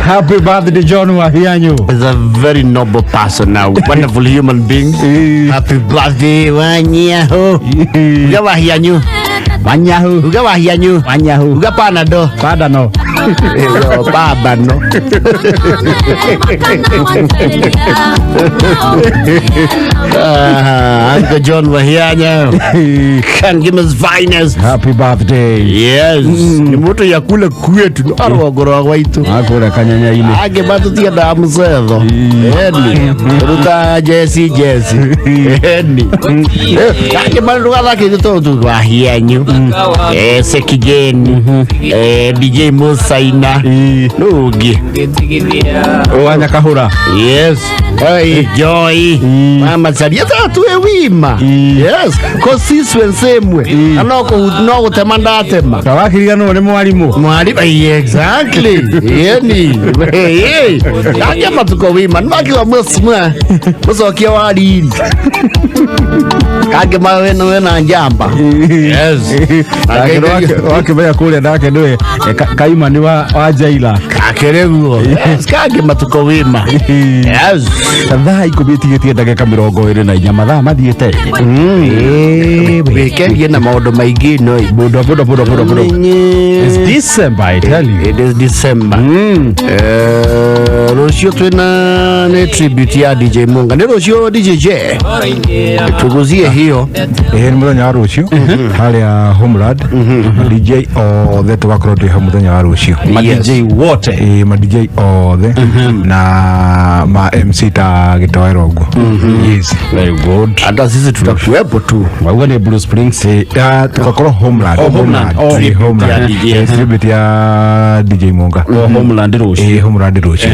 Happy birthday John Wahianyu. Is a very noble person, a wonderful human being. Happy birthday Wanyahu. Uga Wahianyu. Wanyahu. Uga Wahianyu. Wanyahu. Uga panado. Padano. Yo baba no. Uncle John Wahianya. Kangima's finest. Happy birthday. Yes. Ni mutu ya kule kwetu arogoro gwaitu. Akura kanyanya-inĩ. Angĩ matutiendaga mũcetho. Eni. Ruta Jesse Jesse. Eni. Angĩ marugathakĩte tondũ Wahianyu. Sekigeni. DJ Musaina. Nũ ũngĩ? Wanyakahũra. Yes. Hey, Joy. Mama Saria tatu wima. Yes. Constituency emwe. Na no no gutema ndatema. Tawakiriganwo nĩ mwarimu. Mwarimu exactly. Yeni. Hey. Kanja matuko wima. Nwakiwa mwesmwe. Mucokia wa riri. Kange mawe na wena njamba. Yes. Wakimenya kũrĩa nake nĩwe kaima nĩ wa Jaila. Kakereguo. Yes, kange matuko wima. Yes. Thaa 10 ĩtigĩtie ndagĩka 24 mathaa mathiĩte. Wikerie na maũndũ maingĩ no. Mũno mũno mũno mũno mũno. It's December, I tell you. It is December. Rũciũ twĩna nĩ tribute ya DJ Munga. Nĩ rũciũ DJ J. Tuguzie hiyo. Ĩĩ nĩ mũthenya wa rũciũ harĩa Homeland DJ othe tũgakorwo twĩ hau mũthenya wa rũciũ. Ma DJ wote. Ĩĩ ma DJ othe na ma MC ta gĩtoero ũguo. Yes. Very good. Hata sisi tutakuwepo tu. Wauga nĩ Blue Springs. Tugakorwo Homeland. Oh, Homeland. Oh, Ĩĩ, Homeland. Tribute ya DJ Munga. Oh, Homeland rũciũ. Ĩĩ Homeland rũciũ.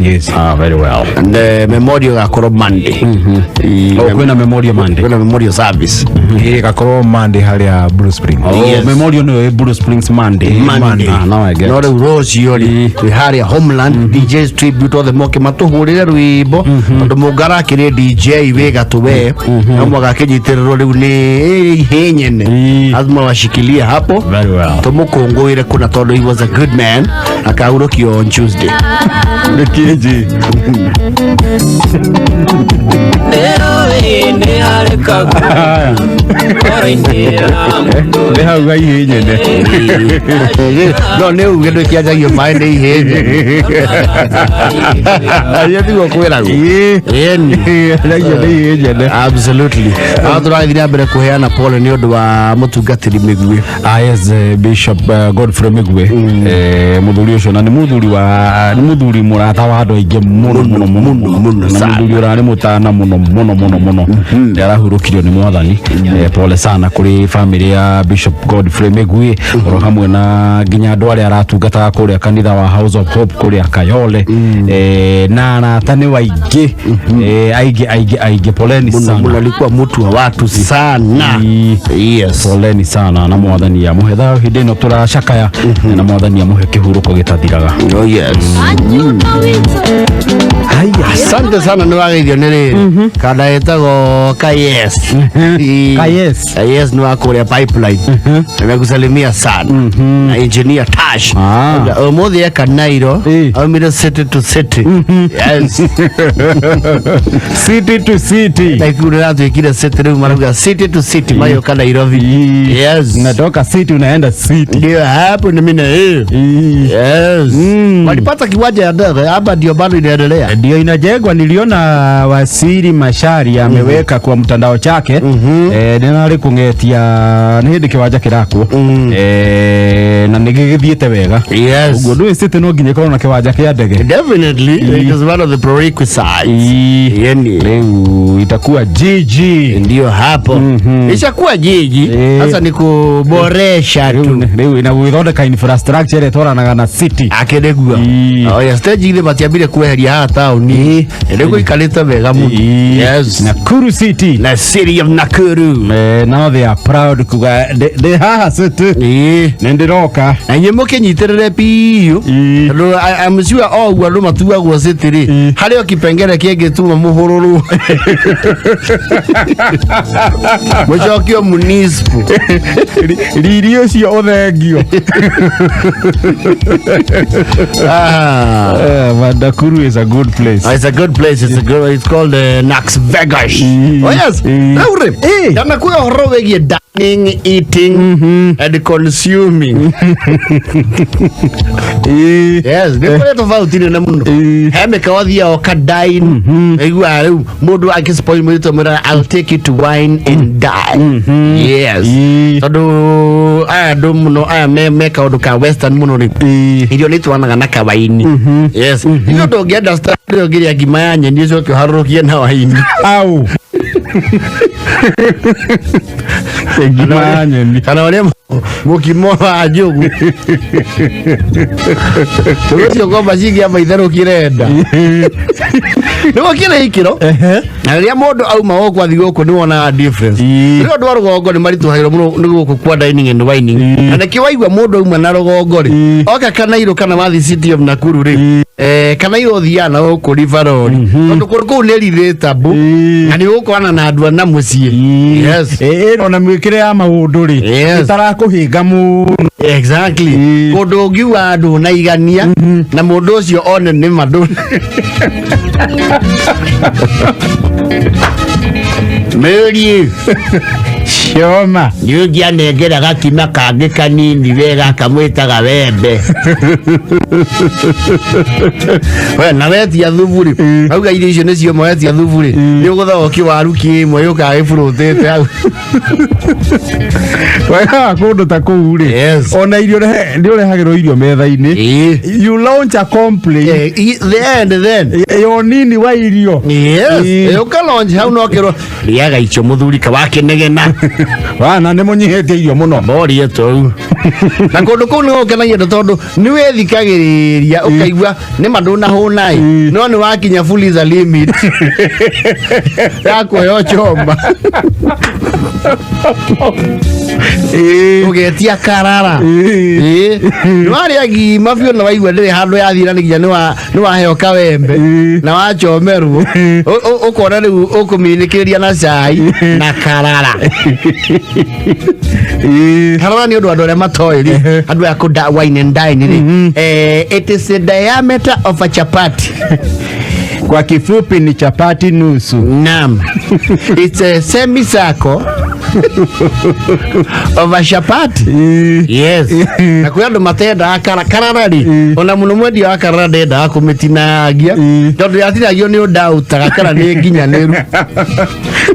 Yes. Ah, very well. And memorial gakorwo Monday. Oh, kwĩna memorial Monday. Kwĩna memorial service. Ĩĩ gakorwo Monday harĩa Blue Springs. Oh, Yes. memorial nĩyo ĩ Blue Springs Monday. Monday. Ah, now I get. No rĩu rũciũ rĩ twĩ harĩa Homeland DJs tribute othe moke matũhũrĩre rwĩmbo tondũ Munga arakĩrĩ DJ wĩ gatũ we no mwaka akĩnyitĩrĩrwo rĩu nĩ ihĩ nyene lazima washikilie hapo. Very well. Tũmũkũngũĩre kũna tondũ he was a good man akahurũkio on Tuesday. Nĩkĩnji. Nĩ hau ga ihĩ nyene. No nĩ uge ndũkĩanjagio maĩ nĩ ihĩ nyene. Aria tiguo kwĩragwo. Ĩni. Anjagio nĩ ihĩ nyene. Absolutely. Aho tũrathiĩ na mbere kũheana pole nĩ ũndũ wa mũtungatĩri Mĩguĩ. Ah, yes, Bishop Godfrey Mĩguĩ. Mũthuri ũcio na nĩ mũthuri wa nĩ mũthuri mũrata wa andũ aingĩ mũno mũno mũno mũno na mũthuri ũrarĩ mũtana mũno mũno mũno mũno nĩ arahurũkirio nĩ mwathani. Pole sana kũrĩ family ya Bishop Godfrey Mĩguĩ oro hamwe na nginya andũ arĩa aratungataga kũrĩa kanitha wa House of Hope kũrĩa Kayole. Na arata nĩ waingĩ, aingĩ aingĩ aingĩ, poleni Mũno sana. mũno, alikuwa mtu wa watu sana. Yes. Poleni sana na mwathani amũhe thayũ hĩndĩ ĩno tũracakaya na mwathani amũhe kĩhurũko gĩtathiraga. Oh yes. Haya, asante sana nĩ wageithio nĩ rĩrĩ kanda ĩtagwo Kayes. Kayes. Kayes nĩ wa kũrĩa pipeline. Nimekusalimia sana na engineer Tash. Ũmũthĩ eka Nairo aumire city to city. Yes. City to city. Na iku rĩratuĩkire city rĩu marauga city to city mayoka Nairobi. Yes. Natoka city unaenda city. Ndio hapo ni mimi na yeye. Yes. Walipata kiwanja ya ndege hapa ndio bado inaendelea. Ndio inajengwa. Niliona Wasiri Mashari ameweka kwa mtandao chake nĩ kũng'etia nĩ hĩndĩ kĩwanja kĩrakwo na nĩ gĩgĩthiĩte wega. Yes. Ũguo ndũĩ city no nginya ĩkorwo na kĩwanja kĩa ndege. Definitely. It is one of the prerequisites. Yani. Rĩu itakuwa jiji. Ndio hapo. Ishakuwa jiji. Sasa ni kuboresha tu. Rĩu ina gwĩthondeka infrastructure ĩrĩa ĩtwaranaga na city. Akĩrĩgua. Oh yes, stage ile matiambire kweheria haha taũni. Rĩu gũikarĩte wega mũno. Yes. Nakuru City. Na city of Nakuru. Now they are proud kuga ndĩ haha city. Nĩ ndĩroka. Na inyuĩ mũkĩnyitĩrĩre biũ tondũ I'm sure o ũguo andũ matuagwo city rĩ, harĩ o kipengele kĩngĩtuma mũhũrũrwo mũcokio municipal. Riri ũcio ũthengio. But Nakuru is a good place. It's a good place. It's a good. It's called Nax Vegas. Oh yes. Rĩu rĩ, ndanakuhe ũhoro wĩgiĩ dining, eating and consuming. Yes, nĩ kũrĩ tofauti nene mũno. He mĩkawa thiaga ũka dine, iguaga rĩu mũndũ akĩspoil mũritũ mwĩraga I'll take you to wine and dine. Yes. Tondũ aya andũ mũno aya me kaũndũ ka western mũno rĩ, irio nĩ itwaranaga na kawaini. Yes. Nĩ ũndũ ũngĩ understand rĩrĩa ũngĩrĩa ngima ya nyeni ũcoke ũharũrũkie na waini. Au. Ngima ya nyeni. Kana ũrĩa mũkimo wa njugu. Tondũ ũcio ngomba cingĩamba itherũkire nda. Nĩguo kĩrĩ ikĩro. Na rĩrĩa mũndũ auma gũkũ athiĩ gũkũ nĩ wonaga difference. Rĩu andũ a rũgongo nĩ maritũhagĩrwo mũno nĩ gũkũ kwa dining and wining. Na nĩkĩo waigua mũndũ auma na rũgongo rĩ, oka Kanairo kana wathiĩ City of Nakuru rĩ, Kanairo ũthiaga na gũkũ River Road. Tondũ kũndũ kũu nĩ relatable na nĩ ũgũkorana na andũ a na mũciĩ. Yes. Ona mĩkĩre ya maũndũ rĩ, ĩtarakũhĩnga mũno. Exactly. Kũndũ ũngiuga andũ naigania na mũndũ ũcio one nĩ ma ndũ. Mĩũrie. Cioma. Nĩ ũngĩanengera gakima kangĩ kanini wega kamwĩtaga wembe. We na wetia thubu rĩ, auga irio icio nĩcio ma wetia thubu rĩ, nĩ ũgũthaga kĩwaru kĩmwe gĩũkaga gĩburũtĩte hau. Wega wa kũndũ ta kũu rĩ, ona irio nĩ ũrehagĩrwo irio metha-inĩ. You launch a complaint. The end then. Yo nini wa irio. Yes. Ũka launch hau no kĩrwo rĩaga icio mũthuri ka wakĩnegena. Wana nĩ mũnyihĩtie irio mũno. Borie tũu. Na kũndũ kũu nĩ gũkenagia andũ tondũ nĩ wĩthikagĩrĩria ũkaigua nĩ ma ndũnahũna ĩ, no nĩ wakinya fuliza limit ya kũheo choma. Ũgetia karara. Nĩ warĩa ngima biũ na waigua ndĩrĩ handũ yathira nĩ nginya nĩ waheo kawembe na wachomerwo ũkona rĩu ũkũminĩkĩria na cai na karara. Karara nĩ ũndũ andũ arĩa matoĩ rĩ, andũ aya kũ wine and dine rĩ, it is the diameter of a chapati. Kwa kifupi ni chapati nusu. Naam. It's a semicircle of a chapati. Yes. Na kwĩ andũ matendaga kara karara rĩ ona mũno mwendia wa karara ndendaga kũmĩtinangia tondũ yatinagio nĩ ũndautaga kara nĩ nginyanĩru.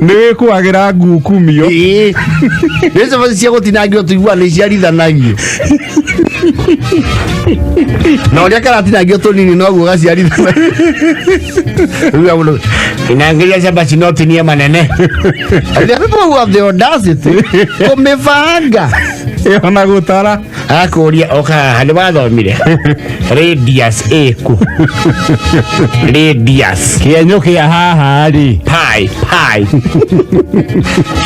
Nĩ wĩkuagĩra ngukumio. Nĩ cabaci cia gũtinangio tũiguaga nĩ ciarithanagio na ũrĩa karatinangio tũnini noguo gaciarithanagio. Rĩu mũndũ inangiria cabaci no tinie manene. And the people who have the audacity kũmĩbanga ona gũtara akũria oka haha nĩ wathomire radius ĩkũ radius kĩenyũ kĩa haha rĩ pi pi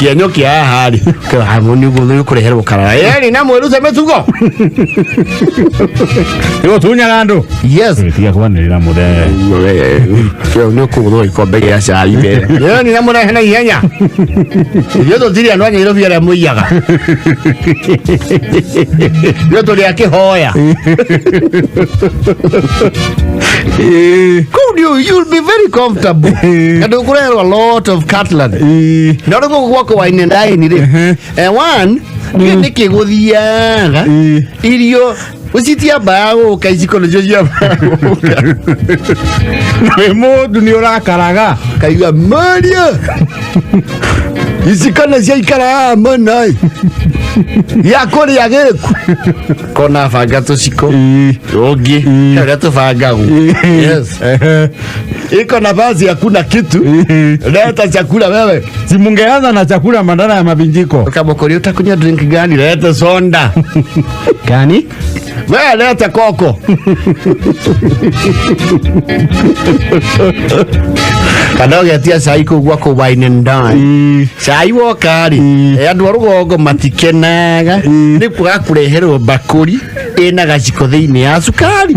kĩenyũ kĩa haha rĩ nĩ kũreherwo karara ĩni na mwĩrute mĩtugo. Nĩ gũtunyaga andũ. Yes. Tiga kwanĩrĩra mũthee. Nĩ ũkũgũthwo gĩkombe gĩa cai mbere ĩni na mũrehe na ihenya ithuĩ tũtirĩ andũ a Nyairobi arĩa mũiyaga ithuĩ tũrĩ a kĩhoya kũu nĩ you'll be very comfortable na ndũkũreherwo a lot of cutlery na rĩu gũkũ gwakwa wine and dine rĩ one nĩkĩ gũthiaga irio citiambaga gũka iciko nĩcio ciambaga gũka. Wĩ mũndũ nĩ ũrakaraga. Kaigua maria iciko nĩ ciaikaraga mũno ĩ. Gĩa kũrĩa gĩku kona banga tũciko ũngĩ ũrĩa tũbangagwo. Yes, iko nafasi hakuna kitu, leta chakula wewe. Si mungeanza na chakula badala ya mavinjiko. Ukamũkũria utakunywa drink gani? Leta soda. Gani? Wewe leta koko. Kana ũgetia cai kũu gwaku wine and dine cai woka rĩ andũ a rũgongo matikenaga nĩ kwaga kũreherwo mbakũri ĩna gaciko thĩinĩ ya cukari.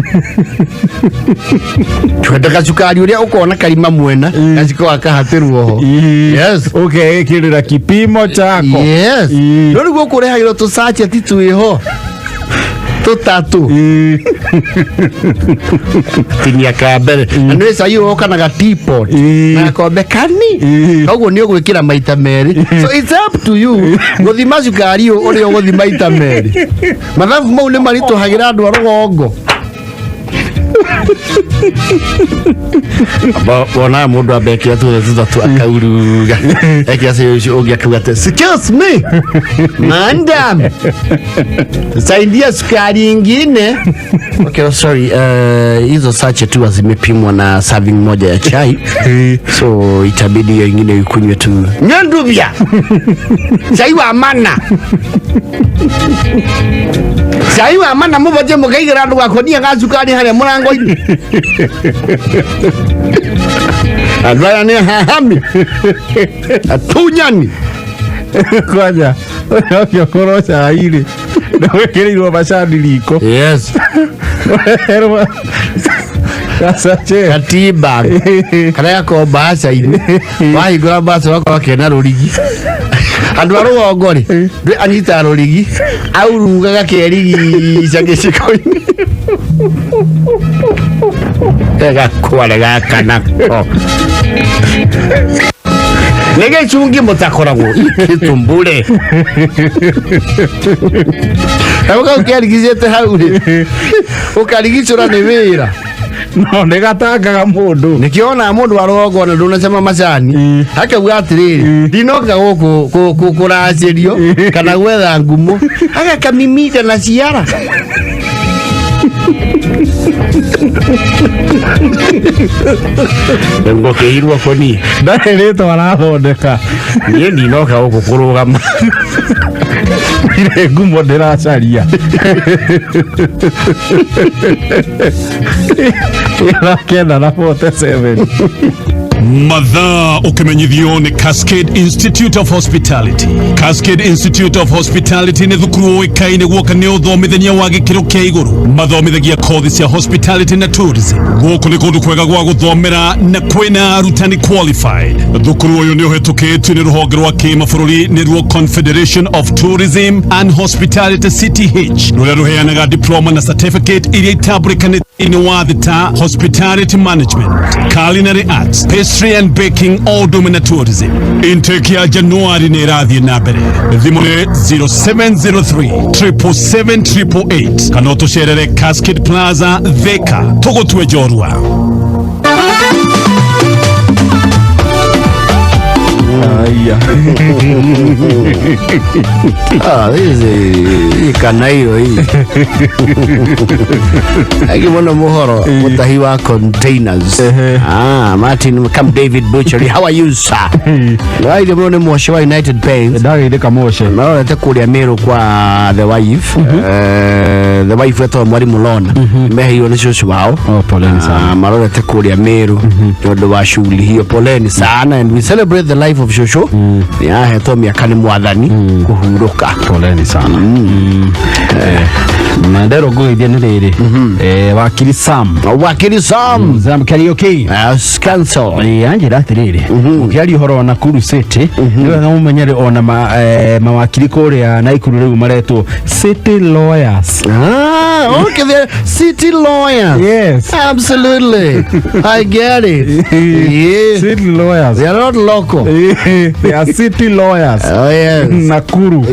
Twenda gacukari ũrĩa ũkona karima mwena gaciko gakahatĩrwo ho. Yes. Ũkeĩkĩrĩra kipimo chako. Yes. No rĩu gũkũ ũrehagĩrwo tũsacheti twĩho tũtatũ tinia ka mbere na nĩ cai ũgoka na ga teapot na gakombe kani koguo nĩ ũgwĩkĩra maita merĩ, so it's up to you gũthima cukari ũyũ ũrĩa ũgũthima maita merĩ. Mathabu mau nĩ maritũhagĩra andũ a rũgongo. Wonaga mũndũ ambe ekĩra tuothe tũtatũ akauruga ekĩra cai ũcio ũngĩ akauga atĩ excuse me madam, saidia sukari ingine. Okay, sorry, hizo sachet tu zimepimwa na serving moja ya chai, so itabidi hiyo ingine ikunywe tu nyanduvya cai wa mana cai wa mana mubatie mukaigĩra andũ gakonia ga cukari harĩa mũrango-inĩ. Andũ aya nĩ hahami atunyani. Kwanja ũcio korwo cai rĩ na wĩkĩrĩirwo macani riko. Yes. Ũreherwo gacache gatiba karĩa gakoragwo mbaca-inĩ wahingũra mbaca ũgakorwo kena rũrigi. Andũ a rũgongo rĩ ndwĩ anyitaga rũrigi aurugaga kerigica gĩciko-inĩ gakware gaka nako nĩ gĩcungi mũtakoragwo gĩtumbure kau kau kerigicĩte hau rĩ ũkarigicũra nĩ wĩra. No nĩ gatangaga mũndũ. Nĩkĩo wonaga mũndũ wa rũgongo ona ndũnacama macani akauga atĩrĩrĩ ndinoka gũkũ kũracĩrio kana gwetha ngumo agakamimita na ciara. Ngũkĩirwo kũni ndarĩ rĩtwa arathondeka. Niĩ ndinoka gũkũ kũrũgama Irĩ ngumo ndĩracaria ĩra kenda na 47. Mathaa ũkĩmenyithio nĩ Cascade Institute of Hospitality. Cascade Institute of Hospitality nĩ thukuru ũĩkaine guoka nĩ ũthomithania wa gĩkĩro kĩa igũrũ. Mathomithagia kothi cia hospitality na tourism. Gũkũ nĩ kũndũ kwega gwa gũthomera na kwĩna arutani qualified. Thukuru ũyũ nĩ ũhetũkĩtio nĩ rũhonge rwa kĩmabũrũri nĩruo Confederation of Tourism and Hospitality, CTH, rũrĩa rũheanaga diploma na certificate iria itambũrĩkanĩte thĩinĩ wa thĩ ta hospitality management, culinary arts, pastry and baking, o ũndũ ũmwe na tourism. Intake ya Januari nĩ ĩrathiĩ na mbere. Thimũ nĩ 0703 777 888 kana ũtũcerere Cascade Plaza, Thika. Tũgũtue njorua. Aya. Ah, this is kanairo hii. Akimwona muhoro mutahi wa containers. Ah, Martin Camp David Butchery. How are you, sir? Waire muno nĩ mwoce wa United Paints. Ndagĩthĩka mwoce. Marorete kũrĩa Meru kwa the wife. The wife etagwo Mwalimu Lona. Meheirwo nĩ cũcũ wao. Oh, poleni sana. Marorete kũrĩa Meru nĩ ũndũ wa shughuli hiyo. Poleni sana, and we celebrate the life of shosho. Nĩ ahetwo mĩaka nĩ mwathani kũhurũka. Poleni sana. Na nderwo ngũgeithia nĩ rĩrĩ, wakiri Sam. Wakiri Sam. Sam Kariuki. Council. Anjĩra atĩrĩrĩ, ũkĩaria ũhoro wa Nakuru City nĩ wega mũmenye ona mawakiri kũrĩa Naikuru rĩu maretwo city lawyers. Ah, okay, they're city lawyers. Yes. Absolutely. I get it. Yeah. City lawyers. They are not local. They are city lawyers. Oh, yes. Nakuru.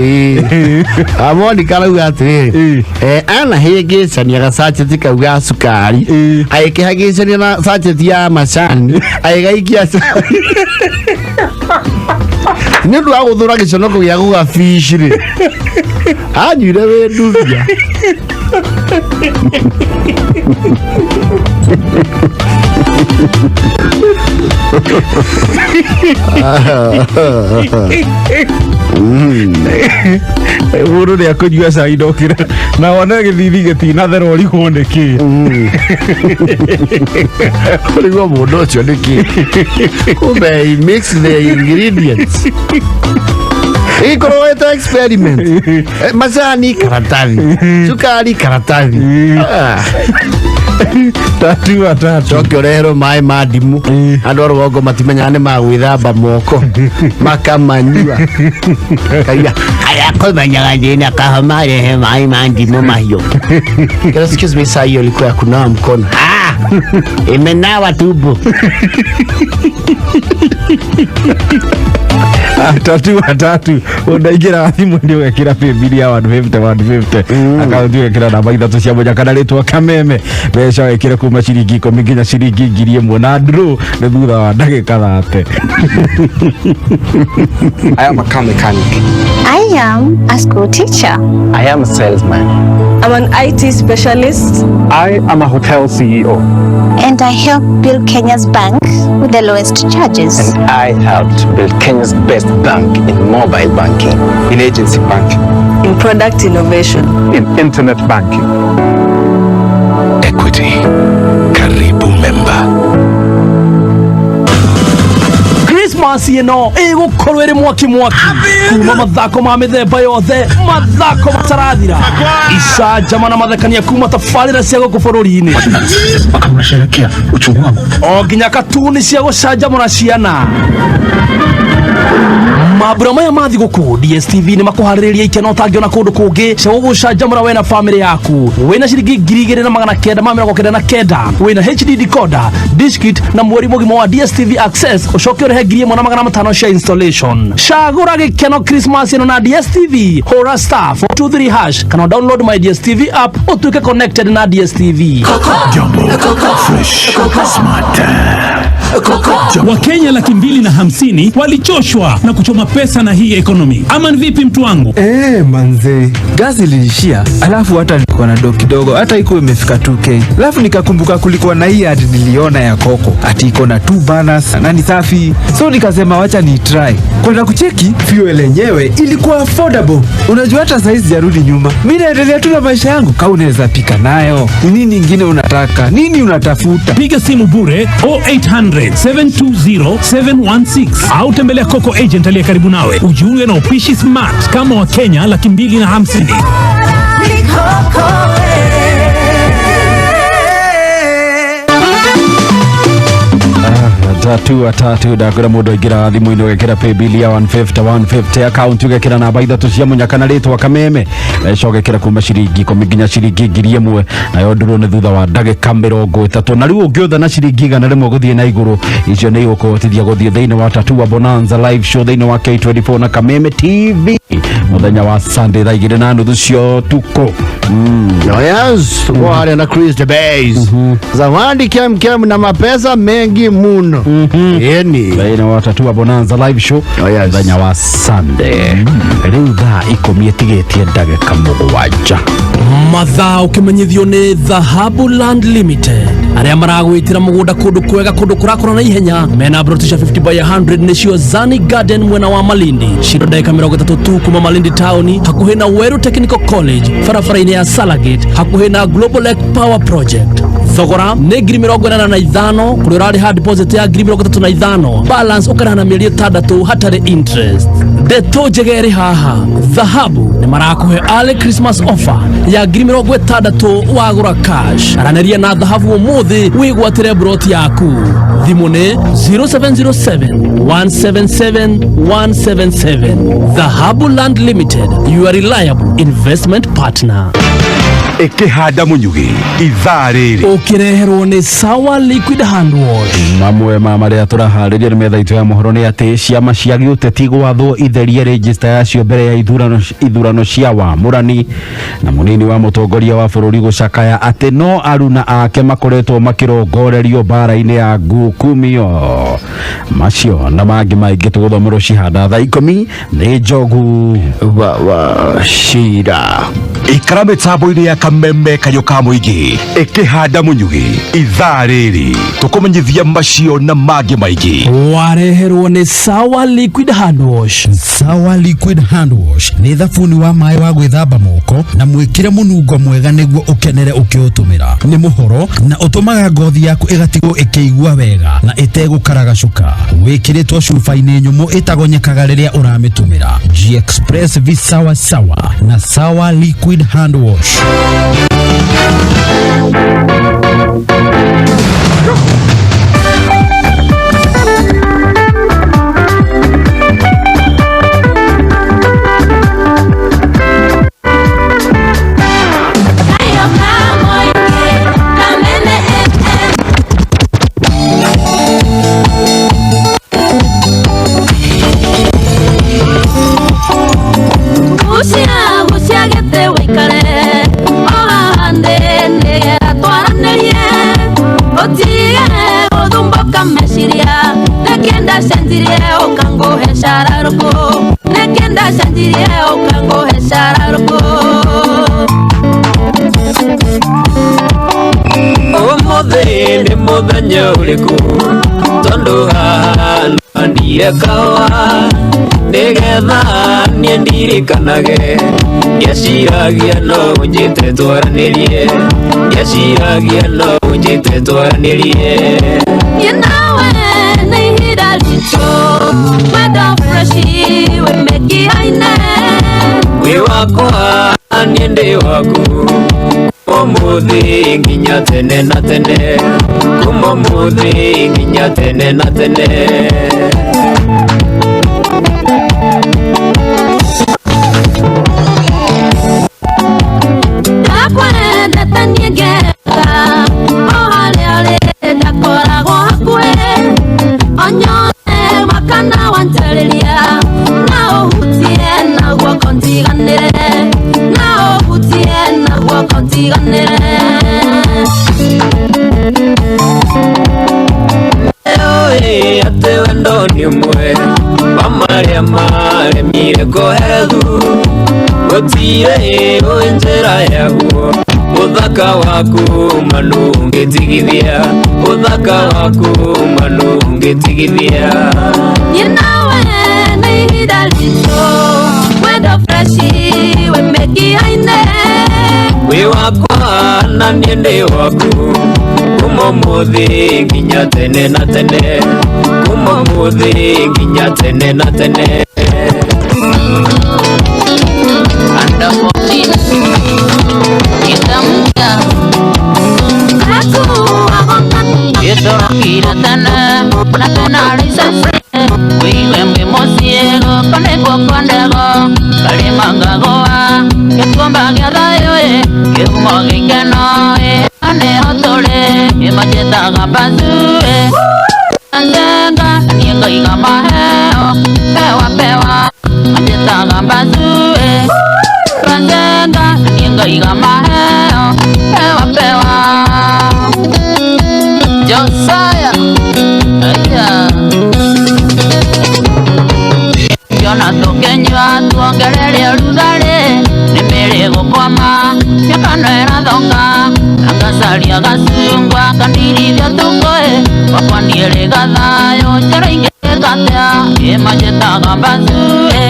Amoni karauga atĩrĩrĩ, anahĩngĩcania gacacheti kau ga cukari, agĩkĩhagĩcania na sacheti ya macani, agĩgaikia nĩ ũndũ wa gũthũra gĩconoko gĩa gũgabici rĩ, anyuire wĩ ndubia. Mũndũ nĩ akũnyua cai ndokĩra na wone gĩthithi gĩtinathera ũrigwo nĩ kĩ. Ũrigwo mũndũ ũcio nĩ kĩ, kumbe he mix the ingredients, ikorwo wĩta experiment. Macani karatathi, cukari karatathi. Ah. Tatu atatu. Coke ũreherwo maĩ ma ndimũ, andũ a rũgongo matimenyaga nĩ ma gwĩthamba moko, makamanyua kaiga aya kũmenyaga ndĩna kahoma, rehe maĩ ma ndimũ mahiũ. Excuse me sir, hiyo ilikuwa ya kunawa mkono. Ah, imenawa tumbo. Tatu atatu, ũndaingĩra thimũ-inĩ ũgekĩra paybill ya 150 150, akaunti ũgekĩra namba ithatũ cia mũnya kana rĩtwa Kameme, mbeca wekĩre kuma ciringi 10 nginya ciringi 1000, na draw nĩ thutha wa ndagĩka 30. I am a car mechanic. I am a school teacher. I am a salesman. I'm an IT specialist. I am a hotel CEO. And I help build Kenya's bank with the lowest charges. And I helped build Kenya's best bank in mobile banking, in agency banking, in product innovation, in internet banking. Equity. Karibu member. Christmas ĩno ĩgũkorwo ĩrĩ mwaki mwaki, kuma mathako ma mĩthemba yothe, mathako matarathira, icanjama na mathekania kuma tabarĩra cia gũkũ bũrũri-inĩ Unasherekea uchungu wangu. O nginya katuni cia gũcanjamũra ciana. Mambura maya ma thigũkũ, DStv nĩ makũharĩrĩria ikeno ũtangĩona kũndũ kũngĩ cia gũgũcanjamũra we na famĩlĩ yaku. Wĩna ciringi 2999 wĩna HD decoder, dish kit na mweri mũgima wa DStv Access, ũcoke ũrĩhe 1500 cia installation. Cagũra gĩkeno Christmas ĩno na DStv. Hũra *423# kana download my DStv app ũtuĩke connected na DStv. Jambo. Fresh. Smart. Wakenya 250,000 walichoshwa na kuchoma pesa na hii economy. Ama ni vipi mtu wangu? Manze, gas iliishia, alafu hata nilikuwa na do kidogo, hata iko imefika 2K. Alafu nikakumbuka kulikuwa na hii ad niliona ya Koko, ati iko na two burners na ni safi. So nika nikasema wacha ni try. Kwenda kucheki fuel yenyewe ilikuwa affordable. Unajua hata saizi sijarudi nyuma, mi naendelea tu na maisha yangu. Kama unaweza pika nayo, ni nini ingine unataka? Nini unatafuta? Piga simu bure 0800 720 716 au tembelea Coco agent aliye karibu nawe ujiunge na upishi smart kama wa Kenya 250,000. Tatu ndakwĩra mũndũ aingĩra thimũ-inĩ ũgekĩra paybill ya 150 150 account ũgekĩra namba ithatũ cia mũnyaka na rĩtwa kameme mbeca ũgekĩra kuma ciringi 10 nginya ciringi 1000 nayo ndũrũ nĩ thutha wa ndagĩka 30 na rĩu ũngĩotha na ciringi 100 gũthiĩ na igũrũ icio nĩ igũkũhotithia gũthiĩ thĩinĩ wa Tatua Bonanza live show thĩinĩ wa K24 na Kameme TV mũthenya wa Sunday thaa 2:30 cia ũtukũ. Oh yes, tuko harĩa na Chris the Base. Zawadi kem kem na mapesa mengi muno. Yeni. Thĩinĩ wa Tatua Bonanza live show mũthenya wa Sunday rĩu thaa 10 ĩtigĩtie ndagĩka 7. Mathaa ũkĩmenyithio nĩ Dhahabu Land Limited arĩa maragwĩtĩra mũgũnda kũndũ kwega kũndũ kũrakũra na ihenya mena broti cia 50 by 100 nĩcio Zani Garden mwena wa Malindi cindo ndagĩka 30 tu kuma Malindi taũni hakuhĩ na Weru Technical College barabara-inĩ ya Salagate hakuhĩ na Global Lake Power Project. Thogora nĩ 85,000 kũrĩa ũrarĩha deposit ya 35,000 balance ũkarĩha na mĩeri 6 hatarĩ interest. Ndeto njega ĩrĩ haha, Dhahabu nĩ marakũhe early Christmas offer ya 60,000 wagũra cash. Aranĩria na Dhahabu ũmũthĩ wĩgwatĩre broti yaku. Thimũ nĩ 0707 177 177. Dhahabu Land Limited, your reliable investment partner. Ĩkĩhanda mũnyugĩ ithaa rĩrĩ ũkĩreherwo nĩ Sawa Liquid Hand Wash. Mamwe ma marĩa tũraharĩria nĩ metha itũ ya mohoro nĩ atĩ ciama cia gĩũteti gwathwo itherie rejista yacio mbere ya ithurano cia wamũrani na mũnini wa mũtongoria wa bũrũri gũcakaya atĩ no aruna ake makoretwo makĩrongorerio mbara-inĩ ya ngukumio. Macio na mangĩ maingĩ tũgũthomerwo cihanda thaa 10 nĩ Njogu wa Shira. Ikara mĩtambo-inĩ ya Kameme kayũ ka mũingĩ ĩkĩhanda mũnyugĩ ithaa rĩrĩ tũkũmenyithia macio na mangĩ maingĩ. Wareherwo nĩ Sawa Liquid Hand Wash. Sawa Liquid Hand Wash nĩ thabuni wa maĩ wa gwĩthamba moko na mwĩkĩre mũnungo mwega nĩguo ũkenere ũkĩũtũmĩra. Nĩ mũhoro na ũtũmaga ngothi yaku ĩgatigwo ĩkĩigua wega na ĩtegũkaragacuka. Wĩkĩrĩtwo cuba-inĩ nyũmũ ĩtagonyekaga rĩrĩa ũramĩtũmĩra. G-Express V Sawa Sawa na Sawa Liquid Hand Wash. Ũmũthĩ nĩ mũthenya ũrĩkũ tondũ haha nĩhandire kahũa nĩgetha niĩ ndirikanage ngĩciragia no ũnjĩte twaranĩrie ngĩciragia no ũnjĩte twaranĩrie. Niĩ nawe nĩ ihinda ritũ wendo fresh wĩ mĩkiha-inĩ wĩ wakwa niĩ ndĩ waku ũmũthĩ nginya tene na tene kuma ũmũthĩ nginya tene na tene. Ndakwendete niĩ ngeka o harĩa ũrĩ ndakoragwo hakuhĩ onyone wakana wanjarĩria na ũhutie na guoko njiganĩre na ũhutie na guoko njiganĩre. Ĩĩ atĩ wendo nĩ ũmwe wa marĩa maremire kũhehu gũtirĩ ũĩ njĩra yaguo ũthaka waku manu ũngĩtigithia ũthaka waku manu ũngĩtigithia. Niĩ nawe nĩ ihinda ritũ wendo freshi wĩ mĩkiha-inĩ. Wĩ wakwa na niĩ ndĩ waku kuma ũmũthĩ nginya tene na tene kuma ũmũthĩ nginya tene na tene. Under 14 Itamka Gĩtorokire tene na tena ricece wĩigue mwĩ mũciĩ gũkũ nĩkuo kwa ndego karĩma ngagũa gĩkomba gĩa thayũ ĩ kĩhumo gĩkeno ĩ nĩho tũrĩ ĩmanjĩtaga mbacu ĩ nzenga niĩ ngaiga maheo pewa pewa manjĩtaga mbacu ĩ nzenga niĩ ngaiga maheo pewa pewa. Josiah aya Kiona tũkĩnyua tuongerere ũrugarĩ nĩ mĩrĩ gũkwama mĩkano ĩrathonga na ngacaria gacungwa kandirithia tukũĩ wakwa niĩ rĩ gathayũ njĩra ingĩka atĩa ĩmanjĩtaga mbacu ĩ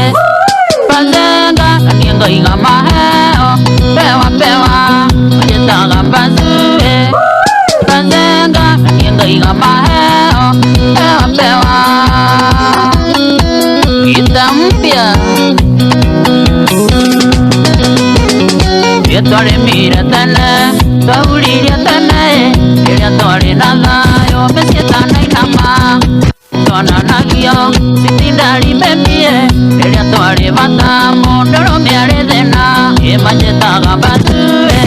bazenga na niĩ ngaiga maheo pewa pewa manjĩtaga mbacu ĩ bazenga na niĩ ngaiga maheo pewa pewa. Gita mpya Twarĩmire tene twauririe tene rĩrĩa twarĩ na thayũ mĩciĩ tanainama twananagio citindari mbemie rĩrĩa twarĩ bata mũndũrũme arĩ thĩna ĩmanjĩtaga mbacu ĩ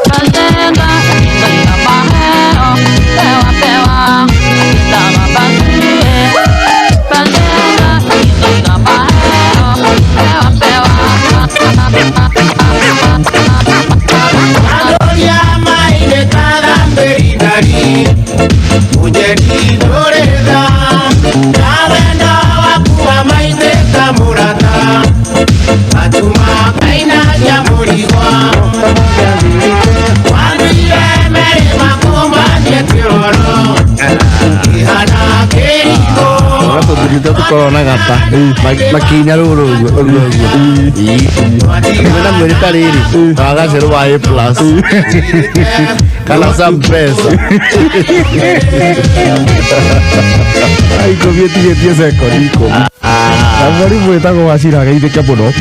bazenga ngaiga maheo pewa pewa manjĩtaga mbacu ĩ bazenga ngaiga maheo pewa pewa. Adoria maine kathambĩri mũnjeri ndũrĩtha na wendo waku wa maitĩka mũrata matuma kainagia mũrigwa wanduire merĩ makumbanie kĩoro kĩhana kĩrigũ. Tũthurite tũkorwo na gata makinya rũrũ ũguo ũguo ũguo na mwĩrĩ ta rĩrĩ wagacerwo wa A plus kana some pesa. Ikũmi ĩtigĩtie sekondi ikũmi na mwarimu wĩtagwo Wachira ageithĩke mũno.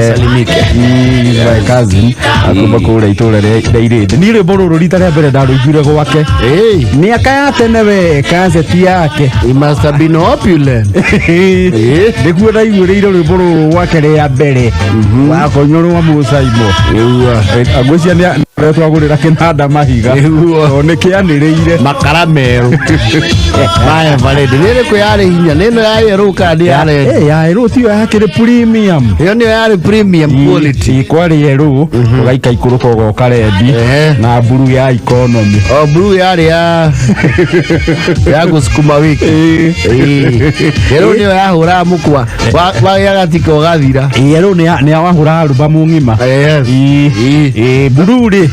Salimike. My cousin akuma kũrĩa itũra rĩa Irĩndĩ. Niĩ rwĩmbo rũrũ rita rĩa mbere ndarũiguire gwake mĩaka ya tene we kaseti yake. He must have been opulent. Nĩguo ndaiguĩrĩire rwĩmbo rũrũ gwake rĩa mbere wakonyorwo mũcaimo ngwĩcia nĩ twagũrĩra kĩnanda mahiga tondũ nĩ kĩanĩrĩire makara merũ ma Eveready. Nĩ ĩrĩkũ yarĩ hinya nĩ ĩno ya yerũ kana nĩ ya red? Ya yerũ tiyo yakĩrĩ premium. Ĩyo nĩyo yarĩ premium quality. Kwarĩ yerũ ũgaika ikũrũka ũgoka rendi na mburu ya economy. O mburu yarĩ ya gũsukuma wiki. Yerũ nĩyo yahũraga mũkwa wagĩa gatika ũgathira. Yerũ nĩ wahũraga rubamu ng'ima. Mburu rĩ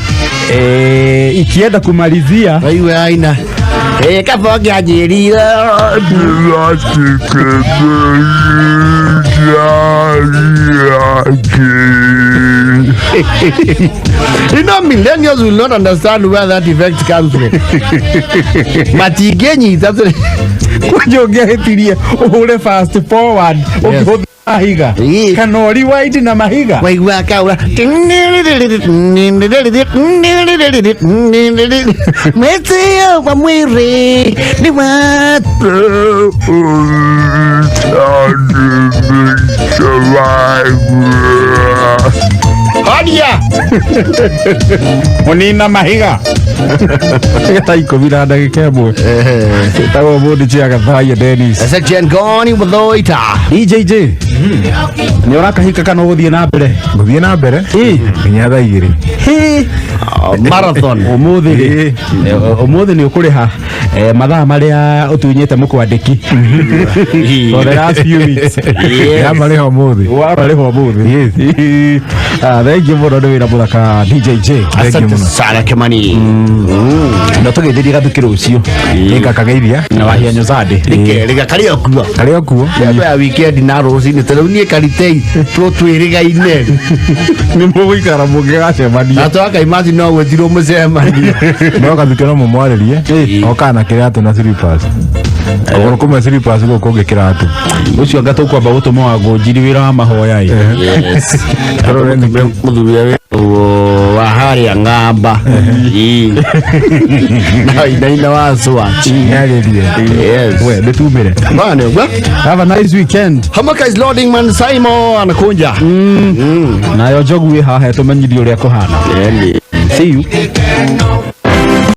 ikienda kumalizia waigua yaina kaba ũngĩanjĩrire. You know, millennials will not understand where that effect comes from. Matingĩnyita kwanja ũngĩahĩtirie ũhũre fast forward ũkĩhũthĩra mahiga kana rewind na mahiga waigua kaura mwĩtĩo wa mwĩrĩ nĩ wa Horia mũnina mahiga thaa ikũmi na ndagĩka ĩmwe ĩtagwo mũndũ chiagathaia Dennis Goni Muthoita DJJ nĩ ũrakahika kana ũgũthiĩ na mbere? Ngũthiĩ na mbere nginya thaa igĩrĩ. Marathon. Umuthi rĩ, umuthi nĩ ũkũrĩha mathaa marĩa ũtunyĩte mũkwandĩki for the last few weeks. Yes. Yamarĩha ũmũthĩ. Wamarĩha ũmũthĩ. Ah, thank you mũno nĩ wĩra mũthaka DJ J. Asante sana Kimani. Na tũgeithĩrie gathukĩ rũciũ. Nĩngakageithia. Na wahianyo Sunday. Rĩga karĩ o kuo. Karĩ o kuo. Andũ ya weekend na rũcinĩ ta rĩu niĩ karitei tũtwĩrĩgaine. Nĩ mũgũikara mũngĩgacemania. Na twakaimati no gwĩtirwo mũcemanio. No gathukĩ no mũmwarĩrie okaga na kĩratũ na slippers. Kũgũrũ kũmwe slippers gũkũ kũngĩ kĩratũ. Ũcio anga tũkwamba gũtũma wa ngũnjiri wĩra wa mahoya ĩ. Yes. Mũthuri ũrĩa wĩtagwo wa harĩa ng'amba. Ĩĩ. Na inaina wa Swatch. Nĩarĩrie. Yes. We, nĩtumĩre. Bana, we. Have a nice weekend. Hamaka is loading man Simon anakunja. Nayo njogu ĩ haha ĩtũmenyithie ũrĩa kũhana. Yaani. See you.